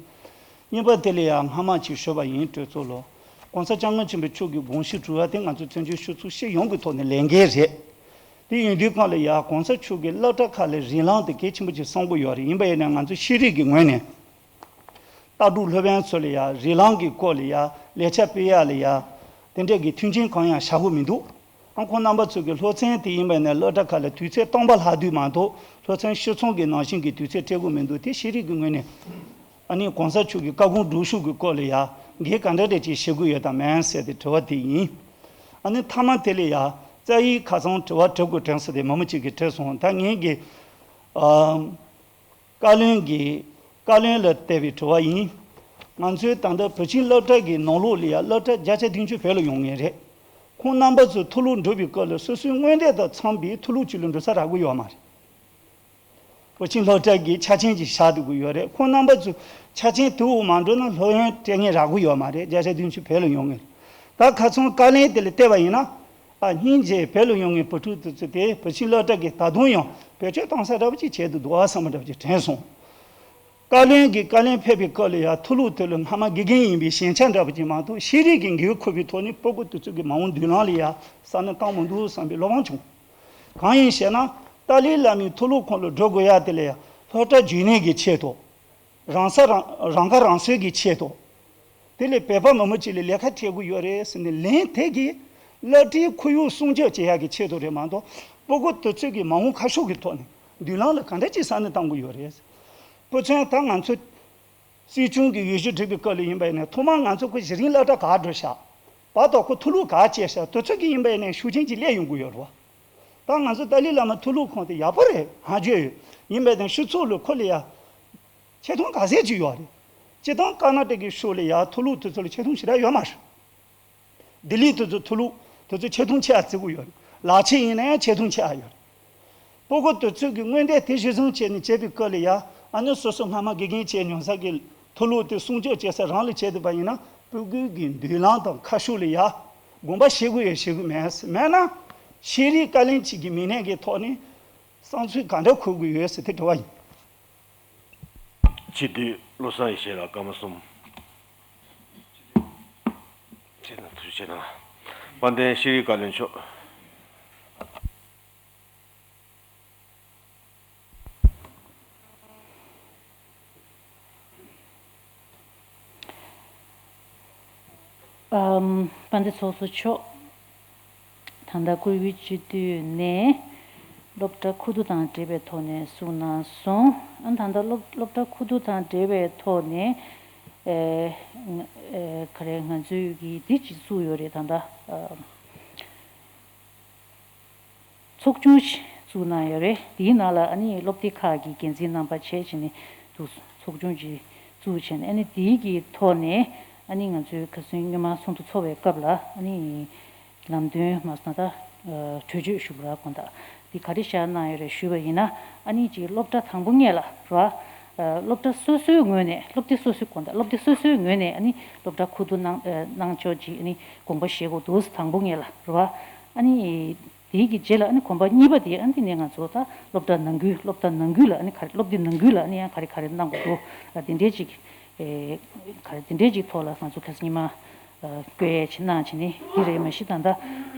གཉིས་པ་དེ་ལ་ཡ་སྔ་མ་ཅིག་ཞུས་པ་ཡིན། གྲོས་ཚོགས་ལ་༸གོང་ས་༸སྐྱབས་མགོན་ཆེན་པོ་མཆོག་གི་དགོངས་གཞི་དྲུག་པ་དེ་ང་ཚོ་བཙན་བྱོལ་སྤྱི་ཚོགས་སྤྱི་ཡོངས་ཀྱི་ཐོག་ནས་ལས་འགན་རེད། དེ་ཡིན་དུས་སྒང་ལ་ཡ་༸གོང་ས་མཆོག་གིས་སློབ་གྲྭ་ཁག་ལ་རིན་གླང་དེ་གལ་ཆེན་པོ་ཅིག་བསམ་གྱི་ཡོད་རེད། ཡིན་པ་ཡིན་ན་ང་ཚོ་ཤེས་རིག་གི་ངོས་ནས། ལྟ་གྲུབ་སློབ་དཔོན་ཚོ་ལ་ཡ་རིན་གླང་གི་སྐོར་ལ་ཡ་ལས་བྱ་སྤེལ་ཡ་ལ་ཡ་དེ་འདྲས་ཀྱི་མཐུན་རྐྱེན་གང་ཡང་བཞག་གི་མི་འདུག་ཨ། ཁོང་རྣམ་པ་ཚོ་གི་སློབ་ཚན་དེ་ཡིན་པ་ཡིན་ན་སློབ་གྲྭ་ཁག་ལ་དུས་ཚོད་སྟོང་པ་ལྷག་དུས་མ་གཏོགས་སློབ་ཚན་ཕྱིར་ཚོང་གི་ནང་བཞིན་གྱི་དུས་ཚོད་སྤྲད་གི་མི་འདུག་དེ་ཤེས་རིག་གི་ངོས་ནས་ཨ་ནི་༸གོང་ས་མཆོག་གི་བཀའ་དགོངས་སྒྲུབ་ཕྱོགས་ཀྱི་སྐོར་ལ་ཡ་འགན་ག་འདྲ་འདྲ་ཅིག་བཞེས་གི་ཡོད་དམ་མེད་ཟེར་ཏེ་དྲི་བ་དེ་ཡིན། ཨ་ནི་མཐའ་མ་དེ་ལ་ཡ་རྩ་ཡིག་ཁ་སང་དྲི་བ་དྲི་དགོས་དྲན་སོང་སྟེ་མི་མང་ཅིག་གིས་དྲིས་སོང་། ད་ངེད་ཀྱི་ཨ། བཀའ་བློན་གྱི་བཀའ་བློན་ལ་བལྟས་པའི་དྲི་བ་ཡིན། ང་ཚོའི་ད་ལྟ་བོད་ཆིངས་སློབ་གྲྭ་གི་ནང་ལོགས་ལ་ཡང་སློབ་གྲྭ་བརྒྱ་ཆ་བདུན་ཅུ་བོད་ལ་ཡོང་ངེས་རེད། ཁོང་རྣམ་པ་ཚོ་མཐོ་སློབ་འགྲོ་བའི་སྐབས་ལ་སོ་སོའི་སྔོན་འདས་དང་འཚམ་པའི་མཐོ་སློབ་ཅིག་ལ་འགྲོ་ས་རག་གི་ཡོད་མ་རེད། བོད་ཆིངས་སློབ་གྲྭ་གི་ཆ་རྐྱེན་ཅིག་བཞག་སྡོད་ཀྱི་ཡོད་རེད། ཁོང་རྣམ་པ་ཚོ་ཆ་རྐྱེན་དེ་འོག་མ་འགྲོ་ན་སློབ་ཡོན་སྤྲད་མཁན་རག་གི་ཡོད་མ་རེད། བརྒྱ་ཆ་བདུན་ཅུ་བོད་ལ་ཡོང་ངེས་རེད། ད་ཁ་སང་བཀའ་བློན་དེ་ལ་བལྟས་པ་ཡིན་ན། ཨ། སྙིང་རྗེ། བོད་ལ་ཡོང་མཁན་བུ་ཕྲུག་དེ་ཚོ་དེ་བོད་ཆིངས་སློབ་གྲྭ་གིས་ད་དུང་ཡང་བེད་སྤྱོད་གཏོང་ས་འདྲ་པོ་ཅིག་བྱས་འདུག་འདུག་ཨ་བསམ་པ་འདྲ་པོ་ཅིག་དྲན་སོང་། བཀའ་བློན་གྱིས་བཀའ་བློན་ཕེབས་པའི་སྐབས་ལ་ཡང་མཐོ་སློབ་དེ་ལ་སྔ་མ་དགེ་རྒན་ཡིན་པའི་ཞན་ཆ་འདྲ་པོ་ཅིག་མ་གཏོགས་ཤེས་རིག་གི་འགན་འཁུར་བའི་ཐོག་ནས་སྤུ་གུ་དེ་ཚོ་གི་མ་འོངས་མདུན་ལམ་ལ་ཡང་ས་ནས་བཏང་མི་འདུག་བསམ་པའི་བློ་ཕམ་བྱུང་། གང་ཡིན་ཞེ་ན། ཏཱ་ལའི་བླ་མའི་མཐོ་སློབ་ཁང་ལ་འགྲོ་དགོས་ཡ་དེ་ལ་ཡང་སློབ་གྲྭ་རྒྱུན་གནས་ཀྱི་ཆེད་དུ། རང་ས་རང་རང་ཁ་རང་གསོའི་གི་ཆེད་དུ། དེ་ལས་བོད་པ་མང་པོ་ཅིག་ལ་ལས་ཀ་སྤྲད་དགོས་ཡོད་རེད་ཟེར་ནས་ལན་དེ་གི་སློབ་གྲྭའི་ཁོར་ཡུག་སྲུང་སྐྱོབ་བྱེད་ཡག་གི་ཆེད་དུ་རེད་མ་གཏོགས་སྤུ་གུ་དེ་ཚོ་གི་མ་འོངས་ཁ་ཕྱོགས་ཀྱི་ཐོག་ནས་མདུན་ལམ་ལ་ག་འདྲ་ཅིག་ས་ནས་བཏང་དགོས་ཡོད་རེད། ཕུ་ཚོན་ད་ང་ཚོ་སྲིད་སྐྱོང་གི་འོས་གཞི་སྒྲུབ་པའི་སྐབས་ལ་ཡིན་པ་ཡིན་ནའི་ཐོག་མར་ང་ཚོ་ཁོ་གཞི་རིམ་སློབ་གྲྭ་ག་འགྲོ་ཤག་བར་དུ་ཁོ་མཐོ་སློབ་ག་བྱས་ཤག་དེ་ཚོ་གི་ཡིན་པ་ཡིན་ནའི་ཤུགས་རྐྱེན་ཅིག་སླེབས་ཡོང་གི་ཡོད་རེད་བ། ད་ང་ཚོ་ཏཱ་ལའི་བླ་མ་མཐོ་སློབ་ཁང་དེ་ཡག་པོ་རེད། ཧ་ཅང་ཡོད། ཡིན་པས་ན་སྤྱི་ཚོགས་ལ་ཁོ་ལ་ཡ་ཆེ་མཐོང་ག་ཚད་ཅིག་ཡོད་རེད། སྤྱིར་བཏང་ཀར་ནཱ་ཊ་ཀའི་ཕྱོགས་ལ་ཡ་མཐོ་སློབ་དེ་ཚོ་ལ་ཆེ་མཐོང་ཞེ་དྲག་ཡོད་མ་རེད། ལྡི་ལི་དེ་ཚོ་མཐོ་སློབ་དེ་ཚོ་ཆེ་མཐོང་ཆེ་ཨ་བརྩི་གི་ཡོད་རེད། ལག་ཁྱེར་ཡིན་ན་ཡང་ཆེ་མཐོང་ཆེ་ཨ་ཡོད་རེད། སྤུ་གུ་དེ་ཚོ་གི་དངོས་འབྲེལ་དེ་གཞི་བཟུང་བྱས་ནས་བྱས་པའི་སྐབས་ལ་ཡ། ཨ་ནི་སོ་སོ་སྔ་མ་དགེ་རྒན་བྱས་མྱོང་ས་གི་མཐོ་སློབ་དེ་སྲུང་སྐྱོབ་བྱེད་ས་རང་ལ་བྱས་བསྡད་པ་ཡིན་ན། སྤུ་གུ་གི་མདུན་ལམ་དང་ཁ་ཕྱོགས་ལ་ཡ་དགོངས་པ་བཞེས་དགོས་ཡོད་བཞེས་དགོས་མེད། མེད་ན་ཤེས་རིག་བཀའ་བློན་གཅིག་གི་མིང་ནས་ཀྱི་ཐོག་ནས་བསམ་ཚུལ་ག་འདྲ་འཁོར་དགོས་ཡོད་ཟེར་དེ་དྲི་བ་ཡིན། སྤྱི་འཐུས་བློ་བཟང་ཡེ་ཤེས་ལགས། སྐར་མ་གསུམ། ཆེ་དང་ཐུགས་རྗེ་ཆེ་གནང་། དཔལ་ལྡན་ཤེས་རིག་བཀའ་བློན་མཆོག། ཨམ། དཔལ་ལྡན་ཚོགས་གཙོ་མཆོག། ད་ལྟ་བཀུར་འོས་སྤྱི་འཐུས་ནས་སློབ་གྲྭ་ཁུ་བསྡུ་དང་འབྲེལ་བའི་ཐོག་ནས་གསུངས་གནང་སོང་། ཨ། ད་ལྟ་སློབ་སློབ་གྲྭ་ཁུ་བསྡུ་དང་འབྲེལ་བའི་ཐོག་ནས། ཨེ། ཨེ། ག་རེ། ང་ཚོས་ཀྱིས་འདི་གཅིག་བཙུགས་ཡོད་རེད། ད་ལྟ། ཨ། ཚོགས་ཆུང་ཞིག་བཙུགས་གནང་ཡོད་རེད། དེའི་ནང་ལ་ཨ་ནི་སློབ་སྡེ་ཁག་གི་འགན་འཛིན་རྣམ་པ་བྱས་བྱས་ནས་འདུག། ཚོགས་ཆུང་ཅིག་བཙུགས་བྱས་ནས། ཨ་ནི་དེའི་གི་ཐོག་ནས་ཨ་ནི་ང་ཚོའི་ཁ་སང་སྔོན་མ་ཚོགས་འདུ་ཚོགས་པའི་སྐབས་ལ། ཨ་ནི་ལམ་སྟོན་མ་སོང་ད། ཨ། གྲོས་ཆོད་ཞུ་དགོས་ར། དགོངས་དག་འདི་ག་རེ་བཞག་གནང་ཡོད་རེད་ཞུས་པ་ཡིན་ན། ཨ་ནི་ཅིག་སློབ་གྲྭ་དང་པོ་སྔོན་ལ་ར། ཨ། སློབ་གྲྭ་སོ་སོའི་ངོས་ནས། སློབ་སྡེ་སོ་སོའི། དགོངས་དག་སློབ་སྡེ་སོ་སོའི་ངོས་ནས་ཨ་ནི་སློབ་གྲྭ་ཁུ་བསྡུ་གནང་། ཨ། གནང་ཕྱོགས་ཅིག་ཨ་ནི་དགོངས་པ་བཞེས་དགོས་འདུག། དང་པོ་སྔོན་ལ་ར། ཨ་ནི། དེའི་གི་རྗེས་ལ་ཨ་ནི་གོམ་པ་གཉིས་པ་དེ། ཨ། འདི་ནས་ང་ཚོ་ད་སློབ་གྲྭ་ནང་ཁུལ། སློབ་གྲྭ་ནང་ཁུལ་ལ་ཨ་ནི་ག་རེ། སློབ་སྡེ་ནང་ཁུལ་ལ་ཨ་ནི་ཡང་ག་རེ་ག་རེ་གནང་དགོས་འདུག། ཨ། དེ་འདྲའི་ཅིག། ཨེ། ག་རེ། དེ་འདྲའི་ཅིག་ཐོག་ལ་ང་ཚོ་ཁ་སང་ཉི་མ། ཨ། བཀོད་ཡས་ཅིག་གནང་བྱས་ནས་འདི་རེད། མ་གཞི་ད་ལྟ་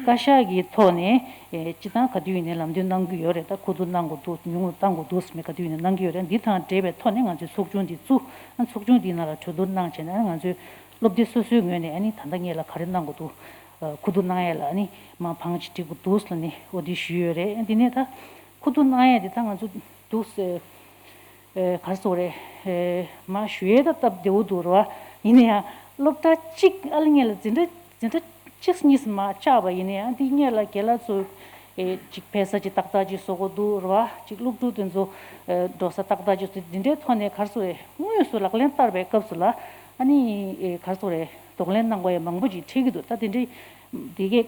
བཀའ་ཤག་གི་ཐོག་ནས། ཨེ། སྤྱིར་བཏང་ག་དུས་ཡིན་ནའི་ལམ་སྟོན་གནང་གི་ཡོད་རེད། ད་ཁུ་བསྡུ་གནང་དགོས་འདུག། ཉུང་ངུ་གཏང་དགོས་འདུག་ཟེར་ནས་ག་དུས་ཡིན་ནའི་གནང་གི་ཡོད་རེད། འདི་དང་འབྲེལ་བའི་ཐོག་ནས་ང་ཚོས་ཚོགས་ཆུང་འདི་བཙུགས། ཨ། ཚོགས་ཆུང་འདིའི་ནང་ལ་གྲོས་བསྡུར་གནང་བྱས་ནས། ཨ། ང་ཚོས་སློབ་སྡེ་སོ་སོའི་ངོས་ནས་ཨ་ནི་ད་ལྟ་སྔོན་ལ་ག་རེ་གནང་དགོས་འདུག། ཨ། ཁུ་བསྡུ་གནང་ཡས་ལ་ཨ་ནི་མར་བང་ཅིག་སྒྲིག་དགོས་འདུག་ལབ་ནས་འོ་འདི་ཞུས་ཡོད་རེད། འདི་ནས་ད་ཁུ་བསྡུ་གནང་ཡས་འདི་ད་ང་ཚོ་འདུག་སེ། ཨེ། ག་རེ་ཟེར་དགོས་རེད། ཨེ། མར་ཞུ་ཡས་ད་སྟབས་བདེ་བོ་འདུག་ར། ཡིན་ན་ཡང་སློབ་གྲྭ་གཅིག། ཨ། སྔོན་ལ་འཛིན་གྲྭ། འཛིན་གྲྭ་གཅིག་གཉིས་མར་བཅག་པ་ཡིན་ན་ཡང་། འདི་སྔོན་ལ་རྒན་ལགས་ཚོ། ཨེ། ཅིག་ཕེབས་ས་ཅིག་ཏག་ཏག་ཅིག་བཟོ་དགོས་འདུག་ར། ཅིག་སློབ་ཕྲུག་དེ་ཚོ། ཨེ། འགྲོ་ས་ཏག་ཏག་ཅིག་བཟོ། འདི་འདྲའི་ཐོག་ནས་ག་རེ་ཟེར་དགོས་རེད། དངོས་སུ་ལག་ལེན་བསྟར་བའི་སྐབས་སུ་ལ་ཨ་ནི། ཨེ། ག་རེ་ཟེར་དགོས་རེད། གདོང་ལེན་གནང་དགོས་ཡ་མང་པོ་ཅིག་འཕྲད་ཀྱི་འདུག། ད་དེ་འདྲའི་འདི་གའི་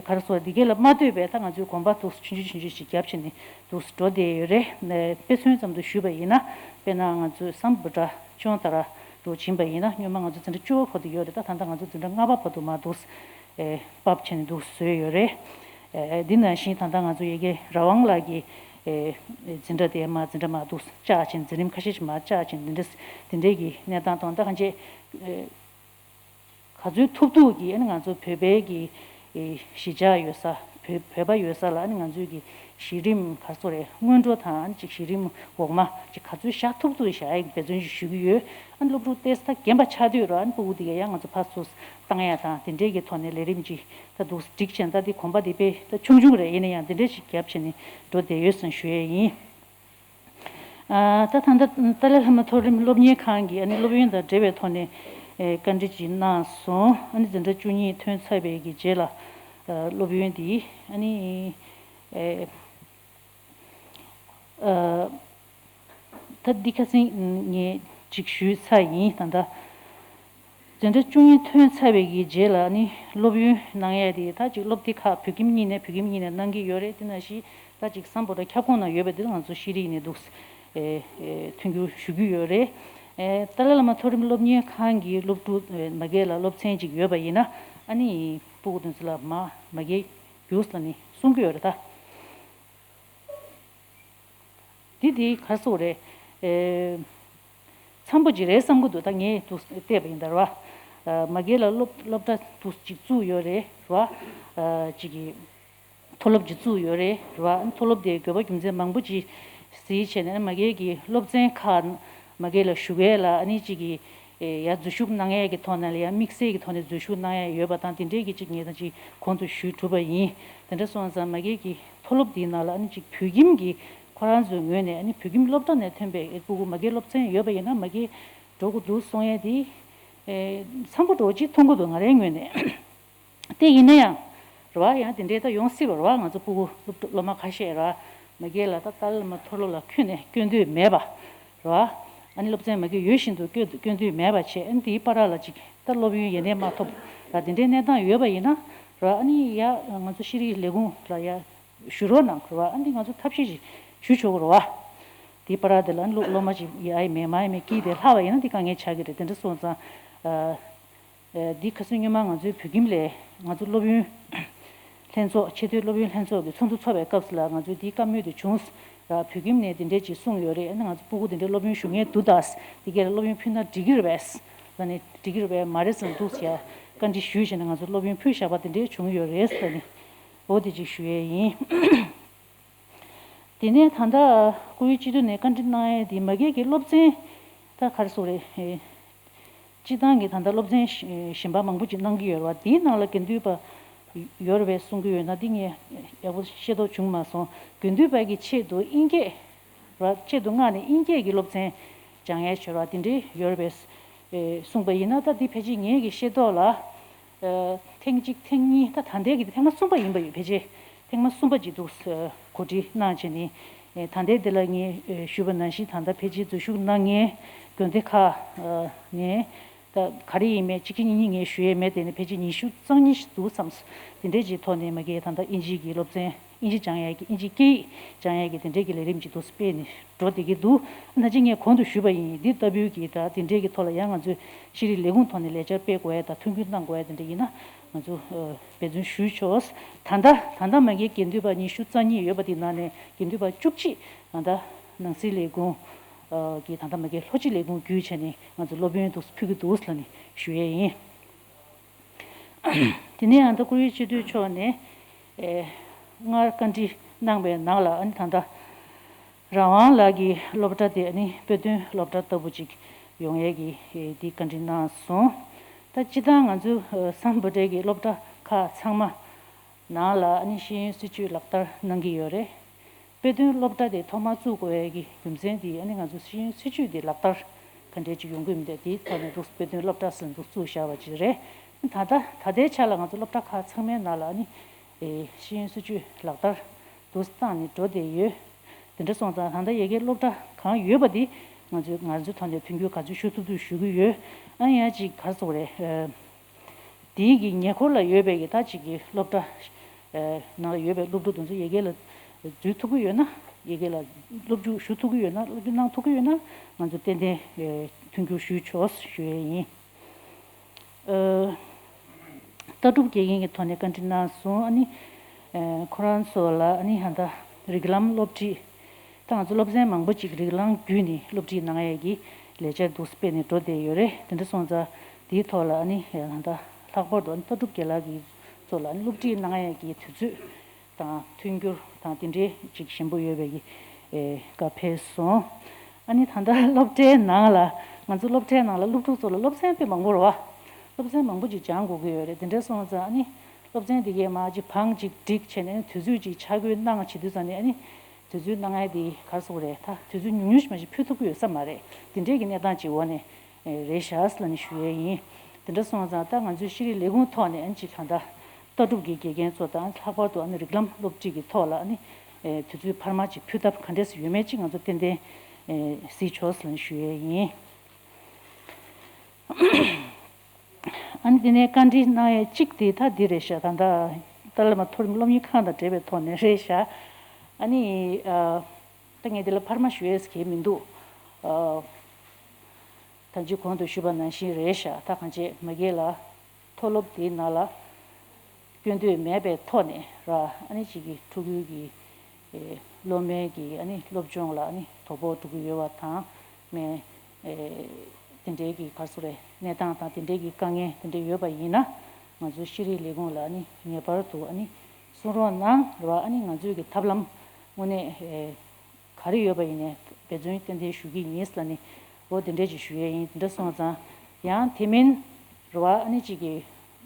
ག་རེ་ཟེར། འདི་གའི་ལ་མ་ལྟོས་པའི་ད་ང་ཚོས་གོམ་པ་འདུག་ཆུང་ཆུང་ཆུང་ཆུང་ཞིག་བརྒྱབ་བྱས་ནས་འདུག་འགྲོ་བསྡད་ཡོད་རེད། དཔེ་མཚོན་ཙམ་དུ་ཞུས་པ་ཡིན་ན། དཔེར་ན་ང་ཚོས་སམ་བྷོ་ཊ་ཅོན་ཏ་ར་འདྲ་བོ་ཕྱིན་པ་ཡིན་ན། སྔོན་མ་ང་ཚོ་འཛིན་གྲྭ་བཅུ་པ་བར་དུ་ཡོད་རེད། ད་ད་ལྟ་ང་ཚོ་འཛིན་གྲྭ་ལྔ་པ་བར་དུ་མར་འདུག། ཨེ། ཕབ་བྱས་ནས་འདུག་བཟོས་ཡོད་རེད། ཨེ། འདི་ནང་བཞིན་ད་ལྟ་ང་ཚོ་ཡ་གི་ར་ཝང་ལགས་ཀྱི། ཨེ། འཛིན་གྲྭ་དེ་མར། འཛིན་གྲྭ་མར་འདུག་བཅག་བྱས། འཛིན་རིམ་ཁ་ཤས་ཤིག་མར་བཅག་བྱས། འདི་འདྲ་འདི་འདྲའི་གི་གནས་སྟངས་དང་། ད་གང་ཅི། ཨེ། ག་ཚོད་ཐུབ་ཐུབ་ཀྱིས་ཨ་ནི་ང་ཚོ་བོད་པའི་གི། ཨེ། གཞིས་ཆགས་ཡོད་ས། བོད་བོད་པ་ཡོད་ས་ལ་ཨ་ནི་ང་ཚོའི་གི་གཞི་རིམ་ག་རེ་ཟེར་དགོས་རེད། སྔོན་འགྲོ་དང་། ཨ་ནི་ཅིག་གཞི་རིམ་འོག་མ་ཅིག་ག་ཚོད་བཞག་ཐུབ་ཐུབ་བཞག་ཡག་འབད་བརྩོན་ཞིག་ཞུ་གི་ཡོད། ཨ་ནི་སློབ་ཕྲུག་ཏོག་ཙམ་རྒན་པ་ཆགས་དུས་ར། ཨ་ནི་སྤུ་གུ་དེ་གའི་ཡང་ང་ཚོ་ཕར་ཚུར་བཏང་ཡ་དང་། དེ་འདྲའི་གི་ཐོག་ནས་ལས་རིམ་ཅིག་ད་འདུག་སྒྲིག་བྱས་ནས། ད་འདི་གོམ་པ་འདི་དཔེ་ད་ཆུང་ཆུང་རེད། ཡིན་ན་ཡང་འདི་འདྲ་ཞིག་བརྒྱབ་བྱས་ནས་འགྲོ་བསྡད་ཡོད་ཟེར་ཞུ་ཡས་ཡིན། ཨ། ད་ད་ལྟ་ཏཱ་ལའི་བླ་མ་མཐོ་རིམ་སློབ་གཉེར་ཁང་གི་ཨ་ནི་སློབ་ཡོན་དང་འབྲེལ་བའི་ཐོག་ནས། ཨེ། བཀའ་འདྲི་ཅིག་གནང་སོང་། ཨ་ནི་འཛིན་གྲྭ་བཅུ་གཉིས་ཐོན་ཚར་བའི་གི་རྗེས་ལ། ཨ། སློབ་ཡོན་དེ་ཨ་ནི། ཨེ། ཨ། ད་འདི་ཁ་སང་ངས་ཅིག་ཞུས་ཚར་ཡིན། ད་ལྟ་འཛིན་གྲྭ་བཅུ་གཉིས་ཐོན་ཚར་བའི་གི་རྗེས་ལ་ནི་སློབ་ཡོན་གནང་ཡས་དེ་ད་ཅིག་སློབ་སྡེ་ཁག་བོད་ཁྱིམ་གཉིས་ནས། བོད་ཁྱིམ་གཉིས་ནས་གནང་གི་ཡོད་རེད། དེ་ནང་བཞིན་ད་ཅིག་སམ་བྷོ་ཊ་ཁྱབ་ཁོངས་ནང་ཡོད་པ་དེ་ང་ཚོ་ཤེས་རིག་ནས་འདུག། ཨེ། ཨེ། མཐུན་འགྱུར་ཞུ་གི་ཡོད་རེད། ཨེ། ཏཱ་ལའི་བླ་མ་མཐོ་རིམ་སློབ་གཉེར་ཁང་གི་སློབ་ཕྲུག། ཨེ། མ་གི་ལ་སློབ་ཚན་ཅིག་ཡོད་པ་ཡིན་ན། ཨ་ནི་སྤུ་གུ་དེ་ཚོ་ལ་མ་མ་གི་རྒྱུགས་ལབ་ནས་གསུང་གི་ཡོད་རེད་ད། འདི་འདི་ག་རེ་ཟེར་དགོས་རེད། ཨེ། འཚམ་པོ་ཅིག་རེད་བསམ་གྱི་འདུག། ད་ངས་འདུག་བལྟས་པ་ཡིན་ད་ར། ཨ། མ་གི་ལ་སློབ་སློབ་གྲྭ་འདུག་ཅིག་བཙུགས་ཡོད་རེད་ར། ཨ། ཅིག་གི་མཐོ་སློབ་ཅིག་བཙུགས་ཡོད་རེད་ར། མཐོ་སློབ་དེ་དགོས་པ་རྒྱུ་མཚན་མང་པོ་ཅིག་གཟིགས་བྱས་ནས། མ་གི་གི་སློབ་ཚན་ཁག་མ་གི་ལ་ཞུགས་ཡས་ལ་ཨ་ནི་ཅིག་གི། ཨེ། ཡར་འཛུལ་ཞུགས་གནང་ཡས་ཀྱི་ཐོག་ནས་ལ་ཡ་དམིགས་བསལ་གྱི་ཐོག་ནས་འཛུལ་ཞུགས་གནང་ཡས་ཡོད་པ་དང་། དེ་འདྲའི་གི་ཅིག་ངས་ད་ཅིག་གོང་དུ་ཞུས་གྲུབ་པ་ཡིན། དེ་འདྲ་སོང་ཙང་མ་གི་གི་མཐོ་སློབ་འདིའི་ནང་ལ་ཨ་ནི་ཅིག་བོད་ཁྱིམ་གྱི། ཁོ་རང་ཚོའི་ངོས་ནས་ཨ་ནི་བོད་ཁྱིམ་སློབ་གྲྭ་ནས་ཐོན་པའི་སྤུ་གུ་མ་གི་སློབ་ཚན་ཡོད་པ་ཡིན་ན་མ་གི་འགྲོ་དགོས་འདུག་གསུང་ཡས་དེ། ཨེ། འཚམ་པོ་འདྲ་བོ་ཅིག་མཐོང་གི་འདུག་ང་རའི་ངོས་ནས། དེ་ཡིན་ན་ཡང་ རེད་བ། ཡང་དེ་འདྲའི་ད་ཡོང་སྲིད་པ་རེད་བ། ང་ཚོ་སྤུ་གུ་སློབ་སློབ་མ་ཁ་ཤས་རེད་བ། མ་གིར་ལ་ད་ཏཱ་ལའི་བླ་མ་མཐོ་སློབ་ལ་ཁྱོན་ནས་སྐྱོན་འདོད་མེད་པ་རེད་བ། ཨ་ནི་སློབ་ཚན་མ་གིར་ཡོད་བཞིན་དུ་སྐྱོན་སྐྱོན་འདོད་མེད་པ་བྱས། ཨ་ནི་དེའི་བར་ལ་ཅིག་ད་སློབ་ཡོན་ཡེ་ནས་མ་ཐོབ་ར། དེ་འདྲའི་གནས་སྟངས་ཡོད་པ་ཡིན་ན་ར། ཨ་ནི་ཡ་ང་ཚོ་ཤེས་རིག་ལས་ཁུངས་ལ་ཡ་ཞུ་རོགས་གནང་ར་བ། ཨ་ནི་ང་ཚོ་ཐབས་ཤེས་ཤིག་ཞུ་ཆོག་གི་རེད་བ། དེའི་བར་དེ་ལ་ཨ་ནི་སློབ་སློབ་མ་ཅིག་ཡ་ཡི་མེད་མ་ཡི་མེད་སྐྱིད་དེ་ལྷག་པ་ཡིན་ན་དེ་དཀའ་ངལ་ཆགས་ཀྱི་རེད། དེ་འདྲ་སོང་ཙང་། ཨ། ཨེ། འདི་ཁ་སང་སྔོན་མ་ང་ཚོའི་བོད་ཁྱིམ་ལས་ང་ཚོ་སློབ་ཡོན་ལྷན་ཚོགས་ཆེས་མཐོའི་སློབ་ཡོན་ལྷན་ཚོགས་ཀྱི་ཚོགས་འདུ་ཚོགས་པའི་སྐབས་སུ་ལ་ང་ཚོས་འདིའི་བཀའ་མོལ་དེ་བྱུང་། ར། བོད་ཁྱིམ་ནས་འདི་འདྲས་ཅིག་གསུངས་ཡོད་རེད། ཨ་ནི་ང་ཚོ་སྤུ་གུ་འདི་འདྲས་སློབ་ཡོན་ཞུ་མཁན་འདུག་ད། འདི་གས་ལ་སློབ་ཡོན་ཕུལ་ན་འགྲིག་གི་རེད་པས་ལ་ནི། འགྲིག་གི་རེད་པས་མ་རེད་བསམ་འདུག་ཟེར་བཀའ་འདྲི་ཞུས་བྱས་ནས་ང་ཚོ་སློབ་ཡོན་ཕུལ་བཞག་པ་འདི་འདྲས་བྱུང་ཡོད་རེད་ལ་ནི། འོ་དེ་ཅིག་ཞུ་ཡས་ཡིན། དེ་ནས་ད་ལྟ་སྐུ་ཡོད་སྤྱི་འཐུས་ནས་བཀའ་འདྲི་གནང་ཡས་དེ་མ་གིར་གྱི་སློབ་ཚན་ད་ག་རེ་ཟེར་དགོས་རེད། སྤྱི་བཏང་གི་ད་ལྟ་སློབ་ཚན་གཞན་པ་མང་པོ་ཅིག་གནང་གི་ཡོད་རེད་བ། དེའི་ནང་ལ་དགེ་འདུན་པ་ཡོད་རེད་པས་གསུང་གི་ཡོད་ན། འདི་ངས་ཡག་པོ་ཤེས་རྟོགས་བྱུང་མ་སོང་། དགེ་འདུན་པ་གི་ཆེད་དུ་དབྱིན་སྐད་ར། ཆེད་དུ་མངགས་ནས་དབྱིན་སྐད་ཀྱི་སློབ་ཚན་སྦྱང་ཡས་བྱོས་ར། དེ་འདྲའི་ཡོད་རེད་པས་གསུངས་པ་ཡིན་ན། ད་འདི་ཕལ་ཆེར་ངེད་ཀྱི་ཤེས་རྟོགས་ལ། ཨ། ཐེངས་གཅིག་ཐེངས་གཉིས། ད་ད་ལྟའི་གི་ཐེངས་མ་གསུམ་པ་ཡིན་པ་ཡོད། ཕལ་ཆེར་ཐེངས་མ་གསུམ་པ་ཅིག་འདུག་ཟེར་གོ་སྒྲིག་གནང་བྱས་ནས། ཨེ། ད་ལྟའི་འདི་ལ་ངས་ཨེ་ཞུས་པ་ནང་བཞིན་ད་ལྟ་ཕལ་ཆེར་འཛུལ་ཞུགས་གནང་མཁན་དགོན་སྡེ་ཁག་ཨ་ནས་ད་ག་རེ་ཡིན་མིན་གཅིག་གཅིག་གཉིས་གཉིས་ངས་ཞུ་ཡས་མེད། དེ་ནས་ཕལ་ཆེར་ཉི་ཤུ་རྩ་གཉིས་ཤིག་འདུག་བསམ། དེ་འདྲས་ཀྱི་ཐོག་ནས་མ་གིར་ད་ལྟ་དབྱིན་ཇིའི་གི་སློབ་ཚན། དབྱིན་ཇི་སྦྱང་ཡས་ཀྱི། དབྱིན་ཇི་སྐད་ཡིག་སྦྱང་ཡས་ཀྱི་དེ་འདྲས་ཀྱི་ལས་རིམ་ཅིག་འདུག་སྤེལ་ནས་འགྲོ་བསྡད་ཀྱི་འདུག་ནང་བཞིན་ངས་གོང་དུ་ཞུས་པ་ཡིན། འདི་ལྟ་བུའི་གི་ད་དེ་འདྲས་ཀྱི་ཐོག་ལ་ཡང་ང་ཚོས་ཤེས་རིག་ལས་ཁུངས་ཐོག་ནས་ལས་འཆར་སྤེལ་དགོས་ཡས་དང་མཐུན་འགྱུར་གནང་དགོས་ཡས་དེ་འདྲ་ཡིན་ན་ང་ཚོ་ཨ་འབད་བརྩོན་ཞུས་ཆོག་ད་ལྟ་ད་ལྟ་མ་གིར་དགེ་འདུན་པ་ཉི་ཤུ་རྩ་གཉིས་ཡོད་པ་དེ་ནང་ནས་དགེ་འདུན་པ་བཅུ་གཅིག་ད་ལྟ་ནང་སྲིད་ལས་ཁུངས་ཨ་གི་ད་ལྟ་མ་གིར་ལྷོ་སྤྱི་ལས་ཁུངས་བརྒྱུད་བྱས་ནས་ང་ཚོ་སློབ་ཡོན་དུ་ཕུལ་གྱི་འདུག་ལབ་ནས་ཞུ་ཡས་ཡིན། དེ་ནས་ཨ་ད་སྐུ་ཡོད་སྤྱི་འཐུས་མཆོག་ནས་ཨེ་སྔར་བཀའ་འདྲི་གནང་བའི་ནང་ལ། ཨ་ནི་ད་ལྟ་རང་དབང་ལགས་ཀྱི་སློབ་གྲྭ་དེ་ཨ་ནི་དཔེ་སྟོན་སློབ་གྲྭ་ལྟ་བུ་ཅིག་ཡོང་ཡས་ཀྱི་ཨེ་འདི་བཀའ་འདྲི་གནང་སོང་། ད་སྤྱིར་བཏང་ང་ཚོ་ཨ་སམ་བྷོ་ཊའི་གི་སློབ་གྲྭ་ཁག་ཚང་མ་ནང་ལ་ཨ་ནི་ཤེས་ཡོན་སྲིད་བྱུས་ལག་བསྟར་གནང་གི་ཡོད་རེད། དཔེ་སྟོན་སློབ་གྲྭ་དེ་ཐོག་མར་བཙུགས་དགོས་ཡས་ཀྱི་རྒྱུ་མཚན་དེ་ཨ་ནི་ང་ཚོ་ཤེས་ཡོན་སྲིད་བྱུས་དེ་ལག་བསྟར་ག་འདྲས་ཅིག་ཡོང་གི་མི་འདུག་དེའི་ཐོག་ནས་འདུག་དཔེ་སྟོན་སློབ་གྲྭ་ཟེར་འདུག་བཙུགས་བཞག་པ་ཅིག་རེད། ད་ལྟ་ད་ལྟའི་ཆ་ལ་ང་ཚོ་སློབ་གྲྭ་ཁག་ཚང་མའི་ནང་ལ་ཨ་ནི་ཨེ་ཤེས་ཡོན་སྲིད་བྱུས་ལག་བསྟར་འདུག་བཏང་ནས་འགྲོ་བསྡད་ཡོད། དེ་འདྲ་སོང་ཙང་ད་ལྟ་ཡ་གིའི་སློབ་གྲྭ་གང་ཡོད་པ་དེ་ང་ཚོས་ང་ཚོའི་ཐོག་ནས་མཐུན་འགྱུར་ག་ཚོད་ཞུ་ཐུབ་ཐུབ་ཞུ་གི་ཡོད། ཨ་ཡང་ཅིག་ག་རེ་ཟེར་དགོས་རེད། ཨེ། དེའི་གི་ཉེ་འཁོར་ལ་ཡོད་པའི་གི་ད་ཅིག་གི་སློབ་གྲྭ་ཨེ་ནང་ལ་ཡོད་པའི་སློབ་ཕྲུག་དེ་ཚོ་ཡ་གི་ལ་འཛུལ་ཐུབ་ཀྱི་ཡོད་ན། ཡ་གི་ལ་སློབ་འཇུག་ཞུ་ཐུབ་ཀྱི་ཡོད་ན། སློབ་འཇུག་གནང་ཐུབ་ཀྱི་ཡོད་ན་ང་ཚོ་ཏན་ཏན་ཨེ་མཐུན་འགྱུར་ཞུས་ཆོག་ཞུ་ཡས་ཡིན། ཨེ། ལྟ་གྲུབ་དགེ་རྒན་གྱི་ཐོག་ནས་བཀའ་འདྲི་གནང་སོང་། ཨ་ནི་ཨེ་ཁོ་རང་ཚོ་ལ་ཨ་ནི་ཧ་ད་རིགས་ལམ་སློབ་ཁྲིད། ད་ང་ཚོ་སློབ་ཚན་མང་པོ་ཅིག་རིགས་ལམ་བརྒྱུད་ནས་སློབ་ཁྲིད་གནང་ཡས་ཀྱི་ལས་འཆར་འདུག་སྤེལ་ནས་འགྲོ་བསྡད་ཡོད་རེད། དེ་འདྲ་སོང་ཙང་དེའི་ཐོག་ལ་ཨ་ནི་ད་ལྷག་པར་དུ་ཨ་ནི་ལྟ་གྲུབ་རྒན་ལགས་ཀྱི་ཚོ་ལ་ཨ་ནི་སློབ་ཁྲིད་གནང་ཡས་ཀྱི་དུས་ཚོད་དང་མཐུན་འགྱུར་དང་དེ་འདྲའི་ཅིག་ཞན་པོ་ཡོད་པའི་གི་ཨེ་བཀའ་ཕེབས་སོང་། ཨ་ནི་ད་ལྟ་སློབ་གྲྭའི་ནང་ལ་ང་ཚོ་སློབ་གྲྭའི་ནང་ལ་སློབ་ཕྲུག་ཚོ་ལ་སློབ་ཚན་དཔེ་མང་པོ་རེད་བ། སློབ་ཚན་མང་པོ་ཅིག་སྦྱང་དགོས་ཀྱི་ཡོད་རེད། དེ་འདྲ་སོང་ཙང་ཨ་ནི་སློབ་ཚན་དེ་གའི་མར་ཅིག་བང་ཅིག་བསྒྲིགས་བྱས་ནས་དུས་ཚོད་ཅིག་ཆ་བགོས་གནང་བྱེད་དུས་ཙང་ནས་ཨ་ནི་དུས་ཚོད་གནང་ཡ་དེ་ག་རེ་ཟེར་དགོས་རེད། ད་དུས་ཚོད་ཉུང་ཉུང་ཞིག་མ་ཞིག་ཕུལ་ཐུབ་ཀྱི་ཡོད་ས་མ་རེད། དེ་འདྲའི་གི་གནས་སྟངས་ཅིག་འོག་ནས་ཨེ་རེད་ཤག་ལབ་ནས་ཞུ་ཡས་ཡིན། དེ་འདྲ་སོང་ཙང་ད་ང་ཚོའི་ཤེས་རིག་ལས་ཁུངས་ཐོག་ནས་ཨ་ནི་ཅིག་ད་ལྟ་ལྟ་གྲུབ་ཀྱི་དགེ་རྒན་ཚོ་དང་། ལྷག་པར་དུ་ཨ་ནི་རིགས་ལམ་སློབ་ཁྲིད་ཀྱི་ཐོག་ལ་ཨ་ནི་ཨེ་དུས་ཚོད་འཕར་མ་ཅིག་ཕུལ་ཐབས་ག་འདྲས་སེ་ཡོད་མེད་ཅིག་ང་ཚོ་ཏན་ཏན་ཨེ་གཟིགས་ཆོག་ལབ་ནས་ཞུ་ཡས་ཡིན། ཨ་ནི་དེ་ནས་བཀའ་འདྲི་གནང་ཡས་གཅིག་དེ་ད་འདི་རེད་ཤག་ད་ལྟ་ཏཱ་ལའི་བླ་མ་མཐོ་རིམ་སློབ་གཉེར་ཁང་དང་འབྲེལ་བའི་ཐོག་ནས་རེད་ཤག་ཨ་ནི་ཨ་ད་ངས་འདི་ལ་འཕར་མ་ཞུ་ཡས་གང་ཡང་མི་འདུག་ཨ་ད་ཅི་གོང་དུ་ཞུས་པ་ནང་བཞིན་རེད་ཤག་ད་གང་བྱས་མ་གིར་ལ་མཐོ་སློབ་དེའི་ནང་ལ་སྐྱོན་འདོད་མེད་པའི་ཐོག་ནས་ར། ཨ་ནི་གཅིག་གི་ཕྲུ་གུའི་གི་ཨེ་སློབ་མའི་གི་ཨ་ནི་སློབ་སྦྱོང་ལ་ཨ་ནི་དོ་ཕོག་འགྲོ་གི་ཡོད་པ་དང་། མེད་ཨེ་དེ་འདྲའི་གི་ག་རེ་ཟེར་དགོས་རེད། གནས་སྟངས་དང་དེ་འདྲའི་གི་དཀའ་ངལ་དེ་འདྲ་ཡོད་པ་ཡིན་ན། ང་ཚོའི་ཤེས་རིག་ལས་ཁུངས་ལ་ཨ་ནི་ངེས་པར་དུ་ཨ་ནི་གསུང་རོགས་གནང་ར། ཨ་ནི་ང་ཚོའི་གི་ཐབས་ལམ་དངོས་གནས་ཨེ་ག་རེ་ཡོད་པ་ཡིན་ནའི་འབད་བརྩོན་ཏན་ཏན་ཞུ་གི་ཡིན་ལབ་ནས། འོ་དེ་འདྲས་ཅིག་ཞུ་ཡས་ཡིན། དེ་འདྲ་སོང་ཙང་ཡང་དེ་མིན་རེད་བ། ཨ་ནི་གཅིག་གི་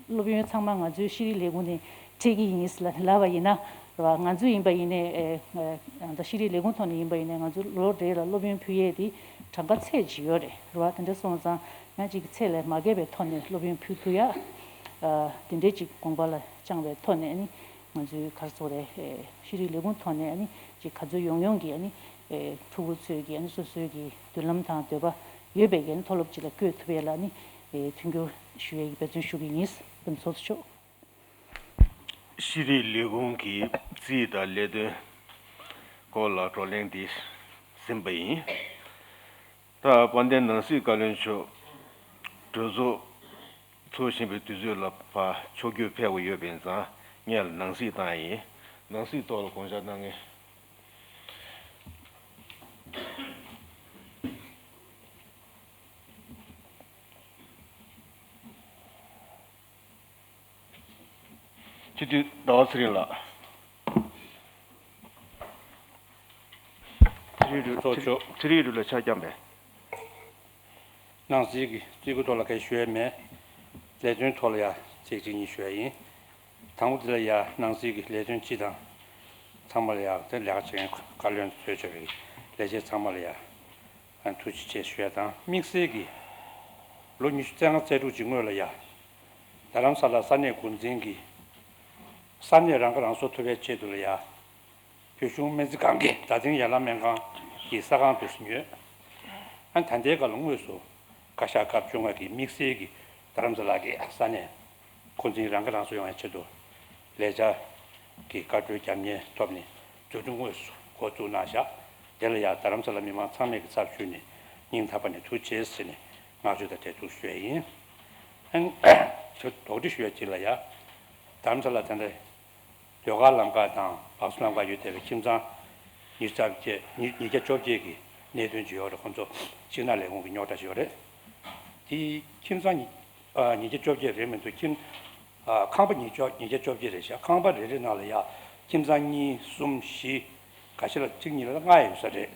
སློབ་ཡོན་ཚང་མ་ང་ཚོའི་ཤེས་རིག་ལས་ཁུངས་ནས་སྤྲད་ཀྱི་ཡིན་ལབ་ལབ་པ་ཡིན་ན་རེད་བ། ང་ཚོ་ཡིན་པ་ཡིན་ནའི་ཨེ་ཨེ་ད་ཤེས་རིག་ལས་ཁུངས་ཐོག་ནས་ཡིན་པ་ཡིན་ནའི་ང་ཚོ་ལོ་རེ་ལ་སློབ་ཡོན་ཕུལ་ཡས་དེ་གྲངས་ཀ་ཚད་ཅིག་ཡོད་རེད། རེད་བ། དེ་འདྲ་སོང་ཙང་ཡང་གཅིག་གི་ཚད་ལས་མ་བརྒལ་བའི་ཐོག་ནས་སློབ་ཡོན་ཕུལ་ཐུབ་ཡ། ཨ་དེ་འདྲའི་ཅིག་དགོངས་པ་ལ་བཅངས་པའི་ཐོག་ནས་ཨ་ནི་ང་ཚོའི་ག་རེ་ཟེར་དགོས་རེད། ཨེ་ཤེས་རིག་ལས་ཁུངས་ཐོག་ནས་ཨ་ནི་ཅིག་ག་ཚོད་ཡོང་ཡོང་གི་ཨ་ནི་ཨེ་ཕྲུ་གུ་ཚོས་ཀྱི་ཨ་ནི་སོ་སོའི་གི་མདུན་ལམ་དང་འདོད་པ་ཡོད་པའི་གི་ཨ་ནི་མཐོ་སློབ་ཅིག་ལ་བསྐྱོད་ཐུབ་ཡས་ལ་ཨ་ནི་ཨེ་མཐུན་འགྱུར་ཞུ་ཡས་ཀྱི་འབད་བརྩོན་ཞུ་གི་ཡིན། བདེ་མོ་ཚོགས་གཙོ་མཆོག་ཤེས་རིག་ལས་ཁུངས་ཀྱི་རྩིས་དང་ལས་དོན་སྐོར་ལ་བགྲོ་གླེང་འདི་ཟིན་པ་ཡིན། ད་དཔལ་ལྡན་ནང་སྲིད་བཀའ་བློན་མཆོག་གྲོས་ཚོགས་ཚོགས་བཞིན་པའི་དུས་ཚོད་ལ་ཕར་ཕྱོགས་བསྐྱོད་ཕེབས་དགོས་ཡོད་པ་ཡིན་ཙང་ངས་ནང་སྲིད་བཏང་ཡིན། ནང་སྲིད་ཐོག་ལ་དགོངས་འཆར་གནང་མཁན། སྤྱི་འཐུས་ཟླ་བ་ཚེ་རིང་ལགས། ཚེ་རིང་ལགས་ཚོགས་གཙོ། ཚེ་རིང་ལགས་ལ་ཆ་རྐྱང་པས། ནང་སྲིད་ཀྱི་རྩིས་ཁོ་ཐོག་ལ་ག་རེ་ཞུ་ཡས་མེད། ལས་དོན་ཐོག་ལ་ཡ་ཚིག་གཅིག་གཉིས་ཞུ་ཡ་ཡིན། དང་པོ་དེ་ལ་ཡ་ནང་སྲིད་ཀྱི་ལས་དོན་སྤྱི་དང་ཚང་མ་ལ་ཡ་དེ་ལས་ཀ་བྱེད་མཁན་བཀའ་བློན་གཙོས་བྱས་པའི་ལས་བྱེད་ཚང་མ་ལ་ཡ་ཐུགས་རྗེ་ཆེ་ཞུ་ཡ་དང་། དམིགས་བསལ་གྱི་ལོ་ཉི་ཤུ་རྩ་ལྔ་རྩ་དྲུག་ཅིག་སྔོན་ལ་ཡ་རྡ་རམ་ས་ལ་ས་གནས་འགོ་འཛིན་གྱིས་ས་གནས་རང་ཁ་རང་གསོ་ཐུབ་པའི་ཆེད་དུ་ལ་ཡ། བོད་གཞུང་སྨན་རྩིས་ཁང་གི་རྡ་སྟེང་ཡན་ལག་སྨན་ཁང་གི་ས་ཁང་དུ་ཟིན་ཡོད། ཨ་ད་ལྟའི་སྐབས་ལ་དངོས་སུ་བཀའ་ཤག་སྐབས་བཅོ་ལྔ་གི་དམིགས་བསལ་གྱི་རྡ་རམ་ས་ལ་གི་ས་གནས་འགོ་འཛིན་རང་ཁ་རང་གསོ་ཡོང་བའི་ཆེད་དུ་ལས་འཆར་གྱི་བཀའ་འཁྲོལ་རྒྱབ་གཉེར་ཐོབ་ནས་མཛུབ་སྟོན་དངོས་སུ་འགོ་བཙུགས་གནང་བཞག་དེ་ལ་ཡང་རྡ་རམ་ས་ལ་མི་མང་ཚང་མས་ཀྱི་ཚབ་ཞུས་ནས་སྙིང་ཐག་པ་ནས་ཐུགས་རྗེ་ཆེ་ཟེར་ནས་བསྔགས་བརྗོད་དང་འབྲེལ་གཏུགས་ཞུ་ཡས་ཡིན། ཨ་ནི་དོགས་འདྲི་ཞུ་ཡས་གཅིག་ལ་ཡ་རྡ་རམ་ས་ལ་ད་ལྟ་ཟློས་གར་ལམ་ཁ་དང་སྦག་སུ་ལམ་ཁ་ཡོད་བསྡད་པའི་ཁྱིམ་ཚང་ཉིས་བརྒྱ་བཅོ་བརྒྱད་ཉིས་ཉིས་བརྒྱ་བཅོ་བརྒྱད་ཀྱི་གནད་དོན་ཅིག་ཡོད་རེད། ཁོང་ཚོ་ཤིང་ནགས་ལས་ཁུངས་ཀྱི་རྙོག་དྲ་ཞིག་ཡོད་རེད། དེ་ཁྱིམ་ཚང་ཉིས་ཨ་ཉིས་བརྒྱ་བཅོ་བརྒྱད་རེད་མི་འདུག་ཁྱིམ་ཨ་ཁང་པ་ཉིས་བཅོ་ཉིས་བརྒྱ་བཅོ་བརྒྱད་རེད་ཤག་ཁང་པ་རེ་རེ་ནང་ལ་ཡ་ཁྱིམ་ཚང་གཉིས་གསུམ་བཞི་ག་ཤེད་ལ་གཅིག་གཉིས་ལ་ལྔ་ཡོད་ས་རེད།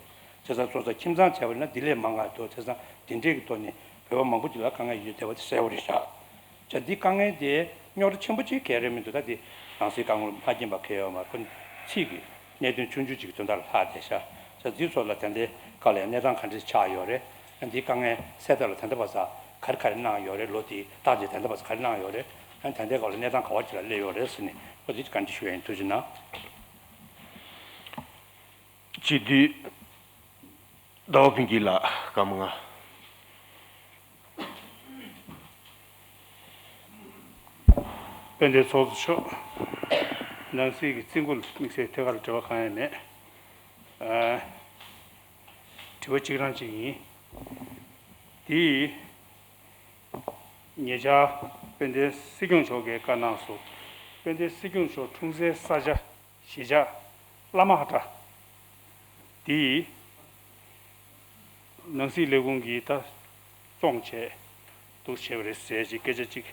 བྱས་ཙང་ཚོ་ཚོ་ཁྱིམ་ཚང་བྱས་པ་ཡིན་ན་འདི་ལས་མང་ང་འདུག་བྱས་ཙང་འདི་འདྲས་ཀྱི་ཐོག་ནས་བོད་པ་མང་པོ་ཅིག་ལ་དཀའ་ངལ་ཡོད་བསྡད་པ་དེ་གསལ་པོ་རེད་ཤག་ཅག་འདི་དཀའ་ངལ་དེ་རྙོག་དྲ་ཆེན་པོ་ཅིག་ག་རེ་མི་འདུག་ད་འདི་ནང་སྲིད་བཀའ་མོལ་མ་མཁྱེན་པ་ག་ཡོད་མ་རེད། ཁོ་ཚིག་གི་གནད་དོན་ཆུང་ཆུང་ཅིག་གི་དོན་དག་ལ་ལྷག་བསྡད་ཤག་ཅག་འདིའི་ཐོག་ལ་ད་ལྟའི་སྐབས་ལ་ཡང་གནས་སྟངས་ག་འདྲ་ཆགས་ཡོད་རེད། ཨ་འདིའི་དཀའ་ངལ་སེལ་ཐབས་ལ་ད་ལྟ་བར་ཙམ་ག་རེ་ག་རེ་གནང་ཡོད་རེད། ལོ་འདིའི་རྟགས་འདི་ད་ལྟ་བར་ཙམ་ག་རེ་གནང་ཡོད་རེད། ཨ་ད་ལྟའི་སྐབས་ལ་གནས་སྟངས་ག་བ་ཅིག་ལ་སླེབས་ཡོད་རེད་ཟེར་ནས་ཁོ་འདི་བཀའ་འདྲི་ཞུ་ཡ་ཡིན། ཐུགས་རྗེ་གནང་། སྤྱི་འཐུས་ཟླ་བ་ཕུན་སྐྱིད་ལགས་སྐར་མ་ལྔ། དཔལ་ལྡན་ཚོགས་གཙོ་མཆོག་ནང་སྲིད་ཀྱི་རྩིས་འགོ་ལ་དམིགས་བསལ་ཐད་ཀར་དྲི་བ་གང་ཡང་མེད། ཨ། དྲི་བ་གཅིག་རང་གཅིག་ཡིན། འདི་ཉེ་ཆར་དཔལ་ལྡན་སྲིད་སྐྱོང་མཆོག་གིས་བཀའ་གནང་སོང་། དཔལ་ལྡན་སྲིད་སྐྱོང་མཆོག་འཁྲུངས་སའི་ས་ཆ་གཞིས་ཆགས་བླ་མ་ཧ་ཏྲ་འདི་ནང་སྲིད་ལས་ཁུངས་ཀྱིས་ད་བཙོང་བྱས་འདུག་བྱས་པ་རེད་ཟེར་ཅིག་སྐད་ཆ་ཅིག་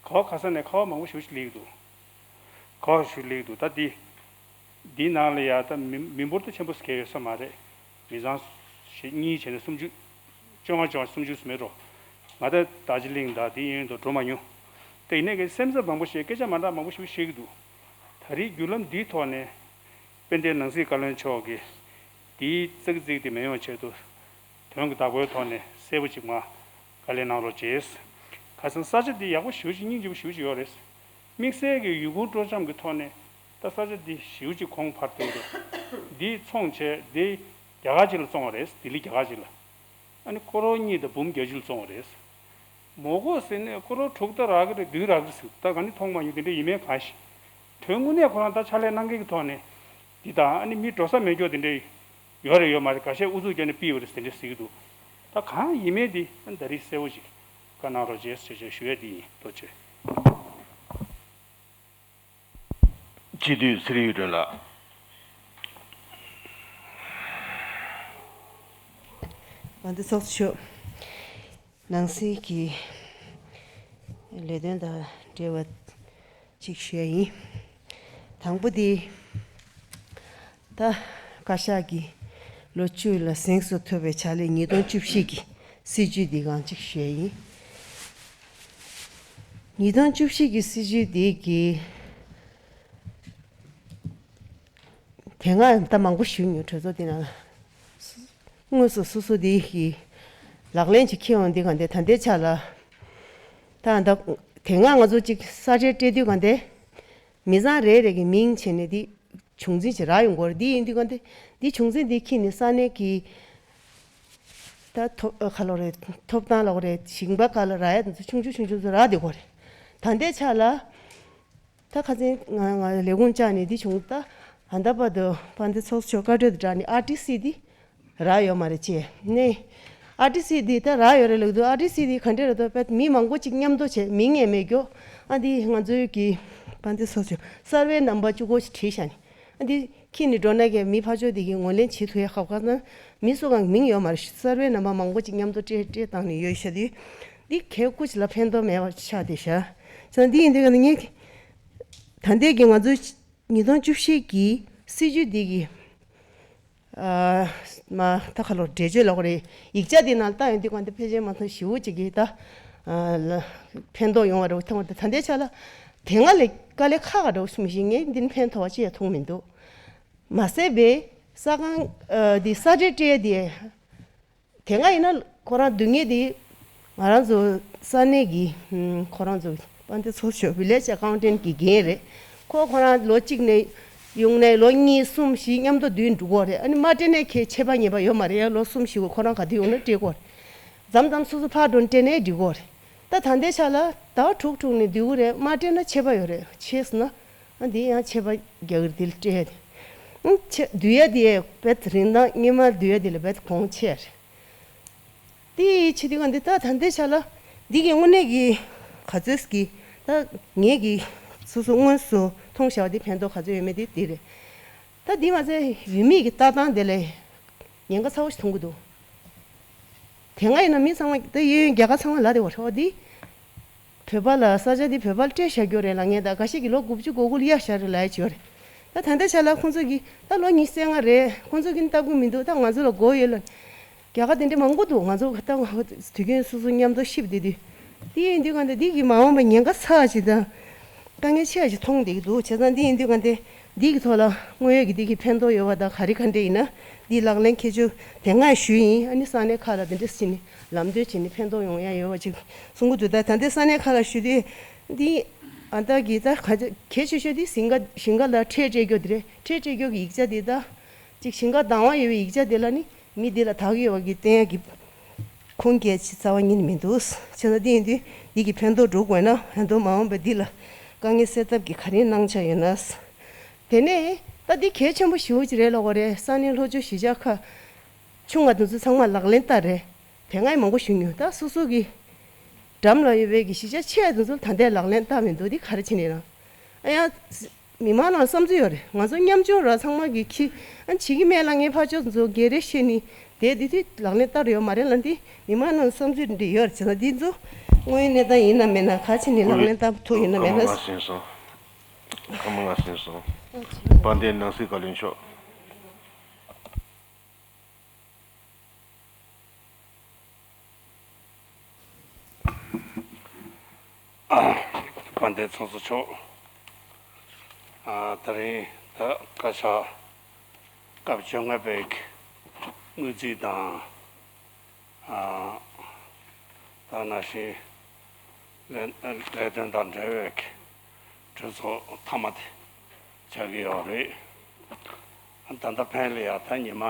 ག་བ་ག་ས་ནས་ཁ་བ་མང་པོ་ཞེ་པོ་ཅིག་སླེབས་ཀྱི་འདུག་ག་བ་ཞིག་སླེབས་ཀྱི་འདུག་ད་འདི་འདིའི་ནང་ལ་ཡ་ད་མི་མི་འབོར་ད་ཆེན་པོ་ཟེར་མཁན་ཡོད་ས་མ་རེད། མི་ཚང་ཞེ་གཉིས་བྱས་ནས་སུམ་ཅུ། བཅོ་ལྔ་བཅོ་ལྔ་སུམ་ཅུ་ཙམ་མེད་འགྲོ། ང་ད་རྡོ་རྗེ་གླིང་དང་དེ་གཡས་གཡོན་དུ་འགྲོ་མ་མྱོང་། དེ་ཡིན་ནའི་གི་སེམས་འཚབ་མང་པོ་ཞིག་སྐད་ཆ་མ་འདྲ་མང་པོ་ཞིག་བཤད་ཀྱི་འདུག་ད་རེས་བརྒྱུད་ལམ་འདིའི་ཐོག་ནས་དཔལ་ལྡན་ནང་སྲིད་བཀའ་བློན་མཆོག་གིས་འདིའི་ཙག་ཙིག་དེ་མི་ཡོང་ཆེད་དུ་དོན་གྱི་བདག་པོའི་ཐོག་ནས་གསལ་པོ་ཅིག་མ་བཀའ་ལན་གནང་རོགས་བྱས། ཁ་སང་ས་ཆ་འདི་ཡག་པོ་ཞེ་པོ་ཅིག་སྙིང་རྗེ་པོ་ཞེ་པོ་ཅིག་ཡོད་རེད། དམིགས་བསལ་གྱི་ཡུལ་སྐོར་སྤྲོ་འཆམ་གྱི་ཐོག་ནས་ད་ས་ཆ་འདི་ཞེ་པོ་ཅིག་གོང་འཕར་བཏང་འདུག་འདི་བཙོང་བྱས་འདི་རྒྱ་གར་ཅིག་ལ་བཙོང་བ་རེད། ལྡི་ལི་རྒྱ་གར་ཅིག་ལ། ཨ་ནི་ཀོ་རོར་གཉིས་དང་འབུམ་བརྒྱད་ཅུ་ལ་བཙོང་བ་རེད། མོག་གོ་ཟེར་ནས་ཀོ་རོར་དྲུག་ད་རག་གི་རེད། བདུན་རག་གི་རེད་ཟེར། ད་ག་ནི་མཐོང་མ་མྱོང་། དེ་འདྲ་ཡིན་མིན་གང་ཤེས། དོན་དངོས་གནས་ཁོ་རང་ད་ཕྱག་ལས་གནང་མཁན་གྱི་ཐོག་ནས་འདི་དང་ཨ་ནི་མི་འགྲོ་ས་མེད་སྐྱོ་དེ་འདྲ་ཡོད་རེད་ཡོད་མ་རེད། འགའ་ཤས་ཨུ་ཚུགས་བརྒྱབ་ནས་ཕུད་པ་རེད་ཟེར་འདྲ་ཟེར་གྱི་འདུག་ད་གང་ཡིན་མིན་དེ་ཨ་ནི་ད་རེས་གསལ་པོ་ཞིག་བཀའ་གནང་རོགས་བྱེད་ཞེས་ཞུ་ཡས་དེ་ཡིན། ཐུགས་རྗེ་ཆེ། སྤྱི་འཐུས་ཚེ་རིང་གཡུ་སྒྲོན་ལགས། ཨ་འདི་ཚོགས་གཙོ་མཆོག་ནང་སྲིད་ཀྱི་ལས་དོན་དང་འབྲེལ་བ་གཅིག་ཞུ་ཡ་ཡིན། དང་པོ་དེ། ད་བཀའ་ཤག་གིས་ལོ་བཅུ་ལ་གཟེངས་སུ་ཐོབ་པའི་ཕྱག་ལས་ཉིས་སྟོང་བཅུ་བཞི་གི་སྲིད་བྱུས་འདི་སྒང་གཅིག་ཞུ་ཡ་ཡིན། ཉིས་སྟོང་བཅུ་བཞི་གི་སྲིད་བྱུས་འདི་གི་དེ་སྔ་ད་མང་པོ་ཞུས་མྱོང་། གྲོས་ཚོགས་འདི་ནང་དངོས་སུ་སོ་སོ་འདི་གི་ལག་ལེན་ཅིག་འཁྱེར་འོང་འདི་གང་དེ་ད་ལྟའི་ཆ་ལ་ད་ད་ དེ་སྔ་ང་ཚོ་གཅིག་ས་ཆ་སྤྲད་དུས་ག་འདི་མི་ཚང་རེ་རེ་གི་མིང་བྱས་ནས་འདི་བྱུང་འཛིན་ཅིག་རག་ཡོང་གི་ཡོད་རེད། འདི་ཡིན་དུས་ག་འདི་འདི་བྱུང་འཛིན་འདི་ཁྱེར་ནས་ས་གནས་ཀྱི་ད་ཐོབ་ཁ་ལོ་རེད། ཐོབ་ཐང་ལོག་རེད། ཞིང་པ་ཁ་ལ་རག་ཡ་དེ་ཚོ་ཆུང་ཆུང་ཆུང་ཆུང་ཚོ་རག་བསྡད་ཀྱི་ཡོད་རེད། ད་ལྟའི་ཆ་ལ། ད་ཁ་སང་ང་ང་ལས་ཁུངས་བཅར་ནས་འདི་བྱུང་། ད་ཨ་ད་པ་དུ་དཔལ་ལྡན་ཚོགས་གཙོ་མཆོག་བཀའ་འཁྲོལ་དུ་བསྒྲགས་ནས་ཨར་ཊི་སི་འདི་རག་ཡོད་མ་རེད་ཅེས་ནས། ཨར་ཊི་སི་འདི་ད་རག་ཡོད་རེད་ལབ་འདུག་ཨར་ཊི་སི་འདི་ག་འདྲས་རེད་འདུག་དཔེ་མི་མང་པོ་ཅིག་མཉམ་དུ་བྱས། མིང་ཡང་མེད་རྒྱུ། ཨ་འདི་ང་ཚོའི་གི་དཔལ་ལྡན་ཚོགས་གཙོ་སར་ཝེ་ནམ་བར་བཅུ་དགུ་ཞིག་བྲིས་བཞག་ནས། ཨ་འདི་ཁྱེར་ནས་འགྲོ་ན་གི་མི་ཕར་ཕྱོགས་འདི་གི་ངོས་ལེན་བྱེད་ཐུབ་ཡ་ཁག་པོ། ཁ་སང་མི་སུ་གང་མིང་ཡོད་མ་རེད། སར་ཝེ་ནམ་བར་མང་པོ་ཅིག་མཉམ་དུ་སྤྲད་སྤྲད་བཏང་ནས་ཡོད་ཤག་འདི་འདི་གལ་ཀུ་ཅི་ལ་ཕན་ཐོགས་མེད་པ་ཆགས་བསྡད་ཤག་བྱས་ཙང་འདི་ཡིན་དུས་ཀ་ནས་ངས་ད་ལྟའི་གི་ང་ཚོའི་ཉིས་སྟོང་བཅུ་བཞི་གི་སྲིད་ཇུས་འདི་གི་ཨ་མ་ད་ཁ་ལོ་འགྲེལ་བརྗོད་ལབ་དགོས་རེད། ཡིག་ཆ་འདི་ནང་ལ་བལྟ་ཡོང་དུས་ག་འདི་ཕལ་ཆེར་མ་མཐོང་ཞེ་པོ་ཅིག་གིས་ད་ཨ་ལ་ཕན་ཐོགས་ཡོང་བ་རེད་མཐོང་བ། ད་ད་ལྟའི་ཆ་ལ་དེ་སྔ་ལས་དཀའ་ལས་ཁག་ག་འདྲ་བོ་མི་ཤེས། ངས་འདི་ནས་ཕན་ཐོགས་པ་ཅི་ཡང་མཐོང་མི་འདུག་མ་ཟད་པའི་ས་ཁང་ཨ་འདི་ས་ཁྲལ་སྤྲད་ཡ་འདི། དེ་སྔ་ཡིན་ན་ཁོ་རང་སྡུག་བསྔལ་དེ་ང་རང་ཚོ་ས་གནས་ཀྱི་ཨུམ་ཁོ་རང་ཚོ་དཔལ་ལྡན་ཚོགས་གཙོ་ཝི་ལེཇ་ཨ་ཀའུན་ཊེན་གྱི་འགན་རེད། ཁོ་ཁོ་རང་ལོ་གཅིག་ནས་ཡོང་ནས་ལོ་གཉིས་གསུམ་བཞི་མཉམ་དུ་སྡོད་འགྲོ་གི་རེད། ཨ་ནི་མ་སྤྲད་ནས་ཁྱེད་ཆད་པ་ཉེས་པ་ཡོད་མ་རེད། ཡ་ལོ་གསུམ་བཞི་གོ་ཁོ་རང་ག་དུས་ཡོང་ན་སྤྲད་དགོས་རེད། མཚམས་མཚམས་སོ་སོ་ཕར་འགྲོ་སྤྲད་ནས་འགྲིག་གི་རེད། ད་ད་ལྟའི་ཆ་ལ་ཟླ་བ་དྲུག་དྲུག་ནས་སྡོད་ཀྱི་རེད། མ་སྤྲད་ན་ཆད་པ་ཡོད་རེད། ཆད་སོང་ན་ཨ་འདི་ཡང་ཆད་པ་རྒྱག་གི་རེད། དེ་ལ་སྤྲད་དེ་ཨང་ཆད་སྡོད་ཡ་དེ་བེད་རིན་ཐང་སྔོན་མ་སྡོད་ཡ་དེ་ལ་བེད་གོང་ཆེ་རེད། དེ་ཡི་ཆེད་དུ་ང་འདི་ད་ད་ལྟའི་ཆ་ལ་འདི་གི་དངོས་གནས་ཀྱི་ག་ཚོད་ཀྱི་ད་ངེད་ཀྱི་སོ་སོ་དངོས་སུ་མཐོང་བཞག་པ་དེ་ཕན་ཐོགས་ག་ཚོད་ཡོད་མེད་དེ་དེ་རེད། ད་འདི་མ་ཚད་ཡུལ་མི་གི་ལྟ་སྟངས་དེ་ལས་ཉེན་ཁ་ཚ་བོ་ཞིག་མཐོང་གི་འདུག་དེ་སྔ་ཡིན་ན་མི་ཚང་མ་ད་གཡས་གཡོན་རྒྱ་གར་ཚང་མ་ལ་དེ་བ་ཧྲོ་འདི། བོད་པ་ལ་ས་ཆ་འདི་བོད་པ་ལ་སྤྲད་བཞག་རྒྱུ་རེད་ལབ་མཁན་དང་། འགའ་ཞིག་གིས་ལོ་དགུ་བཅུ་གོ་དགུ་ལ་གཡར་བཞག་རེད་ལབ་ཡ་ཅིག་ཡོད་རེད། ད་ད་ལྟའི་ཆ་ལ་ཁོང་ཚོ་གིས་ད་ལོ་ཉི་ཤུ་རྩ་ལྔ་རེད། ཁོང་ཚོ་གིས་ལྟ་གི་མི་འདུག་ད་ང་ཚོ་ལ་དགོས་ཡོད་ལབ། རྒྱ་གར་དེ་འདྲ་མང་པོ་འདུག་ང་ཚོ་ད་དུས་རྒྱུན་སོ་སོ་མཉམ་དུ་གཤིབ་བསྡད་དུས། དེ་ཡིན་དུས་ག་འདི་འདི་གི་མ་འོངས་པ་ཉེན་ཁ་ཚ་ཞིག་དང་དཀའ་ངལ་ཆེ་ཞིག་མཐོང་བསྡད་ཀྱི་འདུག་བྱས་ཙང་འདི་ཡིན་དུས་ག་འདི་འདི་གི་ཐོག་ལ་དངོས་ཡོད་ཀྱི་འདི་གི་ཕན་ཐོགས་ཡོད་པ་དང་། ག་རེ་ག་འདྲ་ཡིན་ན་འདི་ལག་ལེན་འཁེལ་རྒྱུ་དེ་སྔ་ཞུས་ཡིན། ཨ་ནི་ས་གནས་ཁག་ལ་དེ་འདྲ་ཟིན་ནས་ལམ་སྟོན་བྱས་ནས་ཕན་ཐོགས་ཡོང་ཡ་ཡོད་པ་ཅིག་གསུང་གི་འདུག་ད་ད་ལྟའི་ས་གནས་ཁག་ལ་ཞུ་དུས་འདི་ཨ་ད་གི་ད་ག་གལ་ཆེ་ཤོས་འདི་ཞིང་ཁ་ཞིང་ཁ་ལ་ཁྲལ་སྤྲད་རྒྱུ་དེ་རེད། ཁྲལ་སྤྲད་རྒྱུ་གི་ཡིག་ཆ་འདི་ད་ཅིག་ཞིང་ཁ་བདག་དབང་ཡོད་པའི་ཡིག་ཆ་འདི་ལ་ནི་མི་འདི་ལ་བདག་ཡོད་པ་གི་བསྟན་ཡ་གི་ཁུངས་སྐྱེལ་ཅིག་རྩ་བ་ཉིད་མི་འདུག་བྱས་ན་འདི་ཡིན་དུས་འདི་གི་ཕན་ཐོགས་འགྲོ་དགོས་ན་ཕན་ཐོགས་མ་འོངས་པའི་འདི་ལ་དཀའ་ངལ་སེལ་ཐབས་ཀྱི་ག་རེ་གནང་འཆར་ཡོད་ན། དེ་ནས་ད་འདི་གལ་ཆེན་པོ་ཞེ་པོ་ཅིག་རེད་ལབ་དགོས་རེད། ས་གནས་ལྷོ་ཕྱོགས་གཞིས་ཆགས་ཁག་ཆུང་བ་དེ་ཚོ་ཚང་མ་ལག་ལེན་བསྟར་རེད། དེ་སྔ་མང་པོ་ཞུ་མྱོང་། ད་སོ་སོ་གི་འགྲམ་ལ་ཡོད་པའི་གི་གཞིས་ཆགས་ཆེ་བ་དེ་ཚོ་ད་ལྟའི་ལག་ལེན་བསྟར་མི་འདུག་འདི་ག་རེ་བྱས་ནས་རང་ཨ་ཡང་མི་མང་ནང་བསམ་ཚུལ་ཡོད་རེད། ང་ཚོ་མཉམ་སྦྱོར་ར་ཚང་མ་གི་ཁྱི་ཨ་བྱེད་ཀྱི་མེད་ལ། ངས་ཕར་ཕྱོགས་ཚོ་སྒེར་རེ་བཤད་ནི་དེ་དེ་དུས་ལག་ལེན་བསྟར་ཡོད་མ་རེད་ལ། འདི་མི་མང་ནང་བསམ་ཚུལ་འདི་ཡོད་རེད། བྱས་ན་འདི་ཚོ་དངོས་ཡོད་གནས་སྟངས་ཡིན་ན་མེད་ན་ག་བྱས་ནས་ལག་ལེན་བསྟར་ཐུབ་ཡོད་ན་མེད་ན། སྐར་མ་ལྔ་ཟིན་སོང་། སྐར་མ་ལྔ་ཟིན་སོང་། དཔལ་ལྡན་ནང་སྲིད་བཀའ་བློན་མཆོག་དཔལ་ལྡན་ཚོགས་གཙོ་མཆོག་ཨ་ད་རིང་ད་བཀའ་ཤག་སྐབས་བཅོ་ལྔ་པའི་དངུལ་རྩིས་དང་། ཨ་ད་ནང་བཞིན་ལས་ལས་དོན་དང་འབྲེལ་བའི་གྲོས་ཚོགས་མཐའ་མ་དེ་ཆགས་ཀྱི་ཡོད་རེད། ད་ལྟ་ཕན་ལ་ཡ་ད་ཉི་མ་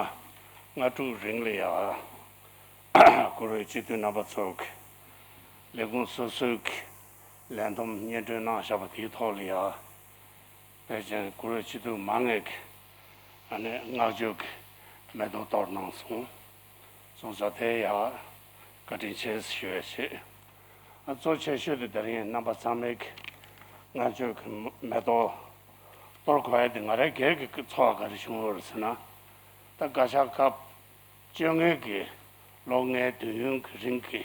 ལྔ་དྲུག་རིང་ལ་ཡ་བཀུར་འོས་སྤྱི་འཐུས་རྣམ་པ་ཚོ་གི་ལས་ཁུངས་སོ་སོའི་གི་ལས་བསྡོམས་སྙན་སྒྲོན་གནང་བཞག་པ་དེའི་ཐོག་ལ་ཡ་ཕལ་ཆེར་བཀུར་འོས་སྤྱི་འཐུས་མང་ངེས་ཀྱིས་ཨ་ནི་བསྔགས་བརྗོད་ཀྱི་མེ་ཏོག་གཏོར་གནང་སོང་། སོང་ཙང་དེ་ཡ་བཀའ་དྲིན་ཆེ་ཞུ་ཡ་བྱེད། ཨ་གཙོ་ཆེ་ཤོས་དེ་དེ་རིང་རྣམ་པ་ཚང་མས་ཀྱི་བསྔགས་བརྗོད་ཀྱི་མེ་ཏོག་གཏོར་དགོས་ཡ་དེ་ང་རའི་སྒེར་གྱི་ཚོར་བ་ག་རེ་བྱུང་ཡོད་རེད་ཟེར་ན། ད་བཀའ་ཤག་སྐབས་བཅོ་ལྔའི་གི་ལོ་ལྔའི་དུས་ཡུན་གྱི་རིང་གི་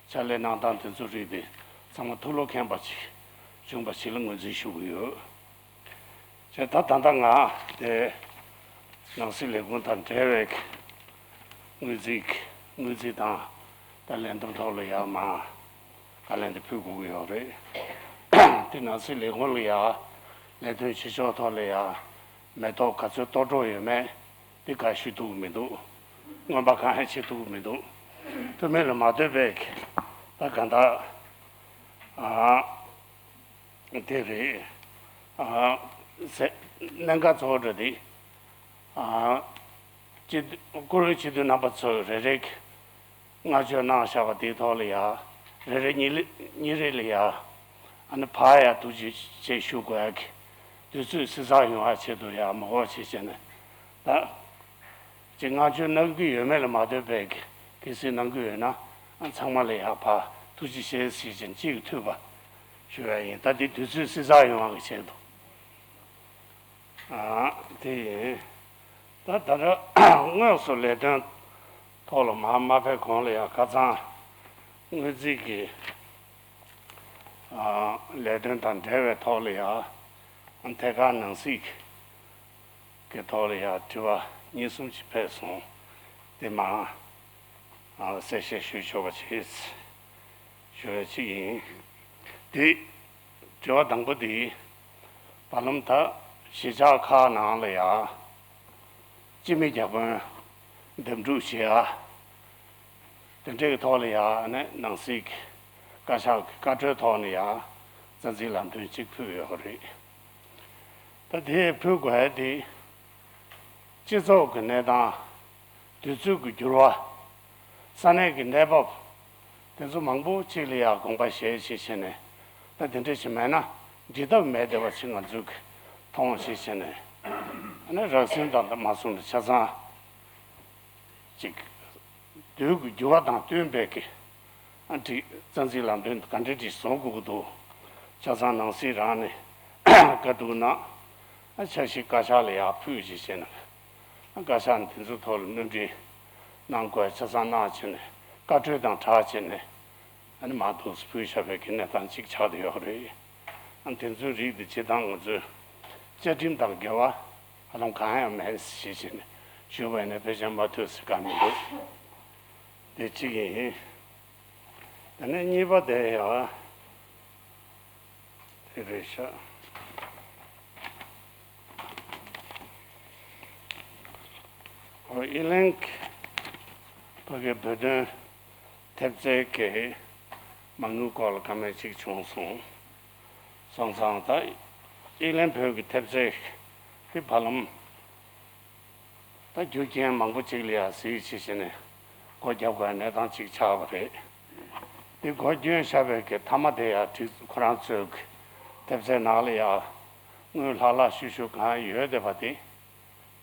ཕྱག་ལས་གནང་སྟངས་དེ་ཚོ་རིགས་དེ་ཚང་མ་ཐུགས་བློ་ཁེངས་པ་ཅིག་བྱུང་བ་ཞིག་ལ་ངོས་འཛིན་ཞུ་གི་ཡོད། བྱས་ད་ད་ལྟ་ང་དེ་ནང་སྲིད་ལས་ཁུངས་དང་འབྲེལ་བའི་དངུལ་རྩིས་དངུལ་རྩིས་དང་ད་ལས་བསྡོམས་ཐོག་ལ་ཡར་མར་བཀའ་ལན་དེ་ཕུལ་དགོས་ཀྱི་ཡོད་རེད། དེ་ནང་སྲིད་ལས་ཁུངས་ལ་ཡར་ལས་དོན་བྱེད་ཕྱོགས་ཐོག་ལ་ཡར་མེ་ཏོག་ག་ཚོད་གཏོར་འགྲོ་ཡོད་མེད་དེ་ག་ཞུ་ཐུབ་ཀྱི་མི་འདུག་སྔོན་པ་གང་ཡང་བྱེད་ཐུབ་ཀྱི་མི་འདུག་དེ་མིན་ལ་མ་ལྟོས་པའི་ད་ག་འདྲ་ཨ་ དེ་རེད། ཨ། ཟེ། གནད་འགག་གཙོ་བོ་འདྲ་དེ། ཨ། སྤྱི་འཐུས། བཀུར་འོས་སྤྱི་འཐུས་རྣམ་པ་ཚོ་རེ་རེ་གིས་བསྔགས་བརྗོད་གནང་བཞག་པ་དེའི་ཐོག་ལ་ཡ། རེ་རེ་གཉིས་ལེ། གཉིས་རེ་ལ་ཡ། ཨ་ནི་ཕར་ཡ་ཐུགས་རྗེ་ཆེ་ཞུ་དགོས་ཡ་གི་དུས་ཚོད་བསྲི་ཚགས་ཡོང་བ་ཆེད་དུ་ཡ་མ་གོ་བྱེད་བྱས་ནས། ད་ཅིག་བསྔགས་བརྗོད་གནང་གི་ཡོད་མེད་ལ་མ་ལྟོས་པའི་གི་གལ་སྲིད་གནང་གི་ཡོད་ན། ཨ། ཚང་མ་ལ་ཡ་ཕར་ཐུགས་རྗེ་ཆེ་ཞེས་བྱས་ནས་གཅིག་གི་ཐུགས་ཕར་ཞུ་ཡ་ཡིན། ད་དེ་དུས་ཚོད་བསྲི་ཚགས་ཡོང་བ་གི་ཆེད་དུ། ཨ། དེ་ཡིན། ད་ད་ལྟ་དངོས་སུ་ལས་དོན་ཐོག་ལ་མར་མ་ཕེབས་གོང་ལ་ཡང་ཁ་སང་སྔོན་རྩིས་ཀྱི། ཨ། ལས་དོན་དང་འབྲེལ་བའི་ཐོག་ལ་ཡང་ཐད་ཀར་ནང་སྲིད་ཀྱི་ཐོག་ལ་ཡང་དྲི་བ་གཉིས་གསུམ་ཅིག་ཕེབས་སོང་། དེ་མར། ཨ། གསལ་བཤད་ཞུ་ཆོག་པ་བྱེད་ཞུ་བ་ཅིག་ཡིན། དེ། དྲི་བ་དང་པོ་དེ། བར་ལམ་ད་གཞིས་ཆགས་ཁག་ནང་ལ་ཡ་སྤྱི་མི་བརྒྱ་དཔོན་འདེམས་སྒྲུག་བྱེད་ཡ། དེ་འདྲའི་ཐོག་ལ་ཡ་ནས་ནང་སྲིད་ཀྱི་བཀའ་ཤག་གི་བཀའ་འཁྲོལ་ཐོག་ནས་ཡ་རྩ་འཛིན་ལམ་སྟོན་གཅིག་ཕུལ་ཡོད་རེད། ད་དེ་ཕུལ་དགོས་ཡ་དེ། སྤྱི་ཚོགས་ཀྱི་གནས་སྟངས། དུས་ཚོད་ཀྱི་འགྱུར་བ། ས་གནས་ཀྱི་གནས་བབ། དེ་ཚོ་མང་པོ་ཅིག་ལ་ཡང་དགོངས་པ་བཞེས་བྱས་བྱས་ནས། ད་དེ་འདྲ་ཞིག་མེད་ན་འགྲིག་ཐབས་མེད་བསྡད་པ་ཞིག་ང་ཚོས་ཀྱིས་མཐོང་བྱས་བྱས་ནས། ཨ་ནི་རགས་ཟིན་དང་མ་སོང་ནས་ཆ་ཚང་ཅིག་དུས་ཀྱི་འགྱུར་བ་དང་བསྟུན་པའི་གི། ཨ། ཅིག་རྩ་འཛིན་ལམ་སྟོན་ག་འདྲ་ཅིག་བཟོ་དགོས་ཀྱི་འདུག་ཆ་ཚང་ནང་སྲིད་རང་ནས་བཀའ་བསྡུར་གནང་། ཨ། འཆར་གཞི་བཀའ་ཤག་ལ་ཡར་ཕུལ་བྱས་བྱས་ནས། ཨ། བཀའ་ཤག་ནས་དེ་ཚོའི་ཐོག་ལ་སྣོན་འཕྲི་གནང་དགོས་ཆ་ཚང་གནང་བྱས་ནས། བཀའ་འཁྲོལ་དང་སྦྲགས་བྱས་ནས། ཨ་ནི་མར་འདུག་སེ་ཕུལ་བཞག་པའི་གི་གནས་སྟངས་གཅིག་ཆགས་བསྡད་ཡོད་རེད། ཨ། དེ་ཚོའི་རིགས་དེ་སྤྱིར་བཏང་ང་ཚོའི་བཅའ་ཁྲིམས་དང་འགལ་བ་ཧ་ལམ་གང་ཡང་མེད་ཞེས་བྱས་ནས་ཞུས་པ་ཡིན་ན་ཕལ་ཆེར་མ་ཐུག་ཟེར་ག་མི་འདུག་དེ་གཅིག་ཡིན། དེ་ནས་གཉིས་པ་དེ་ཡང་དེ་རེད་ཤག་ཨོ། དབྱི་ལན་གྱི་ཕ་གི་བོད་དོན་ཐེབས་རྩའི་གི་མ་དངུལ་སྐོར་ལ་བཀའ་མོལ་ཅིག་བྱུང་སོང་། སོང་ཙང་ད་དབྱི་ལན་བོད་ཀྱི་ཐེབས་རྩའི་གི་བར་ལམ། ད་རྒྱུ་རྐྱེན་མང་པོ་ཅིག་ལ་ཡང་གཟིགས་བྱས་བྱས་ནས་སྒོ་བརྒྱབ་དགོས་གནས་སྟངས་ཅིག་ཆགས་པ་རེད། འདི་སྒོ་བསྐྱོན་བཞག་པའི་གི་མཐའ་མ་དེ་ཡང་ཁོ་རང་ཚོའི་གི་ཐེབས་རྩའི་ནང་ལ་ཡང་དངུལ་ལྷག་ལྷག་ཤུགས་ཤུགས་གང་ཡོད་བསྡད་པ་དེ་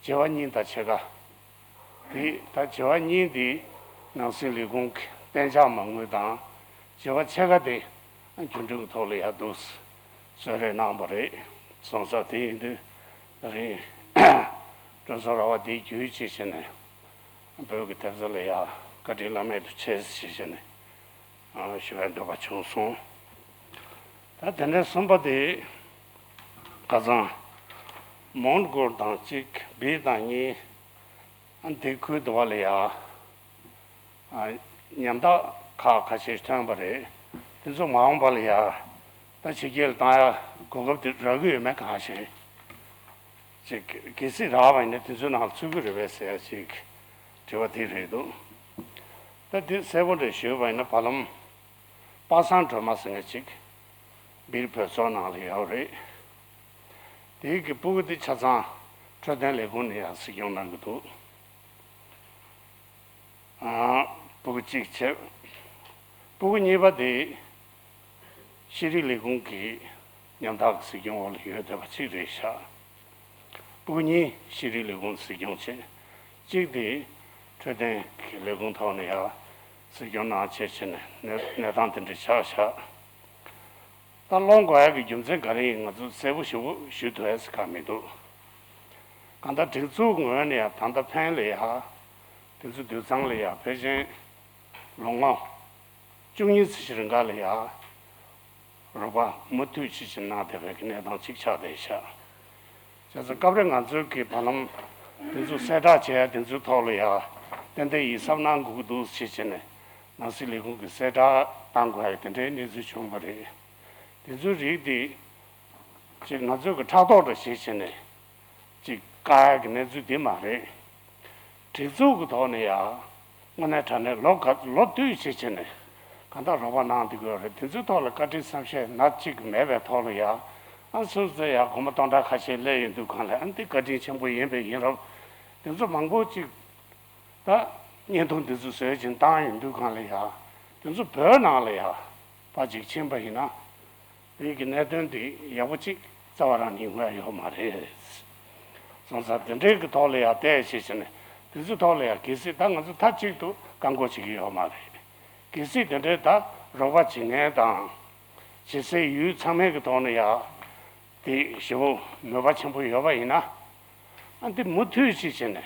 བྱེ་བ་གཉིས་དང་ཕྱེད་ཀ། དེ་ད་བྱེ་བ་གཉིས་འདི་ནང་སྲིད་ལས་ཁུངས་ཀྱི་གཏན་འཇགས་མ་དངུལ་དང་། བྱེ་བ་ཕྱེད་ཀ་དེ་རྒྱུན་འགྲུལ་གྱི་ཐོག་ལ་ཡར་འདུག་གསོལ་རས་གནང་བ་རེད། སོང་ཙང་དེ་ཡིན་དུས་ད་རིང་སྤྲོ་ཚོགས་ར་བ་འདི་བརྒྱུད་བྱས་བྱས་ནས་བོད་ཀྱི་ཐེབས་རྩ་ལ་ཡ་བཀའ་དྲིན་བླ་མེད་དུ་ཆེ་ཞེས་བྱས་ནས་ཞུ་བའི་འདོད་པ་བྱུང་སོང་། ད་དེ་ནས་གསུམ་པ་དེ་ཁ་སང་མོན་གྷོ་དང་གཅིག་བིར་དང་གཉིས། ཨ། དེ་ཁུལ་དུ་བ་ལ་ཡ། ཨ། ཉམ་ཐག་ཁག་ཁ་ཤས་ཐོན་པ་རེད། དེ་ཚོ་མ་འོངས་པ་ལ་ཡ། ད་ཕྱི་རྒྱལ་ལ་བཏང་ཡ་གོ་སྐབས་དེ་རག་གི་ཡོད་མེད་གང་ཤེས། ཅིག་གལ་སྲིད་རག་པ་ཡིན་ན་དེ་ཚོའི་ནང་ལ་ཚུད་ཀྱི་རེད་པས་ཟེར་ཡ་ཅིག་དྲི་བ་དེ་རེད་འདུག་ད་དེ་གསལ་པོ་འདྲ་ཞུས་པ་ཡིན་ན་བར་ལམ་པ་སངས་སྒྲོལ་མ་ཟེར་མཁན་ཅིག་བིར་བོད་ཚོགས་ནང་ལ་ཡོད་རེད། དེའི་གི་སྤུ་གུ་དེ་ཆ་ཚང་འཕྲོད་བསྟེན་ལས་ཁུངས་ནས་ཡང་གཟིགས་སྐྱོང་གནང་གི་འདུག་ཨ། སྤུ་གུ་གཅིག་བྱས། སྤུ་གུ་གཉིས་པ་དེ་ཤེས་རིག་ལས་ཁུངས་ཀྱི་ཉམ་ཐག་གི་གཟིགས་སྐྱོང་འོག་ལ་ཡོད་བསྡད་པ་གཅིག་རེད་ཤག་སྤུ་གུ་གཉིས་ཤེས་རིག་ལས་ཁུངས་གཟིགས་སྐྱོང་བྱས། གཅིག་དེ་འཕྲོད་བསྟེན་གྱི་ལས་ཁུངས་ཐོག་ནས་ཡང་གཟིགས་སྐྱོང་གནང་བྱས་བྱས་ནས་གནས་གནས་སྟངས་དེ་འདྲ་ཆགས་ཤག་ད་སློང་དགོས་ཡག་གི་རྒྱུ་མཚན་ག་རེ་ཡིན་ང་ཚོ་གསལ་པོ་ཞེ་པོ་ཞུ་ཐུབ་ཡག་ག་མི་འདུག་གང་ལྟར་སྒྲིག་འཛུགས་ངོས་ནས་ཡང་ད་ལྟ་ཕན་ལ་ཡ། དེ་ཚོ་དུད་ཚང་ལ་ཡ་ཕལ་ཆེར་ལོ་ངོ་བཅུ་གཉིས་ཙམ་ཞིག་རིང་ག་ལ་ཡ། རོགས་པ་མུ་མཐུད་ཅིག་ཅིག་གནང་བསྡད་པའི་གི་གནས་སྟངས་ཅིག་ཆགས་བསྡད་ཤག་བྱས་ཙང་སྐབས་རེ་ང་ཚོའི་གི་བར་ལམ་དེ་ཚོ་གསལ་བསྒྲགས་བྱས་ཡ་དེ་ཚོའི་ཐོག་ལ་ཡ་ཏན་ཏན་ཡིད་གཟབ་གནང་དགོས་ཀྱི་འདུག་ཅེས་བྱས་ནས་ནང་སྲིད་ལས་ཁུངས་ཀྱི་གསལ་བསྒྲགས་བཏང་དགོས་ཡ་དེ་འདྲའི་གནས་ཚུལ་བྱུང་བ་རེད། དེ་ཚོའི་རིགས་དེ་ཅིག་ང་ཚོའི་གི་ཕྲག་དོག་འདྲ་ཞིག་བྱས་ནས་ཅིག་བཀག་ཡ་གི་གནས་ཚུལ་དེ་མ་རེད། སྒྲིག་འཛུགས་ཀྱི་ཐོག་ནས་ཡང་དངོས་གནས་དྲང་གནས་ལོ་ག་ལོ་དུས་ཕྱིས་ཕྱིས་ནས་ ད་ལྟ་རོགས་པ་གནང་བསྡད་ཀྱི་ཡོད་རེད། དེ་ཚོའི་ཐོག་ལ་བཀའ་དྲིན་བསམ་ཤེས་ན་གཅིག་མེད་པའི་ཐོག་ལ་ཡ། ཨ་སོ་སོ་ཡ་སྒོར་མོ་སྟོང་ཕྲག་ཁ་ཤས་སླེབས་ཡོང་དུས་སྒང་ལ་ཨ་འདི་བཀའ་དྲིན་ཆེན་པོ་ཡིན་པས་ཡིན་རབས། དེ་ཚོ་མང་པོ་གཅིག་ད་བརྙན་ཐུང་འདི་ཚོ་བཟོས་ཅིང་བཏང་ཡོང་དུས་སྒང་ལ་ཡ། དེ་ཚོ་བོད་ནང་ལ་ཡ་ཕར་ཅིག་ཕྱིན་པ་ཡིན་ན། དེ་གི་གནད་དོན་དེ་ཡག་པོ་གཅིག་རྩ་བ་རང་ནས་ཡོང་ཡ་ཡོད་མ་རེད། སོང་ཙང་དེ་འདྲའི་གི་ཐོག་ལ་ཡ་བལྟས་བྱས་བྱས་ནས་དེ་ཚོའི་ཐོག་ལ་ཡ་གལ་སྲིད་ད་ང་ཚོ་མཐའ་གཅིག་ཏུ་བཀག་འགོག་བྱེད་ཀྱི་ཡོད་མ་རེད། གལ་སྲིད་དེ་འདྲའི་ད་རོགས་པ་བྱེད་མཁན་དང་། བྱེད་སའི་ཡུལ་ཚང་མའི་གི་ཐོག་ནས་ཡ། དེ་ཞེ་པོ་མོས་པ་ཆེན་པོ་ཡོད་པ་ཡིན་ན། ཨ་འདི་མུ་མཐུད་བྱས་བྱས་ནས།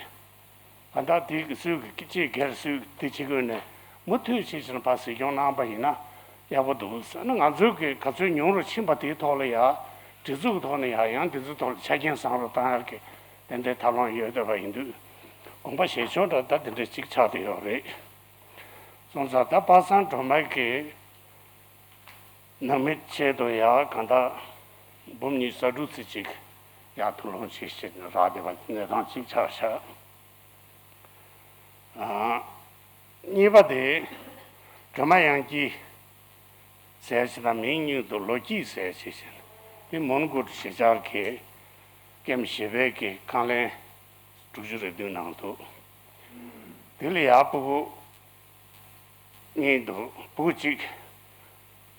གང་ལྟར་དེའི་གི་སུས་གི་སྐྱེས་སྒེར་སུས་དེ་བྱེད་དགོས་ནས་མུ་མཐུད་བྱས་ཕྱིར་ཕར་གཟིགས་སྐྱོང་གནང་པ་ཡིན་ན་ཡག་པོ་འདུག་ཟེར་ན། ང་ཚོའི་གི་ག་ཚོད་ཉུང་རུ་ཕྱིན་པ་དེའི་ཐོག་ལ་ཡ་སྒྲིག་འཛུགས་ཐོག་ནས་ཡ་ཡང་དེ་ཚོའི་ཐོག་ལ་ཆ་རྐྱེན་བཟང་རུ་བཏང་ཡག་གི་དེ་འདྲའི་ཐབས་ལམ་ཡོད་བསྡད་པ་ཡིན་དུས་དགོངས་པ་བཞེས་ཕྱོགས་འདྲ་ད་དེ་འདྲ་ཅིག་ཆགས་བསྡད་ཡོད་རེད། སོང་ཙང་ད་པ་སངས་སྒྲོལ་མ་གི་ནང་མི་ཆེད་དུ་ཡ་གང་ལྟར་འབུམ་གཉིས་ས་དྲུག་ཙམ་ཅིག་ཡ་ཐུགས་སློང་བྱེད་བཞིན་རག་བསྡད་པ་གནས་སྟངས་ཅིག་ཆགས་ཤག་ཨ། གཉིས་པ་དེ་སྒྲོལ་མ་དབྱངས་སྐྱིད་ཟེར་ཞིག་དང་མིང་མཉམ་དུ་ལོ་སྐྱིད་ཟེར་ཞིག་བཞིན་དེ་མོན་གྷོ་གཞིས་ཆགས་ཀྱི་ཀེམ་བཞི་པའི་གི་ཁང་ལན་དྲུག་ཅུ་རེ་བདུན་ནང་དུ། དེ་ལ་ཡ་སྤུ་གུ་གཉིས་འདུག་སྤུ་གུ་གཅིག་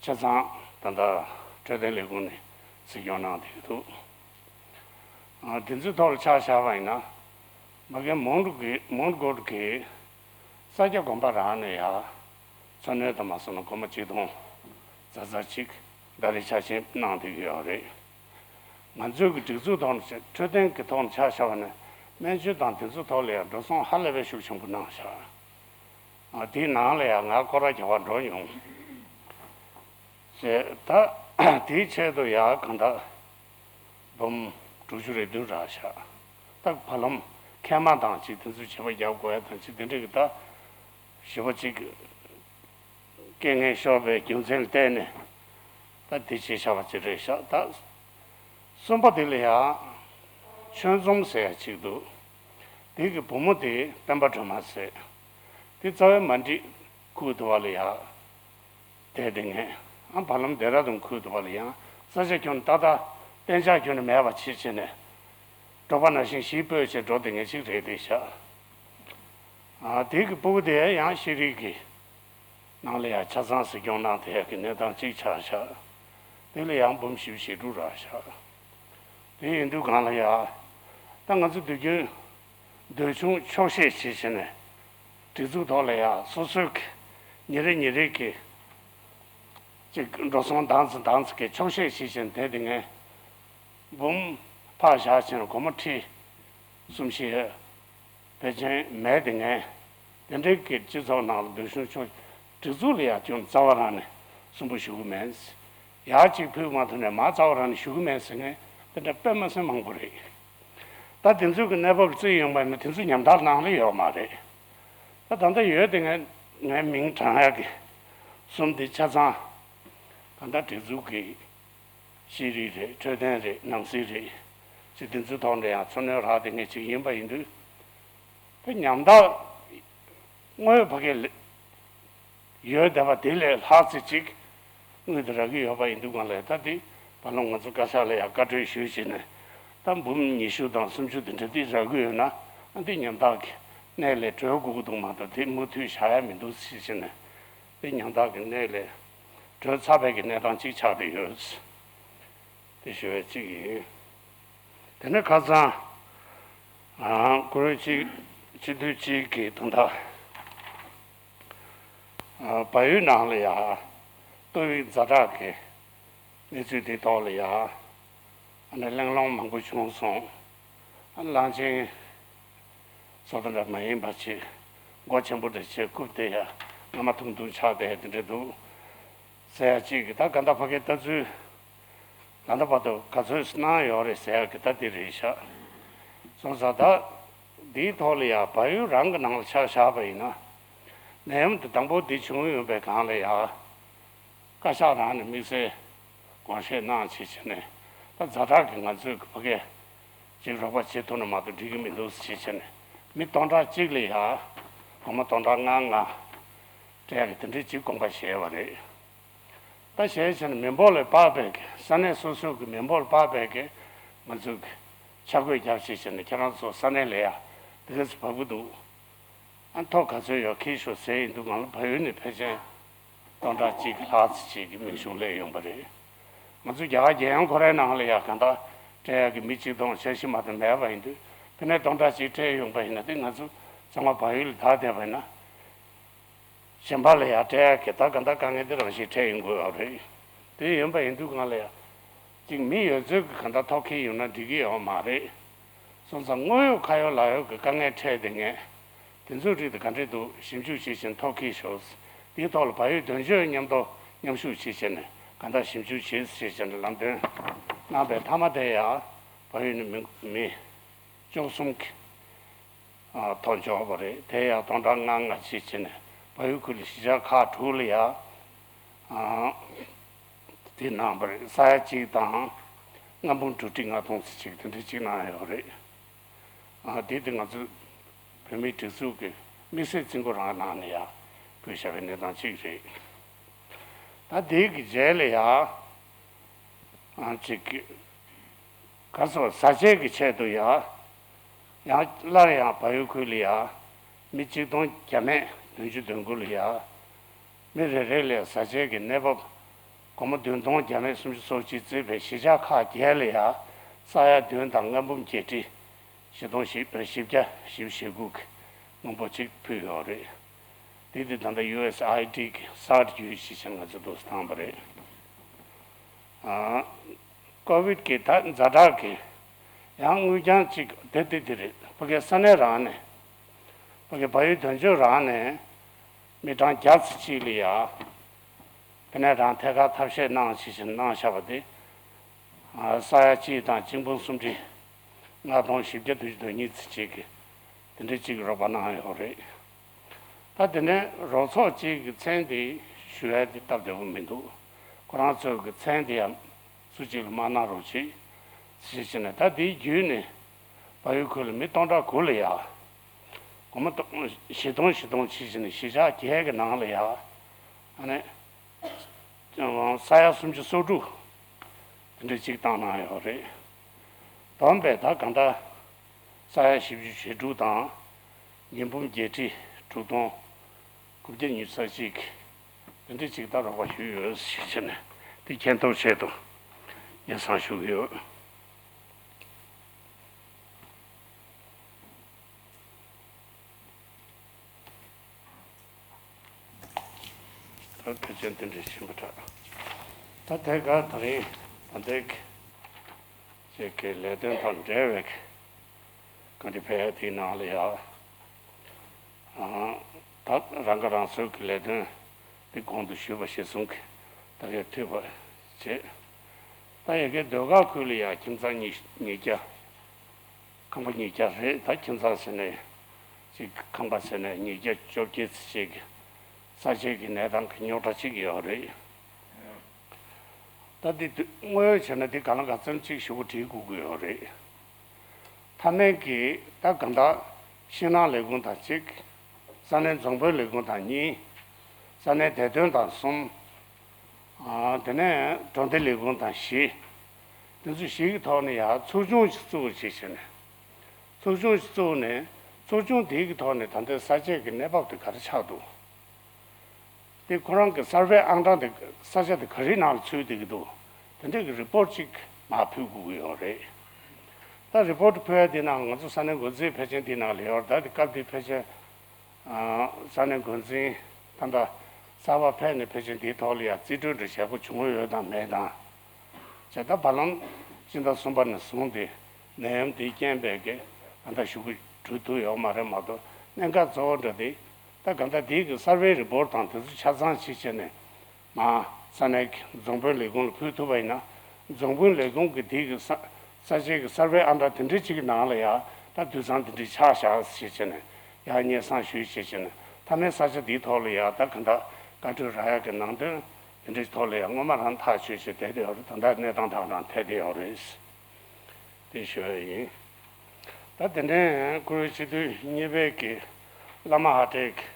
ཆ་ཚང་ད་ལྟ་འཕྲོད་བསྟེན་ལས་ཁུངས་ནས་གཟིགས་སྐྱོང་གནང་བསྡད་འདུག་ཨ། དེ་ཚོའི་ཐོག་ལ་ཆ་བཞག་པ་ཡིན་ན། ཕ་གིའི་མོན་གྷོ་གི་མོན་གྷོ་གི་ས་སྐྱ་དགོན་པ་རང་ནས་ཡ། འཚོ་སྣོན་དུ་མ་སོང་ན་སྒོར་མོ་ཆིག་སྟོང་ཛ་ཛ་ཅིག་ཟླ་རེ་ཆ་ཤས་གནང་བསྡད་ཀྱི་ཡོད་རེད། ང་ཚོའི་གི་སྒྲིག་འཛུགས་ཐོག་ནས་འཕྲོད་བསྟེན་གྱི་ཐོག་ནས་ཆ་བཞག་པ་ན་སྨན་བཅོས་དང་དེ་ཚོའི་ཐོག་ལ་ཡང་འགྲོ་སོང་ཧ་ལས་པའི་ཤུགས་ཆེན་པོ་གནང་བཞག་ཨ། དེའི་ནང་ལ་ཡང་ང་སྐོར་ར་རྒྱག་པར་འགྲོ་མྱོང་། ཞེས་ད་དེའི་ཆེད་དུ་ཡང་གང་ལྟར་འབུམ་དྲུག་ཅུ་རེ་བདུན་རག་བཞག་ད་བར་ལམ་མཁལ་མ་དང་ཅིག་དེ་ཚོའི་བྱེད་པ་རྒྱག་དགོས་ཡ་དང་ཅིག་དེ་འདྲ་གི་ད་ཞེ་པོ་ཅིག་རྐྱེན་ངན་ཤོར་བའི་རྒྱུ་མཚན་ལ་བརྟེན་ནས་ད་དེ་བྱས་བཞག་པ་ཅིག་རེད་ཤག་ད་གསུམ་པ་དེ་ལ་ཡང་ཆོས་འཛོམས་ཟེར་ཡ་ཅིག་འདུག་དེ་གི་བུ་མོ་དེ་སྤེན་པ་སྒྲོལ་མ་ཟེར། དེ་རྩ་བའི་མ་འགྲིག་ཁུག་འདུག་བ་ལ་ཡ། དེ་དེ་ངས་ཨ་བར་ལམ་སྡེ་ར་ལྡུན་ཁུག་འདུག་བ་ལ་ཡང་ས་ཆ་ཁྱོན་ཏག་ཏག་གཏན་འཇགས་ཁྱོན་ནས་མེད་པ་ཕྱིར་བྱས་ནས་འགྲོ་པ་ན་གཞོན་ཞིག་སྤོས་བྱས་འགྲོ་དེ་ངས་ཅིག་རེད་དེ་ཤག་ཨ། དེ་གི་སྤུ་གུ་དེ་ཡང་ཤེས་རིག་གི་ནང་ལ་ཡང་ཆ་ཚང་གཟིགས་སྐྱོང་གནང་དེ་ཡག་གི་གནས་སྟངས་གཅིག་ཆགས་ཤག་དེ་ལ་ཡང་འབུམ་བཞི་བཅུ་ཞེ་དྲུག་རག་ཤག་དེ་ཡིན་དུས་གང་ལ་ཡང་ད་ང་ཚོ་དུས་རྒྱུན་འདོད་ཆུང་ཆོག་ཤེས་བྱེད་བྱས་ནས་སྒྲིག་འཛུགས་ཐོག་ལ་ཡང་སོ་སོའི་གི་ཉིན་རེ་ཉིན་རེ་གི་ཅིག་འགྲོ་སོང་དང་ཚིག་དང་ཚིག་གི་ཆོག་ཤེས་བྱེད་བྱས་ནས་དེ་དེ་ངས་འབུམ་ཕར་བཞག་བྱས་ནས་སྒོར་མོ་ཁྲི་གསུམ་བཞི། ཕལ་ཆེར་མེད་དེ་ངས་དེ་འདྲའི་གི་སྤྱི་ཚོགས་ནང་ལ་འདོད་ཆུང་ཆོག་སྒྲིག་འཛུགས་ལ་ཡང་ཅུང་རྩ་བ་རང་ནས་སུན་པོ་ཞུ་གི་མེད། ཡར་གཅིག་ཕུལ་མ་ཐུབ་ནས་མར་རྩ་བ་རང་ནས་ཞུ་གི་མེད་ཟེར་མཁན་དེ་འདྲ་དཔེ་མ་སྲིད་མང་པོ་རེད། ད་དེ་ཚོའི་གི་གནས་བབ་བརྩི་ཡོང་པ་ཡིན་ན་དེ་ཚོ་ཉམ་ཐག་ནང་ལ་ཡོད་མ་རེད། ད་ད་ལྟ་ཡོད་དེ་ངས་ངའི་མིང་བགྲང་ཡག་གི་གསུམ་དེ་ཆ་ཚང་ད་ལྟ་སྒྲིག་འཛུགས་ཀྱི་ཤེས་རིག་རེད། འཕྲོད་བསྟེན་རེད། ནང་སྲིད་རེད། ཅིག་དེ་ཚོའི་ཐོག་ནས་ཡང་འཚོ་སྣོན་རག་དེ་ངས་ཅིག་ཡིན་པ་ཡིན་དུས། དེ་ཉམ་ཐག་དངོས་ཕ་གི་ལ་ཡོད་བསྡད་པ་དེ་ལས་ལྷག་ཙམ་ཅིག་དངུལ་དེ་རག་གི་ཡོད་པ་ཡིན་དུས་གང་ལ་ད་དེ་བར་ལམ་ང་ཚོ་བཀའ་ཤག་ལ་ཡང་བཀའ་འཁྲོལ་ཞུས་བྱས་ནས་ད་འབུམ་ཉི་ཤུ་དང་སུམ་ཅུ་དེ་འདྲ་དེ་རག་གི་ཡོད་ན་ཨ་འདི་ཉམ་ཐག་གི་གནས་ལས་གྲོལ་དགོས་ཀྱི་འདུག་མ་གཏོགས་དེ་མུ་མཐུད་བཞག་ཡ་མི་འདུག་ཟེར་བྱས་ནས་དེ་ཉམ་ཐག་གི་གནས་ལས་གྲོལ་ཚར་བའི་གི་གནས་སྟངས་ཅིག་ཆགས་བསྡད་ཡོད། དེ་ཞུ་བའི་གཅིག་ཡིན། དེ་ནས་ཁ་སང་ཨ་ཀུ་རེ་སྤྱི་སྤྱི་འཐུས་གཅིག་གིས་ད་ལྟ་ཨ་བལ་ཡུལ་ནང་ལ་ཡ་ཏོག་དབྱིབས་ཛ་དྲག་གི་གནས་ཚུལ་དེ་ཐོག་ལ་ཡ་ཨ་ནི་གླེང་སློང་མང་པོ་བྱུང་སོང་། ཨ་གླང་ཆེན་བཟོ་ལྟ་འདྲ་མ་ཡིན་པ་ཅིག་མགོ་ཆེན་པོ་འདྲ་བྱས་རྐུབ་དེ་ཡ་རྔ་མ་ཐུང་ཐུང་ཆགས་བསྡད་དེ་འདྲ་འདུག་ཟེར་ཡ་གཅིག་གིས་ད་ག་འདྲ་ཕ་གིའི་ལྟ་ཚུལ། ད་ལྟ་བར་དུ་ག་ཚོད་གནང་ཡོད་རེད་ཟེར་ཡག་གི་ད་འདི་རེད་ཤག་སོང་ཙང་ད་འདིའི་ཐོག་ལ་ཡ་བལ་ཡུལ་རང་གི་ནང་ལ་ཆ་བཞག་པ་ཡིན་ན། ནད་ཡམས་འདི་དང་པོ་འདི་བྱུང་ཡོད་པའི་སྒང་ལ་ཡ། བཀའ་ཤག་རང་ནས་དམིགས་བསལ་དགོངས་བཞེས་གནང་བྱས་བྱས་ནས་ད་ཛ་དྲག་གི་ང་ཚོས་ཕ་གིར་ཅིག་རོགས་པ་བྱེད་ཐུབ་ན་མ་གཏོགས་འགྲིག་གི་མི་འདུག་ཟེར་བྱས་བྱས་ནས་མི་སྟོང་ཕྲག་གཅིག་ལ་ཡ་སྒོར་མོ་སྟོང་ཕྲག་ལྔ་ལྔ། སྤྲད་ཡག་གི་དེ་འདྲའི་ཅིག་དགོངས་པ་བཞེས་པ་རེད། ད་བྱས་ཙང་མི་འབོར་ལ་དཔག་པའི་གི་ས་གནས་སོ་སོ་གི་མི་འབོར་ལ་དཔག་པའི་གི་ང་ཚོ་གི་ཆ་བགོས་རྒྱབ་བྱས་ཙང་ཁྱེད་རང་ཚོ་ས་གནས་ལ་ཡ་དེ་ག་ཚོད་བབས་ཀྱི་འདུག་ཨ་ཐོ་ག་ཚོད་ཡོད་ཁྱེར་ཤོག་ཟེར་ཡིན་དུས་ང་ལ་བལ་ཡུལ་ནས་ཕལ་ཆེར་སྟོང་ཕྲག་གཅིག་ལྷག་ཙམ་ཅིག་གི་མིང་གཞུང་སླེབས་ཡོང་པ་རེད། ང་ཚོ་རྒྱ་གར་རྒྱལ་ཡོངས་ཁོ་རའི་ནང་ལ་ཡ་གང་ལྟར་སྤྲད་ཡག་གི་མི་གཅིག་སྟོང་འཆར་གཞི་མ་གཏོགས་མེད་པ་ཡིན་དུས་ཕ་ནས་སྟོང་ཕྲག་གཅིག་སྤྲད་ཡོང་པ་ཡིན་ན་དེ་ང་ཚོ་ཚང་མ་བལ་ཡུལ་ལ་བདའ་བསྡད་པ་ཡིན་ན། གཞན་པ་ལ་ཡང་སྤྲད་ཡག་གི་ད་ག་འདྲ་དཀའ་ངལ་དེ་རང་བཞིན་འཕྲད་ཡོང་དགོས་ཡོད་རེད། དེ་ཡིན་པ་ཡིན་དུས་སྒང་ལ་ཡང་གཅིག་མི་ཡོད་ཚད་ཀྱི་ག་འདྲ་ཐོབ་མཁན་ཡོད་ན་འགྲིག་གི་ཡོད་མ་རེད། སོང་ཙང་དངོས་ཡོད་ཁ་ཡོད་ལག་ཡོད་ཀྱི་དཀའ་ངལ་འཕྲད་བསྡད་མཁན་དེ་ཚོའི་རིགས་དེ་ག་འདྲས་འདུག་ཞིབ་འཇུག་བྱེད་བཞིན་ཐོབ་མཁན་ཤོག་དེའི་ཐོག་ལ་བལ་ཡུལ་དོན་གཅོད་མཉམ་དུ་མཉམ་ཞུགས་བྱེད་བཞིན་ག་འདྲ་ཞིབ་འཇུག་བྱེད་བྱེད་བཞིན་ལམ་སྟོན་གནང་པའི་མཐའ་མ་དེ་ཡང་བལ་ཡུལ་ནས་མི་མི་བཅུ་གསུམ་གྱི་ཐོག་འབྱོར་བ་རེད། དེ་ཡང་སྟོང་ཕྲག་ལྔ་ལྔ་བྱས་བྱས་ནས་བལ་ཡུལ་ཁུལ་གཞིས་ཆགས་ཁག་དྲུག་ལ་ཡང་དེ་གནང་བ་རེད། ས་ཡ་གཅིག་དང་ལྔ་འབུམ་དྲུག་ཁྲི་ལྔ་སྟོང་ཙམ་ཅིག་དེ་འདྲ་ཅིག་གནང་ཡོད་རེད། དེ་དེ་ང་ཚོ་བོད་མིའི་སྒྲིག་འཛུགས་ཀྱི་དམིགས་བསལ་རྩིས་འགོ་རང་ནང་ནས་ཡང་བཀོད་བཞག་པའི་གནས་སྟངས་ཅིག་རེད། ད་དེ་གི་རྗེས་ལ་ཡང་ཅིག་ག་སོ་བཟའ་བཅའ་གི་ཆེད་དུ་ཡང་ཡང་སླར་ཡང་བལ་ཡུལ་ཁུལ་ལ་ཡང་མི་གཅིག་སྟོང་བརྒྱ་མེད་བདུན་ཅུ་དོན་དགུ་ལ་ཡང་མི་རེ་རེ་ལ་བཟའ་བཅའ་གི་གནས་བབ་སྒོར་མོ་བདུན་སྟོང་བརྒྱ་མེད་སུམ་ཅུ་སོ་གཅིག་བརྩིས་པའི་གཞིས་ཆགས་ཁག་བརྒྱད་ལ་ཡང་ས་ཡ་བདུན་དང་ལྔ་འབུམ་བརྒྱད་ཁྲི་བཞི་སྟོང་བཞི་བཞི་བརྒྱ་བཞི་བཅུ་ཞེ་དགུ་གི་དངུལ་འབོར་ཅིག་ཕུལ་ཡོད་རེད། དེ་དེ་ད་ལྟ་ཡུ་ཨེས་ཨའི་ཌི་གི་གསར་བརྗེ་ཞིག་ཆེན་ང་ཚོ་འདུག་སེ་བཏང་བ་རེད། ཨ་ཀོ་བིད་ཀྱི་ད་ཛ་དྲག་གི་ཡང་དངུལ་རྐྱང་གཅིག་དེ་དེ་དེ་རེད། ཕ་གི་ས་གནས་རང་ནས་ཕ་གི་བལ་ཡུལ་དོན་གཅོད་རང་ནས་མི་གྲངས་བརྒྱ་ཙམ་ཅིག་ལ་ཡ་དེ་ནས་རང་ཐད་ཀར་ཐབས་ཤེས་གནང་ཞིག་ཆེན་གནང་བཞག་པ་དེ་ཨ་ས་ཡ་གཅིག་དང་གཅིག་འབུམ་སུམ་ཁྲི་ལྔ་སྟོང་བཞི་བརྒྱ་དྲུག་ཅུ་དོན་གཉིས་ཙམ་ཅིག་གི་དེ་འདྲ་ཅིག་རོགས་པ་གནང་ཡོད་རེད། ད་དེ་ནས་རོགས་ཚོགས་གཅིག་གི་མཚན་དེ་ཞུ་ཡ་དེ་སྟབས་བདེ་པོ་མི་འདུག་ཁོ་རང་ཚོའི་གི་མཚན་དེ་ཡང་སུ་གཅིག་ལ་མ་གནང་རོགས་བྱེད་ཟེར་བྱས་ནས། ད་དེའི་བརྒྱུད་ནས་བལ་ཡུལ་ཁུལ་ལ་མི་སྟོང་ཕྲག་དགུ་ལ་ཡ་སྒོར་མོ་སྟོང་བཞི་སྟོང་བཞི་སྟོང་བྱས་བྱས་ནས་གཞིས་ཆགས་བརྒྱད་ཀྱི་ནང་ལ་ཡ་ཨ་ནི་ས་ཡ་སུམ་ཅུ་སོ་དྲུག་དེ་འདྲ་གཅིག་བཏང་གནང་ཡོད་རེད། བསྡོམས་པས་ད་གང་ལྟར་ས་ཡ་བཞི་བཅུ་ཞེ་དྲུག་དང་ཉིས་འབུམ་བརྒྱད་ཁྲི་དྲུག་སྟོང་དགུ་བརྒྱ་ཉི་ཤུ་རྩ་གཅིག་དེ་འདྲ་གཅིག་ད་རོགས་པ་ཞུས་ཡོད་ཞེས་བྱས་ནས་དེ་མཁྱེན་རྟོགས་ཆེད་དུ་སྙན་སེང་ཞུ་གི་ཡོད། ད་ཕལ་ཆེར་འདི་འདྲ་ཞིག་ཡིན་པ་འདྲ། ད་དེ་ག་ད་རིང་ད་ལྟའི་ཅིག་གི་ལས་དོན་དང་འབྲེལ་བའི་ག་འདྲ་ཕེབས་ཡ་དེའི་ནང་ལ་ཡ། ཨང་། ད་རང་ཁ་རང་གསོའི་གི་ལས་དོན་དེ་གོང་དུ་ཞུས་པ་གཞིར་བཟུང་གི་ད་གའི་འཐུས་པ་བྱེད། ད་ཡ་གའི་ཟློས་གར་ཁུལ་ལ་ཡ་ཁྱིམ་ཚང་ཉིས་ཉིས་བརྒྱ། ཁང་པ་ཉིས་བརྒྱ་རེད། ད་ཁྱིམ་ཚང་ཟེར་ནས་ཅིག་ཁང་པ་ཟེར་ནས་ཉིས་བརྒྱ་བཅོ་བརྒྱད་ཙམ་ཅིག་གི་ས་ཆའི་གི་གནས་སྟངས་ཀྱི་རྙོག་དྲ་ཅིག་ཡོད་རེད། ད་འདི་དུས་དངོས་ཡོད་བྱས་ན་འདི་གང་ལ་གང་འཚམ་ཅིག་ཞུ་གུ་བྲིས་དགོས་ཀྱི་ཡོད་རེད། མཐའ་མའི་གི་ད་གང་ལྟར་ཤིང་ནགས་ལས་ཁུངས་དང་གཅིག་ས་གནས་རྫོང་དཔོན་ལས་ཁུངས་དང་གཉིས། ས་གནས་བདེ་དོན་དང་གསུམ། ཨ་དེ་ནས་གྲོང་སྡེ་ལས་ཁུངས་དང་བཞི། དེ་ཚོ་བཞི་གི་ཐོག་ནས་ཡང་ཚོགས་ཆུང་ཞིག་བཙུགས་བྱས་བྱས་ནས། ཚོགས་ཆུང་ཞིག་བཙུགས་ནས་ཚོགས་ཆུང་དེའི་གི་ཐོག་ནས་ད་ལྟའི་ས་ཆའི་གི་གནས་བབ་དེ་ག་རེ་ཆགས་འདུག་དེ་ཁོ་རང་གི་སར་ཝེ་ཨང་གྲངས་དེ་ས་ཆ་དེ་ག་རེའི་ནང་ལ་ཚུད་བསྡད་ཀྱི་འདུག་དེ་འདྲའི་གི་རི་པོར་ཊ་ཅིག་མར་ཕུལ་དགོས་ཀྱི་ཡོད་རེད། ད་རི་པོར་ཊ་ཕུལ་ཡ་དེ་ནང་ང་ཚོ་ས་གནས་འགོ་འཛིན་ཕལ་ཆེར་འདི་ནང་ལ་ཡོད་རེད། ད་དེ་སྐབས་དེ་ཕལ་ཆེར་ཨ་ས་གནས་འགོ་འཛིན་ད་ལྟ་གསར་པ་ཕེབས་ནས་ཕལ་ཆེར་འདིའི་ཐོག་ལ་ཡ་རྩིས་སྤྲོད་འདྲ་བྱེད་དགོས་བྱུང་ཡོད་དམ་མེད་དམ། བྱས་ད་བར་ལམ་སྤྱི་ཟླ་གསུམ་པ་ནས་བཟུང་སྟེ་ནད་ཡམས་འདིའི་རྐྱེན་པས་ཀྱི་ད་ལྟ་ཞུ་གི་འགྲོ་ཐུབ་ཡོད་མ་རེད་མ་གཏོགས། གནད་འགག་གཙོ་བོ་འདྲ་དེ་ད་ག་ད་དེའི་གི་སར་ཝེ་རི་པོར་ཊ་དང་དེ་ཚོ་ཆ་ཚང་ཅིག་བྱས་ནས་མར་ས་གནས་ཀྱི་རྫོང་དཔོན་ལས་ཁུངས་ལ་ཕུལ་ཐུབ་པ་ཡིན་ན། རྫོང་དཔོན་ལས་ཁུངས་ཀྱི་དེའི་གི་ས་ས་ཆའི་གི་སར་ཝེ་ཨང་གྲངས་དེ་འདྲ་ཅིག་གི་ནང་ལ་ཡ་ད་དུད་ཚང་དེ་འདྲ་ཆགས་བཞག་ཞེས་བྱས་ནས་ཡ་སྙན་སེང་ཞུས་ཞེས་བྱས་ནས། མཐའ་མའི་ས་ཆ་དེའི་ཐོག་ལ་ཡ་ད་ག་ད་བཀའ་འཁྲོལ་རག་ཡ་གི་ནང་དོན་དེ་འདྲའི་ཐོག་ལ་ཡང་སྔོན་མ་རང་ཐག་ཆོད་བྱས་བསྡད་དེ་ཡོད་རེད། ད་ལྟ་གནས་སྟངས་དང་རང་འཐད་དེ་ཡོད་རེད། དེ་ཞུ་ཡ་ཡིན། ད་དེ་འདྲའི་ཁོའི་སྤྱི་འཐུས་གཉིས་པའི་གི་བླ་མ་ཧ་ཏྲེ་གི་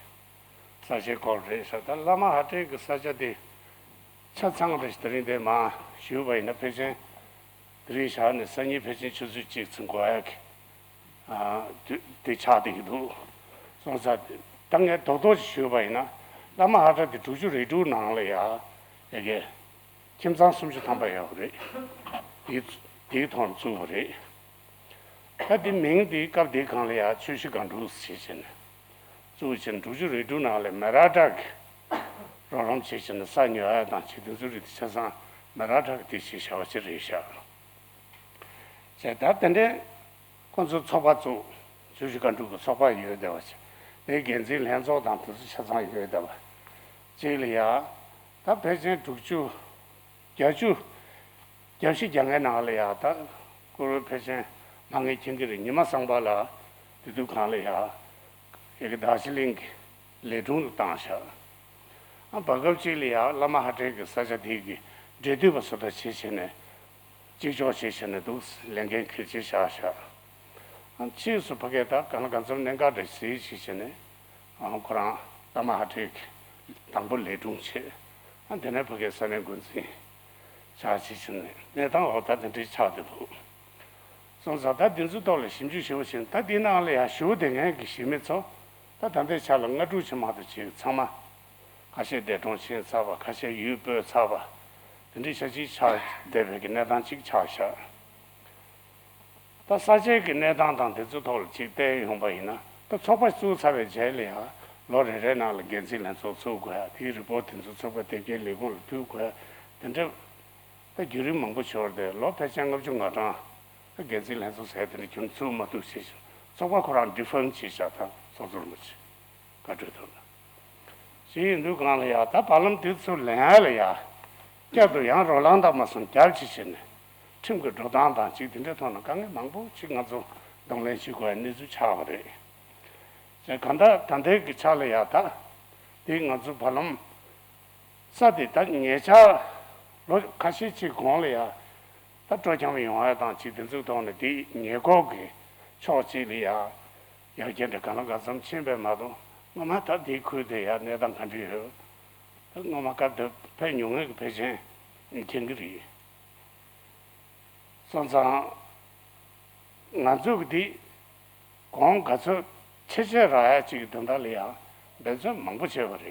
ས་ཆའི་སྐོར་རེད་ཤག་ད་བླ་མ་ཧ་ཏྲའི་གི་ས་ཆ་དེ་ཆ་ཚང་རེད། དེ་རིང་དེ་མ་ཞུས་པ་ཡིན་ན་ཕལ་ཆེར་དེ་རིང་བཞག་ནས་སང་ཉིན་ཕལ་ཆེར་ཆུ་ཚོད་གཅིག་ཙམ་འགོར་ཡག་གི་ཨ་དུས་དེ་ཆགས་བསྡད་ཀྱི་འདུག་སོང་ཙང་ད་ངས་རྡོག་རྡོག་ཅིག་ཞུས་པ་ཡིན་ན་བླ་མ་ཧ་ཏྲ་དེ་དྲུག་ཅུ་རེ་དྲུག་ནང་ལ་ཡ་ཡ་གི་ཁྱིམ་ཚང་སུམ་ཅུ་ཐམ་པ་ཡོད་རེད། དེའི་དེའི་ཐོག་ནས་བཙུགས་པ་རེད། ད་དེ་མིང་དེ་སྐབས་དེའི་སྒང་ལ་ཡ་ཆུ་བཞི་སྒང་དྲུག་ཟེར་བྱས་ནས་བཙུགས་བྱས་ནས་དྲུག་ཅུ་རེ་དྲུག་ནང་ལ་མེ་རག་གྲགས་ཀྱིས་རོགས་རམ་བྱས་བྱས་ནས་ས་ཉོ་ཡ་དང་བྱས་དེ་ཚོ་རིགས་དེ་ཆ་ཚང་མེ་རག་གྲགས་ཀྱིས་དེ་བྱས་བཞག་པ་ཅིག་རེད་ཤག་བྱས་ད་དེ་འདྲའི་ཁོང་ཚོ་ཚོགས་པ་བཙུགས། ཆུ་བཞི་སྒང་དྲུག་གི་ཚོགས་པ་ཡོད་བསྡད་པ་ཅིག་དེའི་འགན་འཛིན་ལྷན་ཚོགས་དང་དེ་ཚོ་ཆ་ཚང་ཡོད་བསྡད་པ་ཅིག་ལ་ཡ་ད་ཕལ་ཆེར་དྲུག་ཅུ། བརྒྱད་ཅུ། བརྒྱད་ཅུ་གྱ་ལྔའི་ནང་ལ་ཡ་ད་སྐུ་རུ་ཕལ་ཆེར་མ་ངས་མཁྱེན་གྱི་རེད། ཉི་མ་སང་པ་ལ་དེ་དུས་གང་ལ་ཡ་ཡ་གི་རྡོ་རྗེ་གླིང་གི་ལས་དྲུང་དུ་བཏང་བཞག་ཨ་བར་སྐབས་གཅིག་ལ་ཡ་བླ་མ་ཧ་ཏྲའི་གི་ས་ཆ་དེ་གི་འབྲེལ་མཐུད་པ་བཟོ་ལྟ་བྱེད་བྱས་ནས་གཅིག་ལྕོགས་བྱེད་བྱས་ནས་འདུག་ལས་འགན་འཁྱེར་བྱས་བཞག་བཞག་ཨ་ཕྱིས་སུ་ཕ་གིར་ད་གང་ལ་གང་འཚམ་གནད་འགག་འདྲ་ཞིག་བྱས་བྱས་ནས། ཨ་ཁོ་རང་བླ་མ་ཧ་ཏྲའི་དང་པོ་ལས་དྲུང་བྱས། ཨ་དེ་ནས་ཕ་གིའི་ས་གནས་འགོ་འཛིན་ཆགས་བྱས་བྱས་ནས་གནས་སྟངས་འོག་ད་དེ་འདྲའི་ཆགས་བསྡད་འདུག་སོང་ཙང་ད་དེ་ཚོའི་ཐོག་ལ་ཞིབ་འཇུག་ཞིབ་པོ་བྱས་ནས་ད་དེའི་ནང་ལ་ཡང་ཞུ་བསྡད་མཁན་གྱི་གཞིས་མི་ཚོ་ད་ད་ལྟའི་ཆ་ལ་ལྔ་དྲུག་ཅིག་མ་གཏོགས་བྱས། ཚང་མ་ཁ་ཤས་འདས་གྲོངས་ཕྱིན་ཚར་བ། ཁ་ཤས་ཡུལ་སྤོས་ཚར་བ། དེ་འདྲའི་ཆ་ཅིག་ཆགས་བསྡད་པའི་གི་གནས་སྟངས་ཅིག་ཆགས་བཞག་ད་ས་ཆའི་གི་གནས་སྟངས་དང་དེ་ཚོའི་ཐོག་ལ་ཅིག་བལྟས་ཡོང་པ་ཡིན་ན། ད་ཚོགས་པ་བཙུགས་ཚར་བའི་རྗེས་ལ་ཡང་ལོ་རེ་རེའི་ནང་ལ་འགན་འཛིན་ལྷན་ཚོགས་ཚུགས་དགོས་ཡ། དེའི་རི་པོར་ཊི་དེ་ཚོ་ཚོགས་པ་དེ་གའི་ལས་ཁུངས་ལ་ཕུལ་དགོས་ཡ། དེ་འདྲ་ད་བརྒྱུད་རིམ་མང་པོ་ཤོར་ཏེ་ལོ་ཕལ་ཆེར་ལྔ་བཅུ་ང་གྲངས་ད་འགན་འཛིན་ལྷན་ཚོགས་ཟེར་དེ་འདྲ་རྒྱུན་ཚུགས་མ་ཐུབ་ཞེས་ཚོགས་པ་ཁོ་རང་ཌི་ཕན་བྱས་བཞག་ད་ཚོགས་གཙོ་རིན་པོ་ཆེ་བཀའ་འཁྲོལ་ཐོག་ནས། ཞིག་ཡིན་དུས་གང་ལ་ཡ་ད་བར་ལམ་དེ་ཚོ་ལེན་ཡ་ལ་ཡ་བསྐྱར་དུ་ཡང་རོ་ལངས་དང་མ་སོང་རྒྱབ་ཅིག་བྱས་ནས་ཁྲིམས་ཀྱི་འགྲོ་སྟངས་དང་ཅིག་དེ་འདྲའི་ཐོག་ནས་དཀའ་ངལ་མང་པོ་ཅིག་ང་ཚོ་གདོང་ལེན་བྱེད་དགོས་ཡ་གནས་ཚུལ་ཆགས་པ་རེད། ཞེས་གང་ལྟར་ད་ལྟའི་གི་ཆ་ལ་ཡ་ད་དེ་ང་ཚོ་བར་ལམ་ས་དེ་ད་ཉེ་ཆར་ལོ་ཁ་ཤས་ཅིག་གོང་ལ་ཡ། ད་སྤྲོ་འཆམ་ཡོང་བ་དང་ཅིག་དེ་ཚོའི་ཐོག་ནས་དེ་ཉེ་འཁོར་གྱི་ཕྱོགས་གཅིག་ལ་ཡ་ཡར་རྒྱས་འདྲ་གང་ལ་གང་འཚམ་ཕྱིན་པས་མ་གཏོགས་སྔོན་མ་ད་དེའི་ཁུལ་དེ་ཡ་གནས་སྟངས་ག་འདྲ་ཡོད། ད་སྔོན་མ་སྐབས་དེར་ཕེབས་མྱོང་མཁན་གྱི་ཕལ་ཆེར་མཁྱེན་གྱི་རེད། སོང་ཙང་ང་ཚོ་གི་དེ་གོང་ག་ཚོད་ཆེ་ཆེ་རག་ཡ་ཅིག་གི་དོན་དག་ལ་ཡ་འབད་བརྩོན་མང་པོ་བྱས་པ་རེད།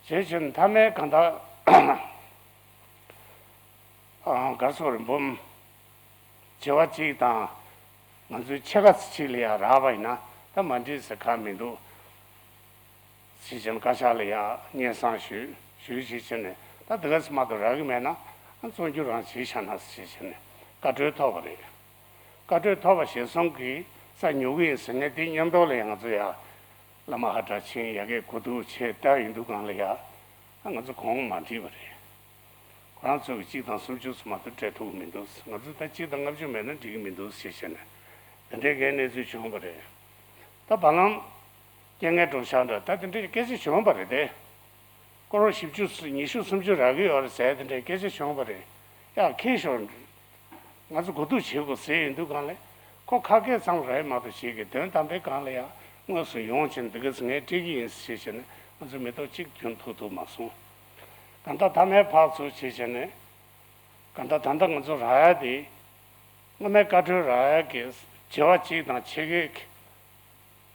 བྱས་ཕྱིན་མཐའ་མའི་གང་ལྟར། ཨ་གར་སོགས་རིན་འབུམ་བྱེ་བ་གཅིག་དང་ང་ཚོའི་ཕྱེད་ཀ་ཙམ་ཅིག་ལ་ཡང་རག་པ་ཡིན་ན་ད་མ་འགྲིག་ཟེར་གང་མི་འདུག་ཟེར་བྱས་ནས་བཀའ་ཤག་ལ་ཡང་སྙན་སེང་ཞུས་ཞུས་ཞེས་བྱས་ནས་ད་དེ་ག་ཙམ་མ་གཏོགས་རག་གི་མེད་ན་ཨ་བཙོང་རྒྱུ་རང་བྱེད་བཞག་ན་ཟེར་བྱས་ནས་བཀའ་འཁྲོལ་ཐོབ་པ་རེད། བཀའ་འཁྲོལ་ཐོབ་པ་ཞེ་སོང་གིས་ས་ཉོ་གི་ཡིན་ཟེར་མཁན་དེ་མཉམ་དུ་ལ་ཡང་ང་ཚོ་ཡང་བླ་མ་ཧ་དྲག་ཆེན་ཡ་གའི་གོ་བསྡུར་བྱས་བལྟས་ཡིན་དུས་གང་ལ་ཡང་ཨ་ང་ཚོ་གོང་མ་འགྲིག་པ་རེད། ཁོ་རང་ཚོས་གཅིག་དང་སུམ་ཅུ་ཙམ་མ་གཏོགས་སྤྲད་ཐུབ་ཀྱི་མི་འདུག་ང་ཚོས་ད་གཅིག་དང་ལྔ་བཅུ་མེད་ན་འགྲིག་གི་མི་འདུག་ཞེས་བཤད་ནས་དེ་འདྲའི་གའི་གནས་ཚུལ་བྱུང་བ་རེད། ད་བར་ལམ་རྐྱེན་ངན་འགྲོ་ཤག་འདྲ་ད་དེ་འདྲའི་སྐད་ཆ་བྱུང་བ་རེད་དེ། སྐོར་བ་བཞི་བཅུ་ཉི་ཤུ་སུམ་ཅུ་རག་གི་ཡོད་རེད་ཟེར་དེ་འདྲའི་སྐད་ཆ་བྱུང་བ་རེད། ཡ་ཁྱེད་ཤོག་ང་ཚོ་གོ་བསྡུར་བྱེད་དགོས་ཟེར་ཡིན་དུས་གང་ལས་ཁོ་ཁ་སྐད་ཙམ་རེད་མ་གཏོགས་ཞིག་གི་དོན་དམ་པའི་སྒང་ལ་ཡང་དངོས་སུ་ཡོང་ཕྱིན་འདི་ག་ཟིག་ངས་སྤྲད་ཀྱི་ཡིན་ཞེས་བྱས་ནས་ང་ཚོ་མི་ཐོག་གཅིག་རྒྱུན་ཐུག་ཐུབ་མ་སོང་། ད་ལྟ་མཐའ་མའི་ཕར་ཚུར་བྱས་བྱས་ནས་གང་ལྟར་ད་ལྟ་ང་ཚོ་རག་ཡ་དེ་སྔོན་མའི་བཀའ་འཁྲོལ་རག་ཡ་གི་བྱེ་བ་གཅིག་དང་ཕྱེད་ཀའི་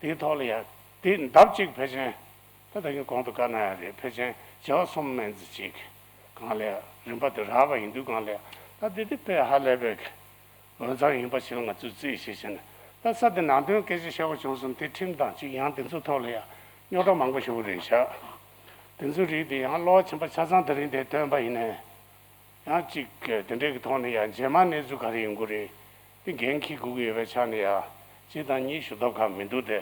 དེའི་ཐོག་ལ་ཡ་དེ་ལྡབ་གཅིག་ཕལ་ཆེར་ད་ད་གིན་གོང་དུ་བཀའ་གནང་ཡ་རེད། ཕལ་ཆེར་བྱེ་བ་གསུམ་མན་ཙམ་ཅིག་གང་ལ་ཡ་རིམ་པ་དེ་རག་པ་ཡིན་དུས་གང་ལ་ཡ་ད་དེ་དེ་དཔེ་ཧ་ལས་པའི་འོས་འཚམ་ཡིན་པ་ཞིག་ལ་ང་ཚོས་རྩིས་བྱས་བྱས་ནས་ད་ས་དེ་ནང་དོན་སྐད་ཆ་བཤད་པ་བྱུང་སོང་། དེ་ཁྲིམས་དང་གཅིག་ཡང་དེ་ཚོའི་ཐོག་ལ་ཡ་རྙོག་དྲ་མང་པོ་ཞིག་རེད་ཤག་དེ་ཚོའི་རིགས་དེ་ཡང་གློག་ཆེན་པོ་ཆ་ཚང་དེ་རིང་དེ་ཐོན་པ་ཡིན་ནའི། ཡང་གཅིག་གི་དེ་འདྲའི་གི་ཐོག་ནས་ཡང་རྗེས་མ་གནས་ཚུལ་ག་རེ་ཡིན་དགོས་རེད། དེ་འགན་འཁྱེར་དགོས་ཀྱི་ཡོད་པའི་ཆ་ནས་ཡང་གཅིག་དང་གཉིས་ཞུ་ཐབས་གང་མི་འདུག་སྟེ།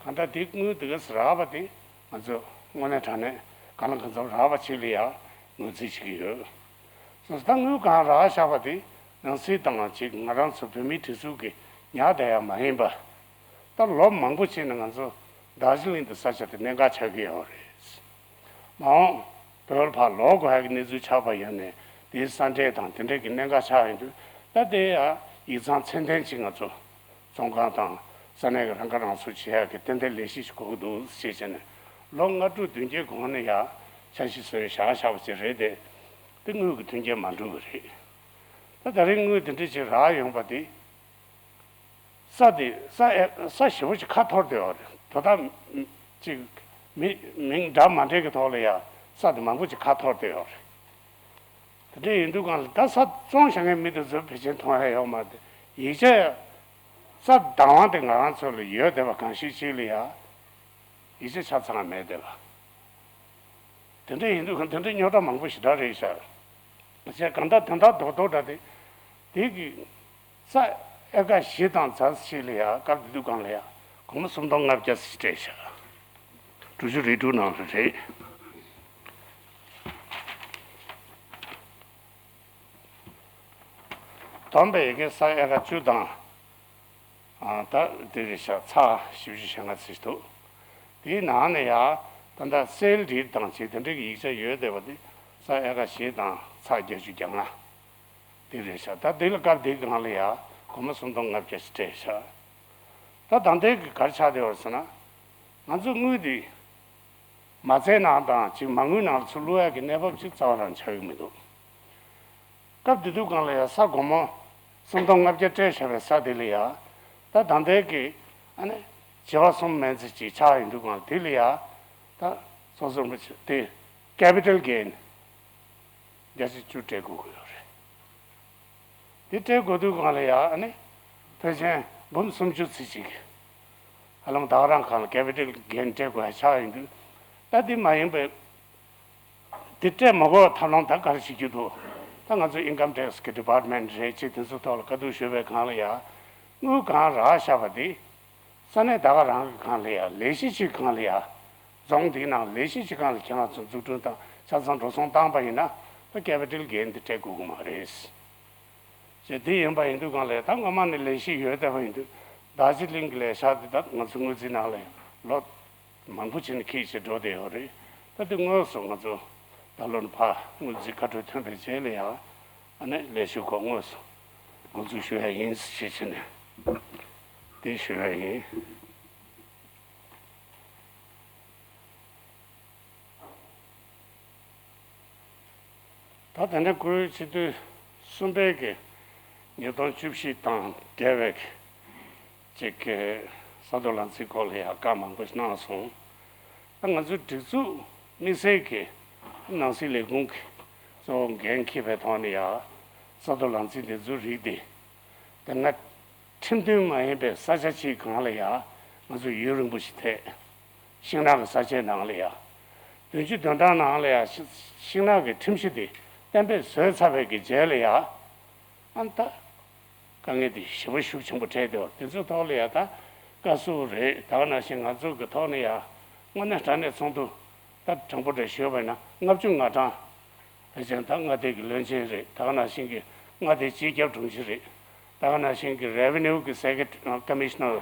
གང་ལྟར་དེ་དངུལ་དེ་ག་ཟེར་རག་པ་དེ་ང་ཚོས་དངོས་གནས་དྲང་གནས་གང་ལ་གང་འཚམ་རག་པ་ཅིག་ལ་ཡང་ངོས་འཛིན་བྱེད་ཀྱི་ཡོད། སོང་ཙང་ད་དངུལ་གང་རག་བཞག་པ་དེ་ནང་སྲིད་དང་གཅིག་ང་རང་ཚོ་བོད་མིའི་སྒྲིག་འཛུགས་ཀྱི་ཉར་བསྡད་ཡ་མ་ཡིན་པ། ད་ལོ་མང་པོ་ཕྱིན་ནས་ང་ཚོ་རྡོ་རྗེ་གླིང་དུ་ས་ཆ་དེ་གནད་འགག་ཆགས་ཀྱི་ཡོད་རེད། མ་འོངས་བོད་ལ་ཕར་ལོག་དགོས་ཡག་གི་གནས་ཚུལ་ཆགས་པ་ཡིན་ནའི་དེའི་ས་འབྲེལ་དང་དེ་འདྲའི་གི་གནད་འགག་ཆགས་ཡོང་དུས་ད་དེ་ཡང་ཡིག་ཚང་ཚད་ལྡན་ཅིག་ང་ཚོ་བཙོན་ཁང་དང་ས་གནས་ཀྱི་རང་ཁ་རང་གསོ་བྱེད་ཡག་གི་ཏན་ཏན་ལས་གཞི་ཞིག་དགོས་ཀྱི་འདུག་ཅེས་བྱས་ནས་ ལོ་ལྔ་དྲུག་བདུན་བརྒྱད་གོང་ནས་ཡང་འཆར་གཞི་བཟོས་བཞག་བཞག་པ་ཅིག་རེད་དེ། དེ་དངུལ་གྱི་མཐུན་རྐྱེན་མ་འགྲུབ་པ་རེད། ད་ད་རིང་དངུལ་དེ་འདྲ་ཅིག་རག་ཡོང་པ་དེ། ས་དེ་ས་ཨེ་ས་ཞེ་པོ་ཅིག་ཁ་འཐོར་བསྡད་ཡོད་རེད། དོ་བདག་ཅིག་མི་མིང་འདྲ་མ་འདྲ་གི་ཐོག་ལ་ཡང་ས་དེ་མང་པོ་ཅིག་ཁ་འཐོར་བསྡད་ཡོད་རེད། དེ་འདྲ་ཡིན་དུས་གང་ལ་ད་ས་བཙོང་བཞག་མཁན་མི་དེ་ཚོ་ཕལ་ཆེར་མཐོང་ཡ་ཡོད་མ་རེད། ཡིག་ཆ་ས་བདག་དབང་དེ་ང་རང་ཚོ་ལ་ཡོད་བསྡད་པ་གང་ཞིག་ཅིག་ལ་ཡ། ཡིག་ཆ་ཆ་ཚང་མེད་བསྡད་པ། དེ་འདྲ་ཡིན་དུས་གང་དེ་འདྲ་རྙོག་དྲ་མང་པོ་ཞེ་དྲག་རེད་ཤག་བྱས་གང་ལྟར་དོན་དག་རྡོག་རྡོག་འདྲ་དེ། དེ་གི་ས་ཨེ་ཀ་བཞི་དང་ཙམ་ཞིག་ལ་ཡ་སྐབས་དེ་དུས་གང་ལ་ཡ་སྒོར་མོ་སུམ་སྟོང་ལྔ་བརྒྱ་ཞིག་སྤྲད་ཤག་དྲུག་ཅུ་རེ་དྲུག་ནང་ལ་རེད། བསྡོམས་པས་ཡ་གི་ས་ཨེ་ཀ་བཅུ་དང་། ཨ་ད་དེ་རེད་ཤག་ཚེག་བཞི་བཅུ་ཞེ་ལྔ་ཙམ་ཞིག་འདུག་དེའི་ནང་ནས་ཡ་ད་ལྟ་སེལ་ཌིཌ་དང་བྱས་དེ་འདྲའི་ཡིག་ཆ་ཡོད་བསྡད་པ་དེ་ས་ཨེ་ཀ་བཞི་དང་ཚེག་བརྒྱད་ཅུ་གྱ་ལྔ་དེ་རེད་ཤག་ད་དེ་ལ་སྐབས་དེའི་སྒང་ལ་ཡ་སྒོར་མོ་སུམ་སྟོང་ལྔ་བརྒྱ་ཞིག་སྤྲད་ཤག་ད་ད་ལྟའི་གི་ག་རེ་ཆགས་བསྡད་ཡོད་ཟེར་ན། ང་ཚོ་དངུལ་དེ་མ་རྩའི་ནང་དང་ཅིག་མ་དངུལ་ནང་ལ་ཚུར་བླུག་ཡག་གི་གནས་བབ་ཅིག་རྩ་བ་རང་ཆགས་ཀྱི་མི་འདུག་སྐབས་དེ་དུས་སྒང་ལ་ཡ་ས་སྒོར་མོ་སུམ་སྟོང་ལྔ་བརྒྱ་སྤྲད་བཞག་པའི་ས་དེ་ལ་ཡ། ད་ད་ལྟའི་གི་ཨ་ནི་བྱེ་བ་གསུམ་མན་ཙམ་ཅིག་ཆགས་ཡོང་དུས་སྒང་ལ་དེ་ལ་ཡ། ད་སོ་སོ་མི་ཆེ་དེ་ཀེ་པི་ཊལ་གེན་བརྒྱ་ཆ་བཅུ་སྤྲད་དགོས་ཀྱི་ཡོད་རེད། དེ་སྤྲད་དགོས་དུས་སྒང་ལ་ཡ་ཨ་ནི་ཕལ་ཆེར་འབུམ་སུམ་ཅུ་ཙམ་ཅིག་ཧ་ལམ་ད་ག་རང་སྒང་ལ་ཀེ་པི་ཊལ་གེན་སྤྲད་དགོས་ཡ་ཆགས་ཡོང་དུས། ད་དེ་མ་ཡིན་པའི་དེ་སྤྲད་མ་དགོས་པའི་ཐབས་ལམ་ད་ག་རེ་བྱེད་རྒྱུ་འདུག་ད་ང་ཚོ་ཨིན་ཀམ་ཊེག་སི་གི་ཌི་པཱར་ཊི་མེན་ཊི་རེད་ཅེས་དེ་ཚོའི་ཐོག་ལ་བཀའ་བསྡུར་ཞུས་པའི་སྒང་ལ་ཡ། དངུལ་གང་རག་བཞག་པ་དེ་ས་གནས་ད་ག་རང་གི་སྒང་ལ་ཡ་ལས་གཞི་གཅིག་སྒང་ལ་ཡ། རྫོང་དེའི་ནང་ལས་གཞི་གཅིག་སྒང་ལ་ཁྱེད་རང་ཚོ་འཛུགས་སྐྲུན་དང་ཆ་ཚང་འགྲོ་སོང་བཏང་པ་ཡིན་ན་ད་ཀེ་པི་ཊལ་གེན་དེ་སྤྲད་དགོས་ཀྱི་མ་རེད། ཅེས་དེ་ཡིན་པ་ཡིན་དུས་སྒང་ལ་ད་སྔོན་མ་ནས་ལས་གཞི་ཡོད་བསྡད་པ་ཡིན་དུས། རྡོ་རྗེ་གླིང་གི་ལས་འཆར་དེ་ད་ང་ཚོ་དངུལ་རྩིས་ནང་ལ་ལོ་མང་པོ་ཕྱིན་ནས་འཁྱེར་བྱས་འགྲོ་བསྡད་ཡོད་རེད། ད་དེ་དངོས་སུ་ང་ཚོ་ད་ལོ་ནས་ཕར་དངུལ་རྩིས་བཀའ་འཁྲོལ་ཐོན་པའི་རྗེས་ལ་ཡང་ཨ་ནི་ལས་ཞུགས་སྐོར་དངོས་སུ་འགོ་འཛུགས་ཞུ་ཡ་ཡིན་ཞེས་བྱས་ནས་དེ་ཞུ་ཡ་ཡིན། ད་དེ་འདྲ་ཁོའི་སྤྱི་ཟླ་གསུམ་པའི་གི་ཉིས་སྟོང་བཅུ་བཞི་དང་འབྲེལ་བའི་ཅིག་གི་ས་རྡོ་ལག་འཛིན་སྐོར་ལ་ཡང་བཀའ་མང་པོ་གནང་སོང་། ད་ང་ཚོའི་སྒྲིག་འཛུགས་དམིགས་བསལ་གྱི་ནང་སྲིད་ལས་ཁུངས་ཀྱི་གཙོ་བོ་འགན་འཁྱེར་བའི་ཐོག་ནས་ཡང་ས་རྡོ་ལག་འཛིན་དེ་ཚོའི་རིགས་དེ། དེ་སྔ་ཁྲིམས་མཐུན་མ་ཡིན་པའི་ས་ཆ་གཅིག་སྒང་ལ་ཡང་ང་ཚོ་ཡུན་རིང་པོ་ཞིག་ཐེག་ཤིང་ནགས་ཀྱི་ས་ཆའི་ནང་ལ་ཡང་། བདུན་ཅུ་དོན་གྲངས་ནང་ལ་ཡང་ཤི་ཤིང་ནགས་ཀྱི་ཁྲིམས་གཞི་དེ་གཏན་འབེབས་བཟོས་ཚར་བའི་གི་རྗེས་ལ་ཡང་། ཨ་ནི་ད་དཀའ་ངལ་དེ་ཞེ་པོ་ཤུགས་ཆེན་པོ་འཕྲད་དེ་བ་དེ་ཚོའི་ཐོག་ལ་ཡང་ད་བཀའ་ཟུར་རེད། ད་ག་ནང་བཞིན་ང་ཚོ་གི་ཐོག་ནས་ཡང་དངོས་གནས་དྲང་གནས་ཚོགས་འདུ་ད་དྲང་པོ་འདྲ་ཞུས་པ་ཡིན་ན་ལྔ་བཅུ་ང་གྲངས། ཕལ་ཆེར་ད་མངའ་སྡེ་གི་བློན་ཆེན་རེད། ད་ག་ནང་བཞིན་གྱི་མངའ་སྡེའི་སྤྱི་ཁྱབ་དྲུང་ཆེ་རེད། ད་ག་ནང་བཞིན་གྱི་རེ་ཝེ་ནིའུ་གི་སེ་ཀེ་ཀོ་མི་ཤི་ནར་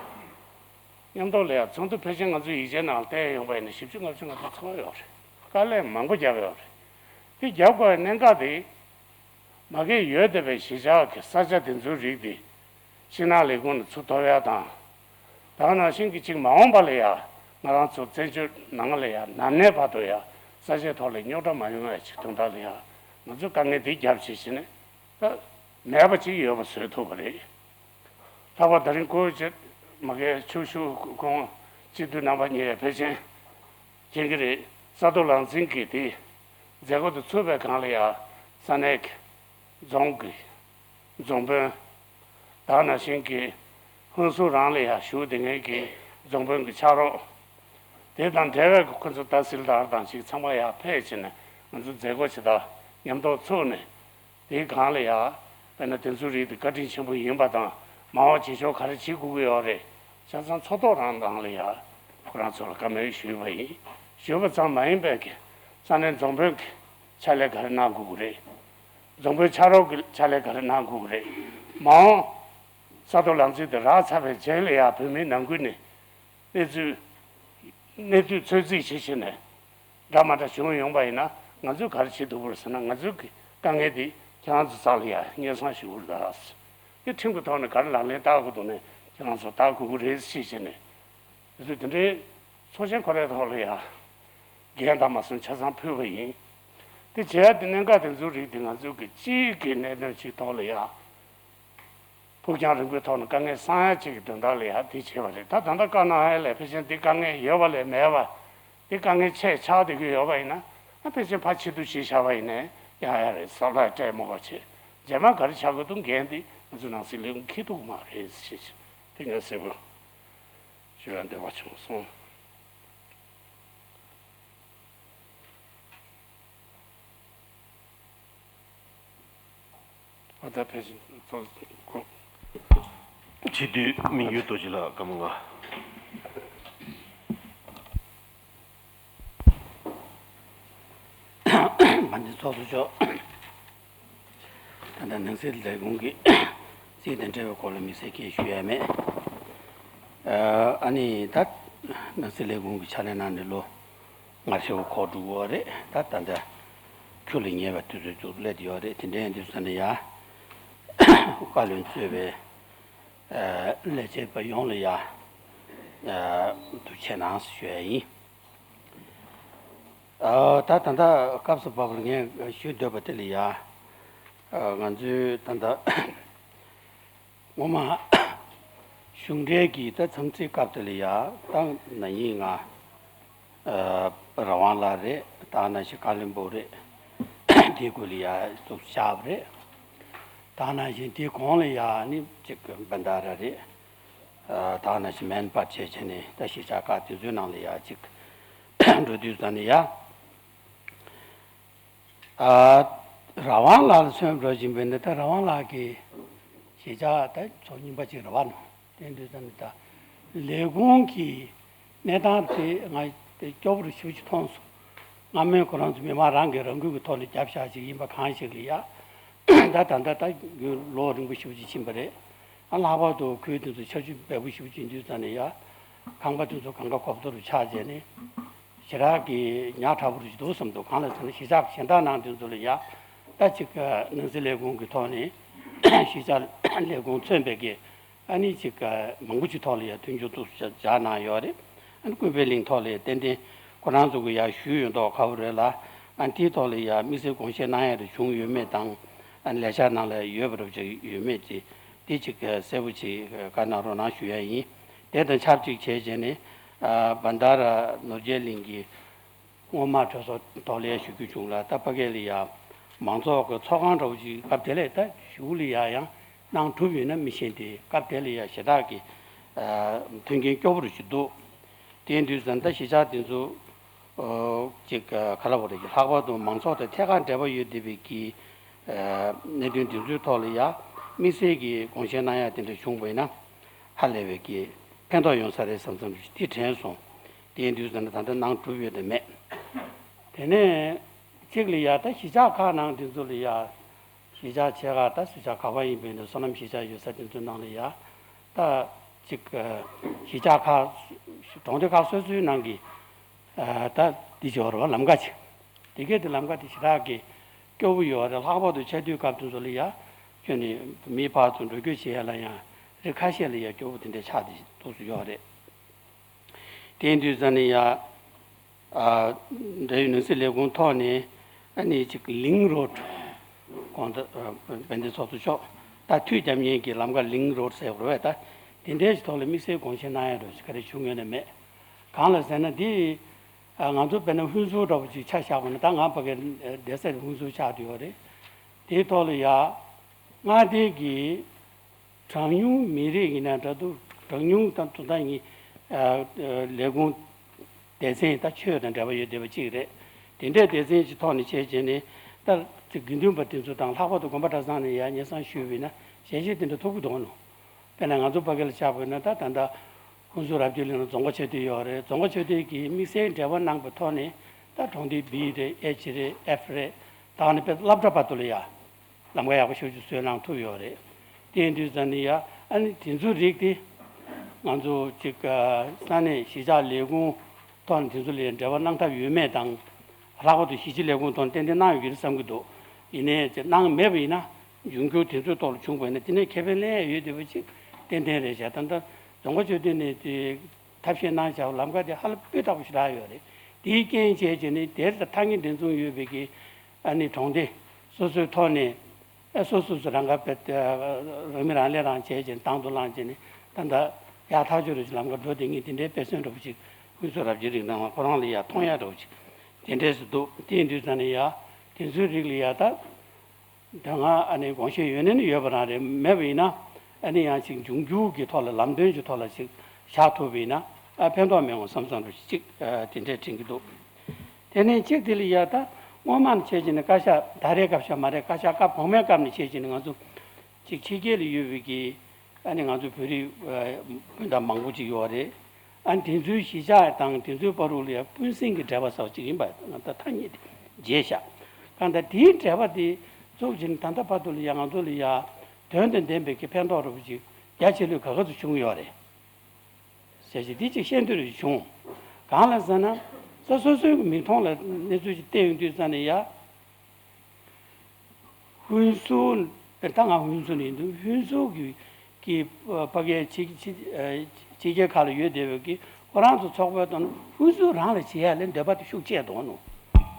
མཉམ་དུ་ལ་ཡང་ཚོགས་འདུ་ཕལ་ཆེར་ང་ཚོའི་ཡིག་ཆའི་ནང་བལྟས་ཡོང་པ་ཡིན་ན་བཞི་བཅུ་ལྔ་བཅུ་ང་ཚོ་ཚོགས་ཡོད་རེད། དཀའ་ལས་མང་པོ་བརྒྱབ་ཡོད་རེད། དེ་བརྒྱབ་དགོས་པའི་གནད་འགག་དེ་མ་གི་ཡོད་བསྡད་པའི་གཞིས་ཆགས་ཀྱི་ས་ཆ་དེ་ཚོའི་རིགས་དེ་ཤིང་ནགས་ལས་ཁུངས་ནས་ཚུར་ཐོབ་ཡ་དང་། ད་ག་ནང་བཞིན་གྱི་ཅིག་མ་འོངས་པ་ལ་ཡ་ང་རང་ཚོ་བཙན་བྱོལ་ནང་ལ་ཡ་ནམ་གནས་བར་དུ་ཡ་ས་ཆའི་ཐོག་ལ་རྙོག་དྲ་མ་ཡོང་བའི་ཅིག་དོན་དག་ལ་ཡ་ང་ཚོས་དཀའ་ངལ་འདི་བརྒྱབ་བྱས་བྱས་ནས་ད་མེད་པ་ཅིག་ཡོད་པ་བཟོས་ཐུབ་པ་རེད། ལྷག་པར་ད་རིང་ཁོའི་ཆེད་མ་གའི་ཆུ་ཤུ་ཁོང་སྤྱི་འཐུས་རྣམ་པ་གཉིས་ཕལ་ཆེར་མཁྱེན་གྱི་རེད། ས་རྡོ་ལག་འཛིན་གྱིས་དེ་མཛད་སྒོ་དེ་ཚུགས་པའི་སྒང་ལ་ཡ་ས་གནས་ཀྱི་རྫོང་གི་རྫོང་དཔོན། ད་ག་ནང་བཞིན་གྱི་ཧུན་སུར་རང་ལ་ཡང་བཞུགས་བསྡད་མཁན་གྱི་རྫོང་དཔོན་གྱི་ཕྱག་རོགས། དེ་དང་འབྲེལ་བའི་ཁོ་ཚོ་ད་སིལ་དར་དང་ཅིག་ཚང་མ་ཡར་ཕེབས་བྱས་ནས་ང་ཚོ་མཛད་སྒོ་ཇི་ལྟར་མཉམ་དུ་ཚུགས་ནས་དེའི་སྒང་ལ་ཡང་དཔེར་ན་དེ་ཚོའི་རིགས་དེ་བཀའ་དྲིན་ཆེན་པོ་ཡིན་པ་དང་མ་འོངས་བྱེད་ཕྱོགས་ག་རེ་བྱེད་དགོས་ཀྱི་ཡོད་རེད། ཆ་ཚང་ཚོགས་ཐོག་རང་ནང་ལ་ཡང་ཁོ་རང་ཚོ་ལ་བཀའ་མོལ་ཞུས་པ་ཡིན། ཞུས་པ་ཙམ་མ་ཡིན་པའི་གི་ས་གནས་རྫོང་དཔོན་གྱི་ཕྱག་ལས་ག་རེ་གནང་དགོས་ཀྱི་རེད། རྫོང་དཔོན་ཕྱག་རོགས་ཀྱི་ཕྱག་ལས་ག་རེ་གནང་དགོས་ཀྱི་རེད། མ་འོངས་ས་རྡོ་ལམ་འཛིན་དེ་རག་ཚར་བའི་རྗེས་ལ་ཡང་བོད་མིའི་ནང་ཁུལ་ནས་གནས་ཚུལ་གནས་དུས་ཚོད་རྩིས་བྱེད་བྱས་ནས་འདྲ་མ་འདྲ་བྱུང་ཡོང་པ་ཡིན་ན་ང་ཚོས་ག་རེ་བྱེད་ཐུབ་ཀྱི་རེད་ཟེར་ན། ང་ཚོའི་གི་དཀའ་ངལ་དེ་ཁྱེད་རང་ཚོ་རྩ་ལ་ཡང་སྙན་སེང་ཞུ་དགོས་རེད་ད། དེ་ཁྲིམས་ཀྱི་ཐོག་ནས་ག་རེ་ལག་ལེན་བསྟར་དགོས་འདུག་ནས་ཁྱེད་རང་ཚོ་བསྟར་དགོས་ཀྱི་རེད་ཞེས་བྱས་ནས། དེ་ཚོ་དེ་འདྲའི་ཚོགས་ཆེན་ཁོ་རའི་ཐོག་ལ་ཡང་ འགན་དང་མ་སོན་ཆ་ཚང་ཕུལ་བ་ཡིན། དེ་བྱས་ཏེ་གནད་འགག་དེ་ཚོའི་རིགས་དེ་ང་ཚོའི་གི་སྤྱིའི་གི་གནད་དོན་ཅིག་ཐོག་ལ་ཡ། ཕུགས་རྒྱང་རིང་པོའི་ཐོག་ནས་དཀའ་ངལ་སེལ་ཡ་ཅིག་གི་དོན་དག་ལ་ཡ་དེ་བྱས་པ་རེད། ད་ད་ལྟ་བཀའ་གནང་ཡ་ལས་ཕལ་ཆེར་འདི་དཀའ་ངལ་ཡོད་པ་ལས་མེད་པ། འདི་དཀའ་ངལ་ཆེ་ཆགས་བསྡད་ཀྱི་ཡོད་པ་ཡིན་ན། ཨ་ཕལ་ཆེར་ཕར་ཕྱིར་བསྡུ་བྱས་བཞག་པ་ཡིན་ནའི་ཡག་ཡག་རེད། བསམ་བློ་སྤྲད་མོ་བ་བྱས། རྗེས་མ་ག་རེ་ཆགས་དགོས་འདུག་འགན་འདི་ང་ཚོ་ནང་སྲིད་ལས་ཁུངས་འཁྱེར་ཐུབ་ཀྱི་མ་རེད་ཞེས་དེ་ངས་གསལ་པོ་ཞུ་ཡ་འདོད་པ་བྱུང་སོང་། ཨ་ད་ཕལ་ཆེར་ཚོགས་གོ། སྤྱི་འཐུས་མི་འགྱུར་རྡོ་རྗེ་ལགས་སྐར་མ་ལྔ། མ་འདི་ཚོགས་གཙོ་མཆོག་ད་ལྟ་ནང་སྲིད་ལས་ཁུངས་ཀྱི་རྩིས་དང་འབྲེལ་བའི་སྐོར་ལ་དམིགས་བསལ་སྐད་ཞུ་ཡ་མེད། ཨ་ནི་ད་ནང་སྲིད་ལས་ཁུངས་ཀྱི་ཕྱག་ལས་གནང་ནས་ལོ་ལྔ་བཅུ་འཁོར་འགྲོ་གི་ཡོད་རེད། ད་ད་ལྟ་ཁྱོན་ལ་ཉེ་བའི་དུས་ཚོད་ཅིག་སླེབས་ཡོད་རེད། དེ་འདྲའི་དུས་ཚོད་ནས་ཡ་བཀའ་བློན་གཙོས་པའི་ལས་བྱེད་པ་ཡོངས་ལ་ཡ་ཐུགས་རྗེ་གནང་ཞུ་ཡ་ཡིན། ད་ད་ལྟ་སྐབས་སུ་བབས་པར་ངས་ཞུ་འདོད་པ་དེ་ལ་ཡ། ང་ཚོའི་ད་ལྟ་ངོ་མ་གཞུང་འབྲེལ་གྱི་ད་འཚམས་གཟིགས་སྐབས་དེ་ལ་ཡ་ད་ན་ཡིན་ང་རང་དབང་ལགས་རེད། ད་ནང་བཞིན་བཀའ་བློན་སྦུག་རེད། དེའི་སྐོར་ལ་ཡ་ཐུགས་བཞག་པ་རེད། ད་ནང་བཞིན་དེའི་གོང་ལ་ཡ་ནི་གཅིག་བན་ད་ར་རེད། ད་ནང་བཞིན་མན་པར་བྱས་བྱས་ནས་ད་གཞིས་ཆགས་ཁག་དེ་ཚོའི་ནང་ལ་ཡ་གཅིག་འགྲོ་དུས་ཙམ་ནས་ཡ། རང་དབང་ལགས་ལ་མཚོན་པ་ཅིག་ཡིན་པས་ན་ད་རང་དབང་ལགས་ཀྱི་གཞིས་ཆགས་ད་ཚོ་རྙིང་པ་ཅིག་རེད་བ། ནོ་དེ་འདྲ་ཙམ་ནས་ད་ལས་ཁུངས་ཀྱི་གནས་སྟངས་དེ་ང་དེ་སྐྱོ་པོ་རུ་ཞེ་པོ་ཅིག་མཐོང་སོང་། སྔ་མོའི་ཁོ་རང་ཚོ་མི་མང་རང་གིས་རང་འགུལ་གྱི་ཐོག་ནས་རྒྱབ་བཞག་ཅིག་ཡིན་པ་གང་ཞིག་ལ་ཡ། ད་ད་ལྟ་ད་རྒྱུན་ལོ་རིང་པོ་ཞེ་པོ་ཅིག་ཕྱིན་པ་རེད། ཨ་ལྷག་པར་དུ་ཁུལ་དེ་ཚོ་ཆར་ཆུ་འབེལ་པོ་ཞེ་པོ་ཅིག་ཡིན་དུས་ཙམ་ནས་ཡ། ཁང་པ་དེ་ཚོ་གང་ག་གོབ་ཏོ་རུ་ཆགས་བྱས་ནས། ཞེ་དྲག་གི་ཉག་ཕྲ་པོ་རུ་ཅིག་འདུག་བསམ་འདུག་གང་ལ་ཟེར་ན་གཞིས་ཆགས་གཞན་དག་ནང་དེ་ཚོ་ལ་ཡ། ད་ཅིག་ནང་སྲིད་ལས་ཁུངས་ཀྱི་ཐོག་ནས་གཞིས་ཆགས་ལས་ཁུངས་མཚོན་པའི་གི་ཨ་ནི་ཅིག་མང་པོ་ཅིག་ཐོག་ལ་ཡ་མཐུན་འགྱུར་ཐུགས་སྦྱར་གནང་ཡོད་རེད། ཨ་ནི་ཀུན་ཕན་གླིང་ཐོག་ལ་ཡ་ཏན་ཏན་ཁོ་རང་ཚོ་གི་ཡ་ཞུས་ཡོད་མདོག་ཁ་པོ་རེད་ལ། ཨ་ནི་དེའི་ཐོག་ལ་ཡ་དམིགས་བསལ་དགོངས་བཞེས་གནང་ཡ་རེ་བྱུང་ཡོད་མེད་དང་། ཨ་ནི་ལས་འཆར་ནང་ལ་ཡོད་པ་རེད་ཅིག་ཡོད་མེད་ཅིག་དེ་ཅིག་གསལ་པོ་ཅིག་བཀའ་གནང་རོགས་གནང་ཞུ་ཡ་ཡིན། དེ་དང་ཆབས་ཅིག་བྱས་བྱས་ནས་བན་ད་ར་ནོར་རྒྱས་གླིང་གི་སྔོན་མ་གྲོས་ཚོགས་ཐོག་ལ་ཡ་ཞུ་རྒྱུ་བྱུང་ལ། ད་ཕ་གི་ལ་ཡ་མང་ཚོགས་ཀྱི་ཚོགས་ཁང་འདྲ་བོ་ཅིག་སྐབས་དེ་ལ་ད་གཞུག་ལ་ཡ་ཡང་གནང་གྲུབ་ཡོད་ན་མི་ཤེས་ཏེ། སྐབས་དེ་ལ་ཡ་ཞེ་དྲག་གི་མཐུན་རྐྱེན་སྐྱོ་པོ་རུ་ཅིག་འདུག་དེ་ཡིན་དུས་ཙམ་ད་གཞིས་ཆགས་དེ་ཚོ་ཅིག་ག་ལ་བ་རེད་ཀྱི་ལྷག་པར་དུ་མང་ཚོགས་དང་ཐད་ཀར་འབྲེལ་བ་ཡོད་བསྡད་པའི་གི་གནད་དོན་དེ་ཚོའི་ཐོག་ལ་ཡ་དམིགས་བསལ་གྱི་དགོངས་བཞེས་གནང་ཡ་དེ་འདྲ་བྱུང་བ་ཡིན་ན་ཧ་ལས་པའི་གི་ཕན་ཐོགས་ཡོང་ས་རེད་བསམ་བསམ་ཞིག་དེ་དྲན་སོང་། དེ་ཡིན་དུས་ཙམ་ད་ད་ལྟ་གནང་གྲུབ་ཡོད་དམ་མེད། དེ་ནས་གཅིག་ལ་ཡ་ད་གཞིས་ཆགས་ཁག་ནང་དེ་ཚོ་ལ་ཡ། གཞིས་ཆགས་ཆེ་ཁག་ད་སུ་ཆགས་ག་པར་ཡིན་པའི་ནས་སོ་ནམ་གཞིས་ཆགས་ཡོད་ས་དེ་ཚོའི་ནང་ལ་ཡ། ད་ཅིག་གཞིས་ཆགས་ཁག་གྲོང་སྡེ་ཁག་སོ་སོའི་ནང་གི་ད་འདི་ཅིག་ཡོད་རེད་བ། ལམ་ཁ་ཅིག་དེ་གས་དེ་ལམ་ཁ་དེ་ཞེ་དྲག་གི་སྐྱོ་པོ་ཡོད་རེད། ལྷག་པར་དུ་ཆར་དུས་སྐབས་དེ་ཚོ་ལ་ཡ་ཁྱོན་ནས་མི་ཕར་ཚུར་འགྲོ་སྐྱོད་བྱེད་ཡ་ལ་ཡང་རི་ཁ་ཤས་ལ་ཡ་སྐྱོ་པོ་དེ་འདྲ་ཆགས་ཏེ་འདུག་སུ་ཡོད་རེད། དེ་ཡིན་དུས་ཙམ་ནས་ཡ། འབྲེལ་ཡོད་ནང་སྲིད་ལས་ཁུངས་ཐོག་ནས་ཨ་ནི་ཅིག་ལིང་རོཌ་གོང་དུ་དཔལ་ལྡན་ཚོགས་གཙོ་མཆོག་ད་མཐུད་རྒྱབ་མཁན་གྱི་ལམ་ཁ་ལིང་རོཌ་ཟེར་བ་རེད་བས། ད་དེ་འདྲའི་ཞིག་ཐོག་ལ་དམིགས་བསལ་དགོངས་བཞེས་གནང་ཡ་རོ་ཞིག་ག་རེ་བྱུང་ཡོད་ན་མེད། གང་ལ་ཟེར་ན་འདི་ང་ཚོ་དཔེར་ན་ཧུན་སུར་འདྲ་བོ་ཅིག་ཆ་བཞག་པ་ན། ད་ང་ཕ་གིར་བསྡད་ས་ཧུན་སུར་ཆགས་བསྡད་ཡོད་རེད། དེའི་ཐོག་ལ་ཡ། མངའ་སྡེ་གི་གྲངས་ཉུང་མི་རིགས་ཡིན་ན་འདྲ་འདུག་གྲངས་ཉུང་དང་དོན་དག་གཉིས་ལས་ཁུངས་སྡེ་ཚན་ད་ཆོས་དང་འབྲེལ་བ་ཡོད་བསྡད་པ་གཅིག་རེད། དེ་འདྲའི་སྡེ་ཚན་གྱི་ཐོག་ནས་བྱས་བྱས་ནས་ད་དགེ་འདུན་པ་དེ་ཚོ་དང་། ལྷག་པར་དུ་དགོན་པ་གྲྭ་ཚང་ནས་ཡར་སྙན་སེང་ཞུས་པ་ཡིན་ན་ཞལ་བཞེས་དེ་འདྲ་ཐུབ་ཀྱི་འདུག་ནོ། དཔེར་ན་ང་ཚོ་ཕ་གི་ལ་ཆགས་པ་ཡིན་ན་ད་ད་ལྟ་ཧུན་སུར་རབ་རྒྱས་གླིང་ལ་རྫོང་སྒོ་ཆེ་དུས་ཡོད་རེད། རྫོང་སྒོ་ཆེ་དུས་ཀྱི་དམིགས་བསལ་འབྲེལ་བ་གནང་པའི་ཐོག་ནས་ད་གྲོང་སྡེ་བི་རེད། ཨེཆ་རེད། ཨེཕ་རེད། ད་ནི་དཔེ་སློབ་གྲྭ་བར་དུ་ལ་ཡ། ལམ་ཁ་ཡག་པོ་ཞེ་པོ་ཅིག་བཟོས་གནང་ཐུབ་ཡོད་རེད། དེ་ཡིན་དུས་ཙམ་ནས་ཡ། ཨ་ནི་དེ་ཚོའི་རིགས་དེ་ང་ཚོ་ཅིག་ས་གནས་གཞིས་ཆགས་ལས་ཁུངས་ཐོག་ནས་དེ་ཚོ་ལ་འབྲེལ་བ་གནང་ཐབས་ཡོད་མེད་དང་། ལྷག་པར་དུ་གཞིས་སྤྱི་ལས་ཁུངས་ཐོག་ནས་ཏན་ཏན་གནང་ཡོད་ཀྱི་རེད་བསམ་གྱི་འདུག་ཡིན་ནའི་ཅིག་གནང་མེད་པ་ཡིན་ན། འབྱུང་འགྱུར་དེ་ཚོའི་ཐོག་ལ་བྱུང་བ་ཡིན་ན་དེ་ནས་ཁེ་ཕན་ལེན་ཡ་ཡོད་བསྡད་པ་ཅིག་ཏན་ཏན་རེད་བྱས། ད་ལྟ་རྫོང་སྒོ་ཆེ་དུས་ནས་དེ། ཐབས་ཤེས་གནང་བྱ་བ་ལམ་ཁ་དེ་ཧ་ལས་པའི་དྲག་པོ་ཞེ་དྲག་ཡོད་རེད། དེའི་རྐྱེན་བྱས་བྱས་ནས་དེར་ཐ་སྙད་འདྲེན་མཚུངས་ཡོད་པའི་གི་ཨ་ནི་གྲོང་སྡེ་སོ་སོའི་ཐོག་ནས་ཨ་སོ་སོ་སོ་རང་ག་བེད་རང་མི་རང་ལས་རང་བྱས་བྱས་དང་དུ་བླངས་བྱས་ནས་ད་ལྟ་ཡག་ཐག་ཆོད་རུ་ལམ་ཁ་འགྲོ་བསྡད་མཁན་དེ་འདྲའི་དཔེ་མཚོན་འདྲ་པོ་ཅིག་ཧུན་སུར་རབ་རྒྱས་རིགས་ནང་ཁོ་རང་ལ་ཡ་མཐོང་ཡ་འདྲ་པོ་ཅིག་དེ་འདྲས་སུ་འདུག་དེ་ཡིན་དུས་ཙང་ནས་ཡ་དེ་ཚོའི་རིགས་ལ་ཡ་ད། དོན་ལྔ་ཨ་ནི་དགོངས་བཞེད་ཡོད་ན་ནི་ཡོད་པ་རང་རེད། མེད་པ་ཡིན་ན་ཨ་ནི་ཡང་ཅིག་འབྱུང་འགྱུར་གྱི་ཐོག་ལ་ལམ་སྟོན་གྱི་ཐོག་ལ་ཅིག་བཞག་ཐུབ་པ་ཡིན་ན་ཨ་ཕན་ཐོགས་མེད་འོང་བསམ་བསམ་རུ་ཅིག་ཨ་དེ་འདྲས་དྲན་གྱི་འདུག་དེ་ནས་གཅིག་དེ་ལ་ཡ་ད་སྔོན་མ་ནས་བྱས་ཀྱི་ནི་བཀའ་ཤག་ད་རེས་སྐབས་ཤིག་མ་རེད། བཀའ་ཤག་སྐབས་གོང་མའི་སྐབས་ནས་བྱས་ཀྱི་ནི་ང་ཚོ་ཅིག་ཕྱི་རྒྱལ་ལ་ཡོད་པའི་གི་ཨ་ནི་ང་ཚོ་བོད་རིགས་སྤུན་ཟླ་མང་པོ་ཅིག་ཡོད་རེད། ཨ་ནི་དེ་ཚོའི་གཞིས་ཆགས་དང་དེ་ཚོའི་བར་དུ་ལ་ཡང་སྤུན་སྲིང་གི་འབྲེལ་བ་ཟེར་བ་ཅིག་ཡིན་པ་ང་ད་ཐ་སྙད་དེ་བརྗེད་བཞག་གང་ལྟར་དེའི་འབྲེལ་བ་དེ་བཙུགས་བྱས་ནས་ད་ལྟ་བར་དུ་ལ་ཡང་ང་ཚོ་ལ་ཡང་དོན་དང་ལྡན་པའི་གི་ཕན་ཐོགས་རུ་ཅིག་རྒྱ་ཆེ་ལོས་ག་ག་ཚོད་བྱུང་ཡོད་རེད་ཟེར་ཞིག་དེ་ཅིག་ཤེས་འདོད་རུ་བྱུང་། གང་ལ་ཟེར་ན་ས་སོ་སོའི་མིག་མཐོང་ལ་གནས་ཚུལ་ཅིག་བལྟས་ཡོང་དུས་ཙང་ནས་ཡ། ཧུན་སུར། ད་ང་ཧུན་སུར་ཡིན་དུས་ཧུན་སུར་གྱི་གི་ཕ་གིའི་ཕྱི་ཕྱི་ཕྱི་རྒྱལ་ཁག་ལ་ཡོད་བསྡད་པའི་གི་ཁོ་རང་ཚོ་ཚོགས་པའི་ཐོག་ནས་ཧུན་སུར་རང་ལ་བྱེད་ཡ་ལས་འདོད་པ་དེ་ཤུགས་ཆེ་འདུག་ནོ།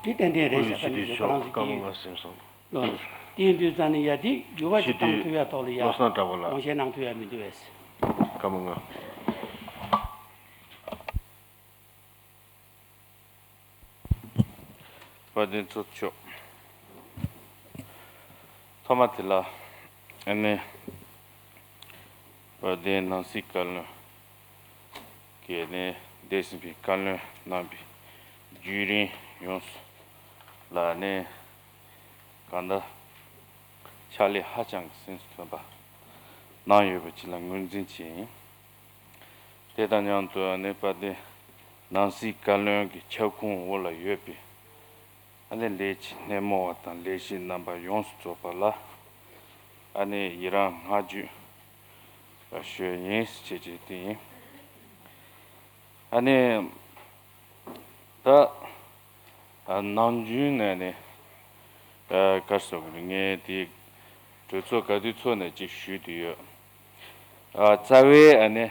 དེ་ཏན་ཏན་རེད་ཤག་ད་ནི་ཁོ་རང་ཚོ་སྐར་མ་གི་ལྔ་ཟིན་སོང་། ལོ། དེ་ཡིན་དུས་ཙང་ནས་ཡ་དེ་འགྱུར་བ་ཞིག་བཏང་ཐུབ་ཡ་ཐོག་ལ་ཡ་བློ་བཟང་གྲྭ་པ་ལགས། དགོངས་བཞེས་གནང་ཐུབ་ཡ་མི་འདུག་བས། སྐར་མ་ལྔ། དཔལ་ལྡན་ཚོགས་གཙོ་མཆོག་ཐོག་མ་དེ་ལ་ཨ་ནི་དཔལ་ལྡན་ནང་སྲིད་བཀའ་བློན་གྱིས་ནི་འདས་ཟིན་པའི་བཀའ་བློན་གནང་བའི་བརྒྱུད་རིམ་ཡོངས་སུ་ལ་ནི་གང་ལྟར་ཕྱག་ལས་ཧ་ཅང་གི་སེམས་སུ་ཐོན་པ་གནང་ཡོད་པ་ཅིག་ལ་ངོས་འཛིན་བྱས་ཡིན། དེ་དང་མཉམ་དུ་ཨ་ནི་དཔལ་ལྡན་ནང་སྲིད་བཀའ་བློན་གྱི་ཁྱབ་ཁོངས་འོག་ལ་ཡོད་པའི་ཨ་ནི་ལས་བྱེད་སྣེ་མོ་བ་དང་ལས་བྱེད་རྣམ་པ་ཡོངས་སུ་རྫོགས་པ་ལ་ཨ་ནི་ཡི་རང་བསྔགས་བརྗོད་ཞུ་ཡིན་ཞེས་བྱས་ཏེ་ཡིན། ཨ་ནི་ད་ཨ་ནམ་རྒྱུན་ནས་ནི་ཨ་ག་རེ་ཟེར་དགོས་རེད། ངས་དེ་གྲོས་ཚོགས་ག་དུས་ཚོགས་ནས་ཅིག་ཞུས་དེ་ཡོད། ཨ་རྩ་བའི་ཨ་ནི་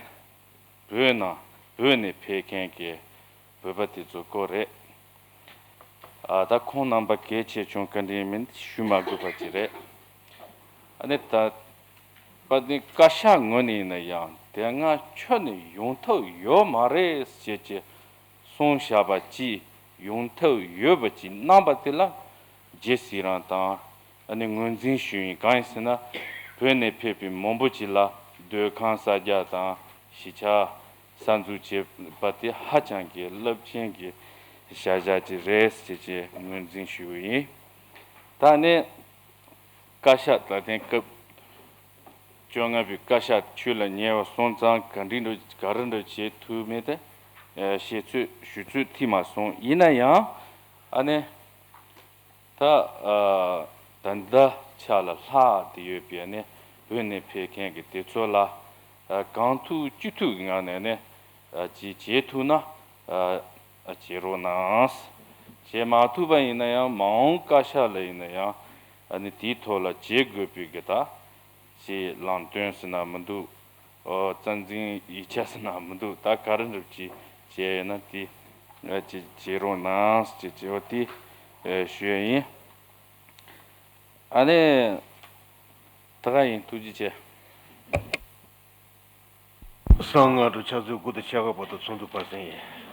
བོད་ནང་བོད་ནས་ཕེབས་མཁན་གྱི་བོད་པ་དེ་ཚོ་སྐོར་རེད། ཨ་ད་ཁོང་རྣམ་པ་གལ་ཆེ་ཆུང་ག་འདྲ་ཡིན་མིན་ཞུ་མ་དགོས་པ་ཅིག་རེད། ཨ་ནི་ད་པ་ནི་བཀའ་ཤག་ངོས་ནས་ཡིན་ན་ཡང་དེ་སྔ་ཁྱོན་ནས་ཡོང་ཐབས་ཡོད་མ་རེད་ཟེར་གྱི་གསུངས་བཞག་པ་ཅིག་ཡོང་ཐབས་ཡོད་པ་ཅིག་གནང་པ་དེ་ལ་རྗེས་སུ་ཡི་རང་དང་ཨ་ནི་ངོས་འཛིན་ཞུས་ཡིན། གང་ཡིན་ཟེར་ན་བོད་ནས་ཕེབས་པའི་མང་པོ་ཅིག་ལ་སྡོད་ཁང་གསར་རྒྱག་དང་གཞིས་ཆགས་གསར་འཛུགས་བྱས་པ་དེ་ཧ་ཅང་གི་རླབས་ཆེན་གྱི་བྱ་གཞག་ཅིག་རེད་ཟེར་གྱི་ངོས་འཛིན་ཞུས་པ་ཡིན། ད་ནི་བཀའ་ཤག་ད་ཐེངས་སྐབས་བཅོ་ལྔ་པའི་བཀའ་ཤག་ཆུ་ལ་ཉེ་བ་སོང་ཙང་ག་འདྲ་འགྲོ་ག་རེ་འགྲོ་བྱེད་ཐུབ་མེད་དེ་བཤད་ཚོད་ཞུ་ཚོད་ཐིག་མ་སོང་། ཡིན་ན་ཡང་ཨ་ནི་ད་ཨ་ད་ལྟ་ཆ་ལ་ལྷག་བསྡད་ཡོད་པའི་ཨ་ནི་བོད་ནས་ཕེབས་མཁན་གྱི་དེ་ཚོ་ལ་ཨ་གང་ཐུབ་ཅི་ཐུབ་ཀྱི་ངང་ནས་ཨ་ནི་ཨ་ཅིག་བྱེད་ཐུབ་ན་ཨ་ཨ་བྱེད་རོགས་གནང་། བྱེད་མ་ཐུབ་པ་ཡིན་ན་ཡང་མ་འོངས་བཀའ་ཤག་ལ་ཡིན་ན་ཡང་ཨ་ནི་དེའི་ཐོག་ལ་བྱེད་དགོས་པའི་གི་ད་ཅིག་ལམ་སྟོན་ཟེར་ན་མི་འདུག་ཨོ་རྩ་འཛིན་ཡིག་ཆ་ཟེར་ན་མི་འདུག་ད་ག་རེ་འདྲ་ཅིག་བྱས་ཡོད་ན་དེ་ཅིག་བྱེད་རོགས་གནང་ཟེར་ཅིག་ཨོ་དེ་ཨེ་ཞུ་ཡ་ཡིན། ཨ་ནི་ད་ག་ཡིན། ཐུགས་རྗེ་ཆེ། གསང་སྔགས་དང་ཕྱག་མཛོད་དགུ་དང་ཕྱེད་ཀ་བར་དུ་ཚོགས་འདུ་ཕར་ཕྱིན་ཡིན།